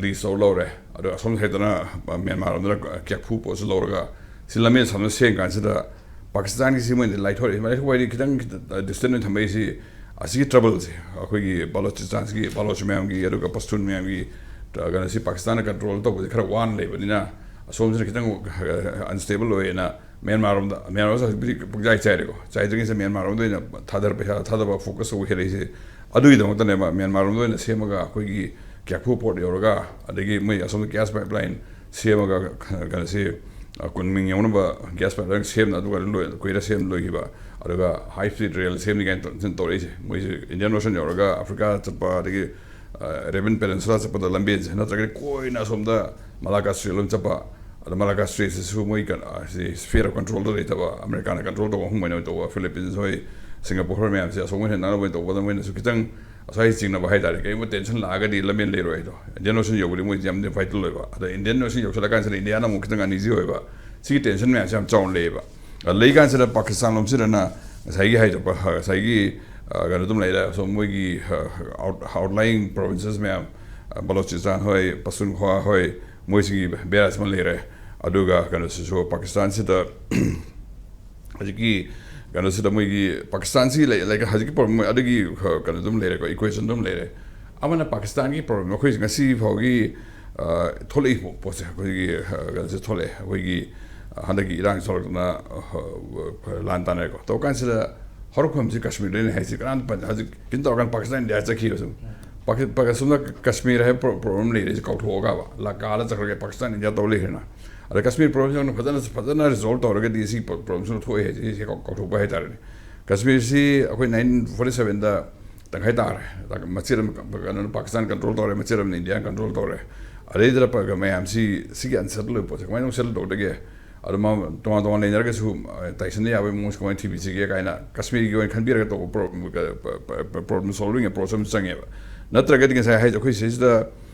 ꯂꯤꯁ ꯇꯧꯔ ꯂꯧꯔꯦ꯫ ꯑꯗꯣ ꯑꯁꯣꯝ ꯁꯥꯏꯠꯇꯅ ꯃ꯭ꯌꯥꯟꯃꯥꯔ ꯂꯣꯝꯗꯅ ꯀꯦꯛꯐꯨ ꯄꯣꯠꯁꯨ ꯂꯧꯔꯒ, ꯁꯤ ꯂꯝꯕꯦꯟ ꯁꯝꯅ ꯁꯦꯝ ꯀꯥꯟꯁꯤꯗ ꯄꯥꯀꯤꯁꯇꯥꯟꯒꯤ ꯁꯤ ꯃꯣꯏꯅ ꯂꯥꯏꯊꯣꯔꯛꯏ꯫ ꯂꯥꯏꯊꯣꯛꯄ ꯍꯥꯏꯗꯤ ꯈꯤꯇꯪ ꯗꯤꯁꯇꯦꯟ ꯑꯣꯏꯅ ꯊꯝꯃꯛꯏꯁꯤ꯫ ꯑꯁꯤꯒꯤ ꯇ꯭ꯔꯕꯜꯁꯦ, ꯑꯩꯈꯣꯏꯒꯤ ꯕꯥꯂꯣꯆꯤꯁꯇꯥꯟꯁꯤꯒꯤ ꯕꯥꯂꯣꯆ ꯃꯌꯥꯝꯒꯤ, ꯑꯗꯨꯒ ꯄꯁꯇꯨꯟ ꯃꯌꯥꯝꯒꯤ, ꯑ, ꯀꯩꯅꯣꯁꯤ ꯄꯥꯀꯤꯁꯇꯥꯟꯅ ꯀꯟꯇ꯭ꯔꯣꯜ ꯇꯧꯕꯁꯦ ꯈꯔ ꯋꯥꯅ ꯂꯩꯕꯅꯤꯅ, ꯑꯁꯣꯝꯁꯤꯅ ꯈꯤꯇꯪ ꯑꯟꯁꯇꯦꯕꯜ ꯑꯣꯏꯌꯦꯅ ꯃ꯭ꯌꯥꯟꯃꯥꯔ ꯔꯣꯝꯗ, ꯃ꯭ꯌꯥꯟꯃꯥꯔ ꯍꯧꯖꯤꯛ ꯄꯨꯡꯆꯥꯏ ꯆꯥꯏꯔꯦꯀꯣ꯫ ꯆꯥꯏꯗ꯭ꯔꯤꯉꯩꯁꯤꯗ ꯃ꯭ꯌꯥꯟꯃꯥꯔ ꯔꯣꯝꯗ ꯑꯣꯏꯅ ꯊꯥꯗꯔ, ꯄꯩꯁꯥ ꯊꯥꯗꯕ ꯐꯣꯀꯁ ꯇꯧꯕ ꯍꯦꯜꯂꯛꯏꯁꯦ꯫ ꯑꯗꯨꯒꯤꯗꯃꯛꯇꯅꯦꯕ ꯃ꯭ꯌꯥꯟꯃꯥꯔ ꯔꯣꯝꯗ ꯑꯣꯏꯅ ꯁꯦꯝꯃꯒ ꯑꯩꯈꯣꯏꯒꯤ ꯀ꯭ꯌꯥꯐꯨ ꯄꯣꯔꯠ ꯌꯧꯔꯒ, ꯑꯗꯒꯤ ꯃꯣꯏ ꯑꯁꯣꯝꯗ ꯒ꯭ꯌꯥꯁ ꯄꯥꯏꯞ ꯂꯥꯏꯟ ꯁꯦꯝꯃꯒ, ꯀꯩꯅꯣꯁꯤ, ꯑ, ꯀꯨꯟꯃꯤꯡ ꯌꯧꯅꯕ ꯒ꯭ꯌꯥꯁ ꯄꯥꯏꯞ ꯂꯥꯏꯟ ꯁꯦꯝꯅ ꯑꯗꯨꯒ ꯂꯣꯏ-, ꯀꯨꯏꯔ ꯁꯦꯝ ꯂꯣꯏꯈꯤꯕ꯫ ꯑꯗꯨꯒ ꯍꯥꯏ ꯁ꯭ꯄꯤꯗ ꯔꯦꯜ ꯁꯦꯝꯅꯤ ꯀꯥꯏꯅ ꯇꯧ-, ꯇꯧꯔꯛꯏꯁꯦ꯫ ꯃꯣꯏꯁꯦ ꯏꯟꯗꯤꯌꯟ ꯑꯣꯁꯟ ꯌꯧꯔꯒ ꯑꯐ꯭ꯔꯤꯀꯥ ꯆꯠꯄ, ꯑꯗꯒꯤ, ꯑ, ꯑꯔꯦꯕꯤꯌꯟ ꯄꯦꯅꯤꯟꯁꯨꯂꯥ ꯆꯠꯄꯗ ꯂꯝꯕꯦꯟꯁꯦ, ꯅꯠꯇ꯭ꯔꯒꯗꯤ ꯀꯣꯏꯅ ꯑꯁꯣꯝꯗ ꯃꯂꯥꯀꯥ ꯁ꯭ꯇ꯭ꯔꯦꯠ ꯂꯣꯝ ꯆꯠꯄ꯫ ꯑꯗꯣ ꯃꯂꯥꯀꯥ ꯁ꯭ꯇ꯭ꯔꯦꯠꯁꯤꯁꯨ ꯃꯣꯏ ꯀꯩꯅꯣ, ꯁꯤ ꯁ꯭ꯐꯤꯌꯔ ꯑꯣꯐ ꯀꯟꯇ꯭ꯔꯣꯜꯗ ꯂꯩꯇꯕ, ꯑꯃꯦꯔꯤꯀꯥꯅ ꯀꯟꯇ꯭ꯔꯣꯜ ꯇꯧꯕ ꯃꯐꯝ ꯑꯣꯏꯅ ꯇꯧꯕ, ꯐꯤꯂꯤꯄꯤꯟꯁ ꯍꯣꯏ, ꯁꯤꯡꯒꯥꯄꯨꯔ ꯍꯣꯏ ꯃꯌꯥꯝꯁꯦ ꯑꯁꯣꯝ ꯍꯦꯟꯅ ꯅꯛꯅꯕ ꯑꯣꯏꯅ ꯇꯧꯕꯗ ꯃꯣꯏꯅꯁꯨ ꯈꯤꯇꯪ ꯉꯁꯥꯏ ꯆꯤꯡꯅꯕ ꯍꯥꯏꯇꯥꯔꯦ, ꯀꯔꯤꯒꯨꯝꯕ ꯇꯦꯟꯁꯟ ꯂꯥꯛꯑꯒꯗꯤ ꯂꯝꯕꯦꯟ ꯂꯩꯔꯣꯏ ꯍꯥꯏꯗꯣ꯫ ꯏꯟꯗꯤꯌꯟ ꯑꯣꯁꯟ ꯌꯧꯕꯗꯤ ꯃꯣꯏꯁꯦ ꯌꯥꯝꯅ ꯚꯥꯏꯇꯜ ꯑꯣꯏꯕ꯫ ꯑꯗ ꯏꯟꯗꯤꯌꯟ ꯑꯣꯁꯟ ꯌꯧꯁꯜꯂꯀꯥꯟꯁꯤꯗ ꯏꯟꯗꯤꯌꯥꯅ ꯑꯃꯨꯛ ꯈꯤꯇꯪ ꯑꯟꯏꯖꯤ ꯑꯣꯏꯕ꯫ ꯁꯤꯒꯤ ꯇꯦꯟꯁꯟ ꯃꯌꯥꯝꯁꯦ ꯌꯥꯝ ꯆꯥꯎꯅ ꯂꯩꯌꯦꯕ꯫ ꯑ, ꯂꯩꯀꯥꯟꯁꯤꯗ ꯄꯥꯀꯤꯁꯇꯥꯟ ꯂꯣꯝꯁꯤꯗꯅ ꯉꯁꯥꯏꯒꯤ ꯍꯥꯏꯗꯣ, ꯉꯁꯥꯏꯒꯤ, ꯑ, ꯀꯩꯅꯣ ꯑꯗꯨꯝ ꯂꯩꯔꯦ, ꯑꯁꯣꯝ ꯃꯣꯏꯒꯤ, ꯑ, ꯑꯥꯎꯠ-, ꯑꯥꯎꯠꯂꯥꯏꯌꯤꯡ ꯄ꯭ꯔꯣꯚꯤꯟꯁꯦꯁ ꯃꯌꯥꯝ, ꯑ, ꯕꯂꯣꯆꯤꯁꯇꯥꯟ ꯍꯣꯏ, ꯄꯁꯇꯨꯟꯈ꯭ꯋꯥ ꯍꯣꯏ, ꯃꯣꯏꯁꯤꯒꯤ ꯕꯦꯔꯥꯁ ꯑꯃ ꯂꯩꯔꯦ꯫ ꯑꯗꯨꯒ ꯀꯩꯅꯣꯁꯤꯁꯨ ꯄꯥꯀꯤꯁꯇꯥꯟꯁꯤꯗ ꯍꯧꯖꯤꯛꯀꯤ ꯀꯩꯅꯣꯁꯤꯗ ꯃꯣꯏꯒꯤ ꯄꯥꯀꯤꯁꯇꯥꯟꯁꯤ ꯂꯩ-, ꯂꯩ-, ꯍꯧꯖꯤꯛꯀꯤ ꯄ꯭ꯔꯣꯕ꯭ꯂꯦꯝ ꯑꯗꯨꯒꯤ, ꯑ, ꯀꯩꯅꯣ ꯑꯗꯨꯝ ꯂꯩꯔꯦꯀꯣ, ꯏꯀ꯭ꯋꯦꯁꯟ ꯑꯗꯨꯝ ꯂꯩꯔꯦ꯫ ꯑꯃꯅ ꯄꯥꯀꯤꯁꯇꯥꯟꯒꯤ ꯄ꯭ꯔꯣꯕ꯭ꯂꯦꯝ ꯑꯩꯈꯣꯏ ꯉꯁꯤ ꯐꯥꯎꯒꯤ, ꯑ, ꯊꯣꯛꯂꯛꯏ ꯄꯣ-, ꯄꯣꯠꯁꯦ ꯑꯩꯈꯣꯏꯒꯤ, ꯑ, ꯀꯩꯅꯣꯁꯦ ꯊꯣꯛꯂꯛꯑꯦ꯫ ꯑꯩꯈꯣꯏꯒꯤ, ꯑ, ꯍꯟꯗꯛꯀꯤ ꯏꯔꯥꯡ ꯊꯣꯛꯂꯛꯇꯅ, ꯑ, ꯂꯥꯟ ꯇꯥꯅꯔꯦꯀꯣ꯫ ꯇꯧꯔꯀꯥꯟꯁꯤꯗ ꯍꯧꯔꯛꯐꯝꯁꯤ ꯀꯥꯁꯃꯤꯔꯗꯩꯅ ꯍꯥꯏꯁꯤ ꯀꯅꯥꯝꯇ ꯄꯟ-, ꯍꯧꯖꯤꯛ ꯀꯩꯅꯣ ꯇꯧꯔꯀꯥꯟꯗ ꯄꯥꯀꯤꯁꯇꯥꯟ ꯏꯟꯗꯤꯌꯥ ꯆꯠꯈꯤꯕ ꯁꯨꯝ꯫ ꯄꯥꯀꯤ-, ꯄꯥꯀꯤ-, ꯑꯁꯣꯝꯗ ꯀꯁꯃꯤꯔ ꯍꯥꯏꯕ ꯄ꯭ꯔꯣ-, ꯄ꯭ꯔꯣꯕ꯭ꯂꯦꯝ ꯂꯩꯔꯦ, ꯁꯤ ꯀꯥꯎꯊꯣꯛꯑꯒꯕ, ꯂꯗꯥꯈ ꯆꯠꯈ꯭ꯔꯒ ꯄꯥꯀꯤꯁꯇꯥꯟ ꯏꯟꯗꯤꯌꯥ ꯇꯧ ꯂꯩꯈ꯭ꯔꯦꯅ꯫ ꯑꯗ ꯀꯁꯃꯤꯔ ꯄ꯭ꯔꯣꯕ꯭ꯂꯦꯝꯁꯤꯅ ꯐꯖꯅ, ꯐꯖꯅ ꯔꯤꯖꯣꯜꯕ ꯇꯧꯔꯒꯗꯤ ꯁꯤ ꯄ꯭ꯔꯣ-, ꯄ꯭ꯔꯣꯕ꯭ꯂꯦꯝꯁꯤꯅ ꯊꯣꯛꯑꯦ ꯍꯥꯏꯁꯦ, ꯁꯤ ꯀꯥꯎ-, ꯀꯥꯎꯊꯣꯛꯄ ꯍꯥꯏꯇꯥꯔꯦꯅꯦ꯫ ꯀꯁꯃꯤꯔꯁꯤ ꯑꯩꯈꯣꯏ ꯅꯥꯏꯟꯇꯤꯟ ꯐꯣꯔꯇꯤ ꯁꯚꯦꯟꯗ ꯇꯪꯈꯥꯏ ꯇꯥꯔꯦ꯫ ꯃꯆꯦꯠ ꯑꯃ ꯀ-, ꯀꯩꯅꯣꯅ ꯄꯥꯀꯤꯁꯇꯥꯟ ꯀꯟꯇ꯭ꯔꯣꯜ ꯇꯧꯔꯦ, ꯃꯆꯦꯠ ꯑꯃꯅ ꯏꯟꯗꯤꯌꯥꯅ ꯀꯟꯇ꯭ꯔꯣꯜ ꯇꯧꯔꯦ꯫ ꯑꯗꯩꯗꯨꯗ ꯄ-, ꯃꯌꯥꯝꯁꯤ ꯁꯤꯒꯤ ꯑꯟꯁꯔꯗ ꯂꯣꯏ ꯄꯣꯠꯁꯦ ꯀꯃꯥꯏꯅ ꯑꯃꯨꯛ ꯁꯦꯇꯜ ꯇꯧꯗꯒꯦ? ꯑꯗꯣ ꯃꯥ ꯇꯣꯉꯥꯟ ꯇꯣꯉꯥꯟ ꯂꯩꯅꯔꯒꯁꯨ, ꯑ, ꯇꯥꯏꯁꯟꯅ ꯌꯥꯕꯒꯤ ꯃꯑꯣꯡꯁꯦ ꯀꯃꯥꯏꯅ ꯊꯤꯕꯤꯁꯤꯒꯦ ꯀꯥꯏꯅ ꯀꯁꯃꯤꯔꯒꯤ ꯑꯣꯏꯅ ꯈꯟꯕꯤꯔꯒ ꯇꯧꯕ ꯄ꯭ꯔꯣ-, ꯄ-, ꯄ-, ꯄ꯭ꯔꯣꯕ꯭ꯂꯦꯝ ꯁꯣꯜꯚꯤꯡ ꯑꯦꯄ꯭ꯔꯣꯆ ꯑꯃ ꯆꯪꯉꯦꯕ꯫ ꯅꯠꯇ꯭ꯔꯒꯗꯤ ꯉꯁꯥꯏ ꯍꯥꯏꯁꯦ ꯑꯩꯈꯣꯏ ꯁꯤꯁꯤꯗ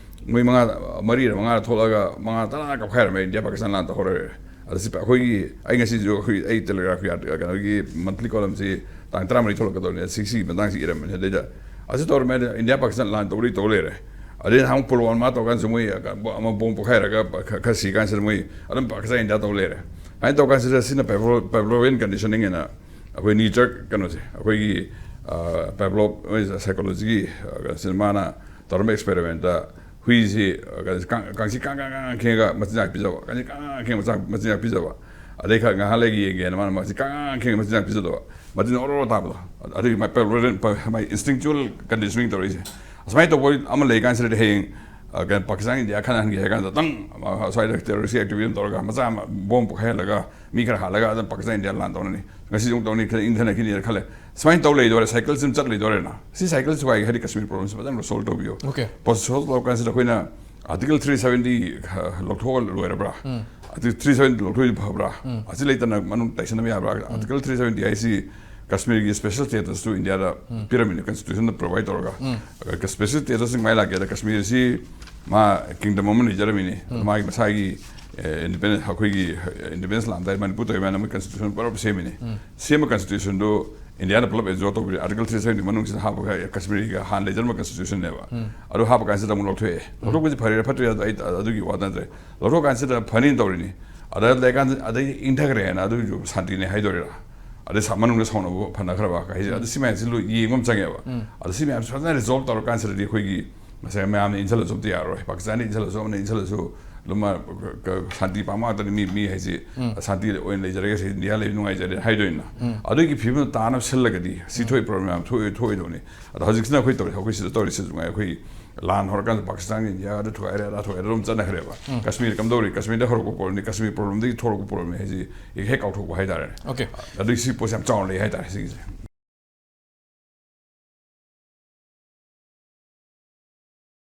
ꯃꯣꯏ ꯃꯉꯥ, ꯃꯔꯤꯔ ꯃꯉꯥꯔ ꯊꯣꯛꯂꯛꯑꯒ ꯃꯉꯥ ꯇꯔꯥ ꯀꯞꯈꯥꯏꯔꯝꯃꯦ, ꯏꯟꯗꯤꯌꯥ ꯄꯥꯀꯤꯁꯇꯥꯟ ꯂꯥꯟ ꯇꯧꯍꯧꯔꯦ꯫ ꯑꯗ ꯁꯤ ꯑꯩꯈꯣꯏꯒꯤ, ꯑꯩ ꯉꯁꯤꯁꯨ ꯑꯩꯈꯣꯏ, ꯑꯩ ꯇꯦꯂꯤꯒ꯭ꯔꯥꯐꯀꯤ ꯑꯥꯔꯇꯤ-, ꯀꯩꯅꯣꯒꯤ ꯃꯟꯊꯂꯤ ꯀꯣꯂꯝꯁꯤ ꯇꯥꯡ ꯇꯔꯥꯃꯔꯤ ꯊꯣꯛꯂꯛꯀꯗꯧꯅꯤ, ꯁꯤ, ꯁꯤꯒꯤ ꯃꯇꯥꯡꯁꯤ ꯏꯔꯝꯕꯅꯤ꯫ ꯑꯗꯩꯗ ꯑꯁꯤ ꯇꯧꯔꯝꯃꯦ, ꯏꯟꯗꯤꯌꯥ ꯄꯥꯀꯤꯁꯇꯥꯟ ꯂꯥꯟ ꯇꯧꯔꯤ ꯇꯧ ꯂꯩꯔꯦ꯫ ꯑꯗꯩ ꯅꯍꯥꯟ ꯄꯨꯜꯋꯥꯃꯥ ꯇꯧꯀꯥꯟꯁꯨ ꯃꯣꯏ ꯑꯃ ꯕꯣꯝ ꯄꯣꯈꯥꯏꯔꯒ ꯈ-, ꯈꯔ ꯁꯤ ꯀꯥꯟꯁꯤꯗ ꯃꯣꯏ ꯑꯗꯨꯝ ꯄꯥꯀꯤꯁꯇꯥꯟ ꯏꯟꯗꯤꯌꯥ ꯇꯧ ꯂꯩꯔꯦ꯫ ꯍꯥꯏꯅ ꯇꯧꯀꯥꯟꯁꯤꯗ ꯁꯤꯅ ꯄꯦꯕ꯭ꯂꯣ-, ꯄꯦꯕ꯭ꯂꯣꯚꯤꯌꯟ ꯀꯟꯗꯤꯁꯅꯤꯡ ꯍꯥꯏꯅ ꯑꯩꯈꯣꯏ ꯅꯤ ꯖꯔꯛ ꯀꯩꯅꯣꯁꯦ, ꯑꯩꯈꯣꯏꯒꯤ, ꯑ, ꯄꯦꯕ꯭ꯂꯣꯞ ꯁꯥꯏꯀꯣꯂꯣꯖꯤꯒꯤ, ꯑ, ꯀꯩꯅꯣꯁꯤꯅ ꯃꯥꯅ ꯇꯧꯔꯝꯕ ꯑꯦꯛꯁꯄꯦꯔꯤꯃꯦꯟꯇ ꯍꯨꯏꯁꯤ, ꯑ, ꯀꯩꯅꯣꯁꯤ ꯀꯥꯡ-, ꯀꯥꯡꯁꯤ ꯀꯥꯡ ꯀꯥꯡ ꯀꯥꯡ ꯈꯦꯡꯉꯒ ꯃꯆꯤꯟꯖꯥꯛ ꯄꯤꯖꯕ, ꯀꯥꯡꯁꯤ ꯀꯥꯡ ꯀꯥꯡ ꯈꯦꯡꯉꯒ ꯃꯆꯥ-, ꯃꯆꯤꯟꯖꯥꯛ ꯄꯤꯖꯕ꯫ ꯑꯗꯩ ꯈꯔ ꯉꯥꯏꯍꯥꯛ ꯂꯩꯒ ꯌꯦꯡꯒꯦꯅ ꯃꯥꯅ ꯃꯆꯤ ꯀꯥꯡ ꯀꯥꯡ ꯈꯦꯡꯉꯒ ꯃꯆꯤꯟꯖꯥꯛ ꯄꯤꯖꯗꯕ꯫ ꯃꯆꯤꯟ ꯑꯣꯔꯣ ꯑꯣꯔꯣ ꯇꯥꯕꯗꯣ꯫ ꯑꯗꯨꯒꯤ ꯃꯥꯏ ꯄꯦꯕ꯭ꯂꯣꯔꯦꯟ-, ꯄ-, ꯃꯥꯏ ꯏꯟꯁꯇꯤꯡꯆꯨꯋꯦꯜ ꯀꯟꯗꯤꯁꯅꯤꯡ ꯇꯧꯔꯛꯏꯁꯦ꯫ ꯑꯁꯨꯃꯥꯏꯅ ꯇꯧꯕ ꯑꯃ ꯂꯩ ꯀꯥꯟꯁꯤꯗꯗꯤ ꯍꯌꯦꯡ, ꯑ, ꯀꯩꯅꯣ, ꯄꯥꯀꯤꯁꯇꯥꯟꯒꯤ ꯏꯟꯗꯤꯌꯥ ꯈꯠꯅꯍꯟꯒꯦ ꯍꯥꯏ ꯀꯥꯟꯗ ꯇꯪ, ꯑ, ꯁ꯭ꯋꯥꯏꯗ ꯇꯦꯔꯣꯔꯤꯁꯀꯤ ꯑꯦꯛꯇꯤꯚꯤꯖꯝ ꯇꯧꯔꯒ ꯃꯆꯥ ꯑꯃ ꯕꯣꯝ ꯄꯣꯈꯥꯏꯍꯜꯂꯒ ꯃꯤ ꯈꯔ ꯍꯥꯠꯂꯒ ꯑꯗꯨꯝ ꯄꯥꯀꯤꯁꯇꯥꯟ ꯏꯟꯗꯤꯌꯥ ꯂꯥꯟ ꯇꯧꯅꯅꯤ꯫ ꯉꯁꯤꯁꯨ ꯑꯃꯨꯛ ꯇꯧꯅꯤ, ꯈꯔ ꯏꯪꯊꯅꯈꯤꯅꯤꯅ ꯈꯜꯂꯦ꯫ ꯁꯨꯃꯥꯏꯅ ꯇꯧ ꯂꯩꯗꯣꯔꯦ, ꯁꯥꯏꯀꯜꯁꯤ ꯑꯗꯨꯝ ꯆꯠ ꯂꯩꯗꯣꯔꯦꯅ꯫ ꯁꯤ ꯁꯥꯏꯀꯜꯁꯤ ꯋꯥꯏꯒꯦ ꯍꯥꯏꯗꯤ ꯀꯁꯃꯤꯔ ꯄ꯭ꯔꯣꯕ꯭ꯂꯦꯝꯁꯤ ꯐꯖꯅ ꯁꯣꯜꯕ ꯇꯧꯕꯤꯌꯨ꯫ Okay. ꯄꯣꯁ ꯁꯣꯜꯕ ꯇꯧꯔ ꯀꯥꯟꯁꯤꯗ ꯑꯩꯈꯣꯏꯅ ꯑꯥꯔꯇꯤꯀꯜ ꯊ꯭ꯔꯤ ꯁꯚꯦꯟꯇꯤ ꯂꯧꯊꯣꯛꯑ ꯂꯣꯏꯔꯕ꯭ꯔꯥ? ꯑꯥꯔꯇꯤꯀꯜ ꯊ꯭ꯔꯤ ꯁꯚꯦꯟꯇꯤ ꯂꯧꯊꯣꯛꯏ ꯐꯕ꯭ꯔꯥ? ꯑꯁꯤ ꯂꯩꯇꯅ ꯃꯅꯨꯡ ꯇꯥꯏꯁꯟꯅꯕ ꯌꯥꯕ꯭ꯔꯥ? ꯑꯥꯔꯇꯤꯀꯜ ꯊ꯭ꯔꯤ ꯁꯚꯦꯟꯇꯤ ꯍꯥꯏꯁꯤ ꯀꯁꯃꯤꯔꯒꯤ ꯁ꯭ꯄꯦꯁꯦꯜ ꯁ꯭ꯇꯦꯇꯁꯇꯨ ꯏꯟꯗꯤꯌꯥꯗ ꯄꯤꯔꯝꯃꯤꯅ, ꯀꯟꯁꯇꯤꯇ꯭ꯌꯨꯁꯟꯗ ꯄ꯭ꯔꯣꯚꯥꯏꯗ ꯇꯧꯔꯒ꯫ ꯁ꯭ꯄꯦꯁꯦꯜ ꯁ꯭ꯇꯦꯇꯁꯁꯤ ꯀꯃꯥꯏꯅ ꯂꯥꯛꯀꯦꯗ, ꯀꯁꯃꯤꯔꯁꯤ ꯃꯥ ꯀꯤꯡꯗꯝ ꯑꯃ ꯂꯩꯖꯔꯝꯃꯤꯅꯤ꯫ ꯃꯥꯒꯤ ꯃꯁꯥꯒꯤ ꯏꯟꯗꯤꯄꯦꯟꯗꯦꯟꯁ, ꯑꯩꯈꯣꯏꯒꯤ ꯏꯟꯗꯤꯄꯦꯟꯗꯦꯟꯁ ꯂꯥꯛꯑꯝꯗꯥꯏ ꯃꯅꯤꯄꯨꯔ ꯇꯧꯔꯤꯕ ꯃꯌꯥꯝꯅ ꯃꯣꯏ ꯀꯟꯁꯇꯤꯇ꯭ꯌꯨꯁꯟ ꯄꯨꯂꯞ ꯁꯦꯝꯃꯤꯅꯤ꯫ ꯁꯦꯝꯕ ꯀꯟꯁꯇꯤꯇ꯭ꯌꯨꯁꯟꯗꯨ ꯏꯟꯗꯤꯌꯥꯅ ꯄꯨꯂꯞ ꯑꯦꯕꯖꯣꯔꯕ ꯇꯧꯕꯤꯔꯦ꯫ ꯑꯥꯔꯇꯤꯀꯜ ꯊ꯭ꯔꯤ ꯁꯚꯦꯟꯇꯤ ꯃꯅꯨꯡꯁꯤꯗ ꯍꯥꯞꯄꯒ ꯀꯁꯃꯤꯔꯒ ꯍꯥꯟꯅ ꯂꯩꯖꯔꯝꯕ ꯀꯟꯁꯇꯤꯇ꯭ꯌꯨꯁꯟꯅꯦꯕ꯫ ꯑꯗꯨ ꯍꯥꯞꯄ ꯀꯥꯟꯁꯤꯗ ꯑꯃꯨꯛ ꯂꯧꯊꯣꯛꯑꯦ꯫ ꯂꯧꯊꯣꯛꯄꯁꯤ ꯐꯔꯤꯔꯥ ꯐꯠꯇ꯭ꯔꯤꯔꯥ ꯑꯗꯨ ꯑꯩ ꯑꯗꯨꯒꯤ ꯋꯥ ꯅꯠꯇ꯭ꯔꯦ꯫ ꯂꯧꯊꯣꯛ ꯀꯥꯟꯁꯤꯗ ꯐꯅꯤꯅ ꯇꯧꯔꯤꯅꯤ꯫ ꯑꯗ ꯂꯩꯀꯥꯟꯗ ꯑꯗꯩ ꯏꯪꯊꯈ꯭ꯔꯦꯅ ꯑꯗꯨꯒꯤꯁꯨ ꯁꯥꯟꯇꯤꯅꯦ ꯍꯥꯏꯗꯣꯔꯤꯔꯥ? ꯑꯗꯩ ꯁꯥ-, ꯃꯅꯨꯡꯗ ꯁꯥꯎꯅꯕ ꯐꯅꯈ꯭ꯔꯕ ꯀꯩꯁꯦ, ꯑꯗꯨ ꯁꯤ ꯃꯌꯥꯝꯁꯤ ꯂꯣꯏ ꯌꯦꯡꯕ ꯑꯃ ꯆꯪꯉꯦꯕ꯫ ꯑꯗꯨ ꯁꯤ ꯃꯌꯥꯝꯁꯤ ꯐꯖꯅ ꯔꯤꯖꯣꯜꯕ ꯇꯧꯔꯀꯥꯟꯁꯤꯗꯗꯤ ꯑꯩꯈꯣꯏꯒꯤ ꯉꯁꯥꯏ ꯃꯌꯥꯝꯅ ꯏꯟꯁꯤꯜꯂꯁꯨ ꯑꯝꯇ ꯌꯥꯔꯔꯣꯏ꯫ ꯄꯥꯀꯤꯁꯇꯥꯟꯗ ꯏꯟꯁꯤꯜꯂꯁꯨ, ꯑꯃꯅ ꯏꯟꯁꯤꯜꯂꯁꯨ, ꯑꯗꯨꯝ ꯃꯥ ꯀ- ꯀ- ꯁꯥꯟꯇꯤ ꯄꯥꯝꯕ ꯉꯥꯛꯇꯅꯤ꯫ ꯃꯤ ꯃꯤ ꯍꯥꯏꯁꯤ ꯁꯥꯟꯇꯤ ꯑꯣꯏꯅ ꯂꯩꯖꯔꯒꯦ ꯁꯤ, ꯏꯟꯗꯤꯌꯥ ꯂꯩꯕ ꯅꯨꯡꯉꯥꯏꯖꯔꯦ ꯍꯥꯏꯗꯣꯏꯅ꯫ ꯑꯗꯨꯒꯤ ꯐꯤꯕꯝꯗ ꯇꯥꯅꯕ ꯁꯤꯜꯂꯒꯗꯤ ꯁꯤ ꯊꯣꯛꯏ ꯄ꯭ꯔꯣꯕ꯭ꯂꯦꯝ ꯃꯌꯥꯝ ꯊꯣꯛꯏ ꯊꯣꯛꯑꯣꯏꯗꯧꯅꯤ꯫ ꯑꯗꯣ ꯍꯧꯖꯤꯛꯁꯤꯅ ꯑꯩꯈꯣꯏ ꯇꯧꯔꯤ ꯑꯩꯈꯣꯏ ꯁꯤꯗ ꯇꯧꯔꯤꯁꯤꯁꯨ ꯉꯥꯏ꯫ ꯑꯩꯈꯣꯏ ꯂꯥꯟ ꯍꯧꯔꯀꯥꯟꯗ ꯄꯥꯀꯤꯁꯇꯥꯟꯒꯤ ꯏꯟꯗꯤꯌꯥꯗ ꯊꯨꯒꯥꯏꯔꯦ ꯑꯗꯥ ꯊꯨꯒꯥꯏꯔꯦ ꯑꯗꯨꯝ ꯆꯠꯅꯈ꯭ꯔꯦꯕ꯫ ꯀꯁꯃꯤꯔ ꯀꯝꯗꯧꯔꯤ? ꯀꯁꯃꯤꯔꯗ ꯍꯧꯔꯛꯄ ꯄ꯭ꯔꯣꯕ꯭ꯂꯦꯝꯅꯤ, ꯀꯁꯃꯤꯔ ꯄ꯭ꯔꯣꯕ꯭ꯂꯦꯝꯗꯒꯤ ꯊꯣꯛꯂꯛꯄ ꯄ꯭ꯔꯣꯕ꯭ꯂꯦꯝꯅꯤ ꯍꯥꯏꯁꯤ ꯍꯦꯛ ꯀꯥꯎꯊꯣꯛꯄ ꯍꯥꯏꯇꯥꯔꯦꯅꯦ꯫ Okay. ꯑꯗꯨꯒꯤ ꯁꯤ ꯄꯣꯠꯁꯦ ꯌꯥꯝ ꯆꯥꯎꯅ ꯂꯩ ꯍꯥꯏꯇꯥꯔꯦ ꯁꯤꯒꯤꯁꯦ꯫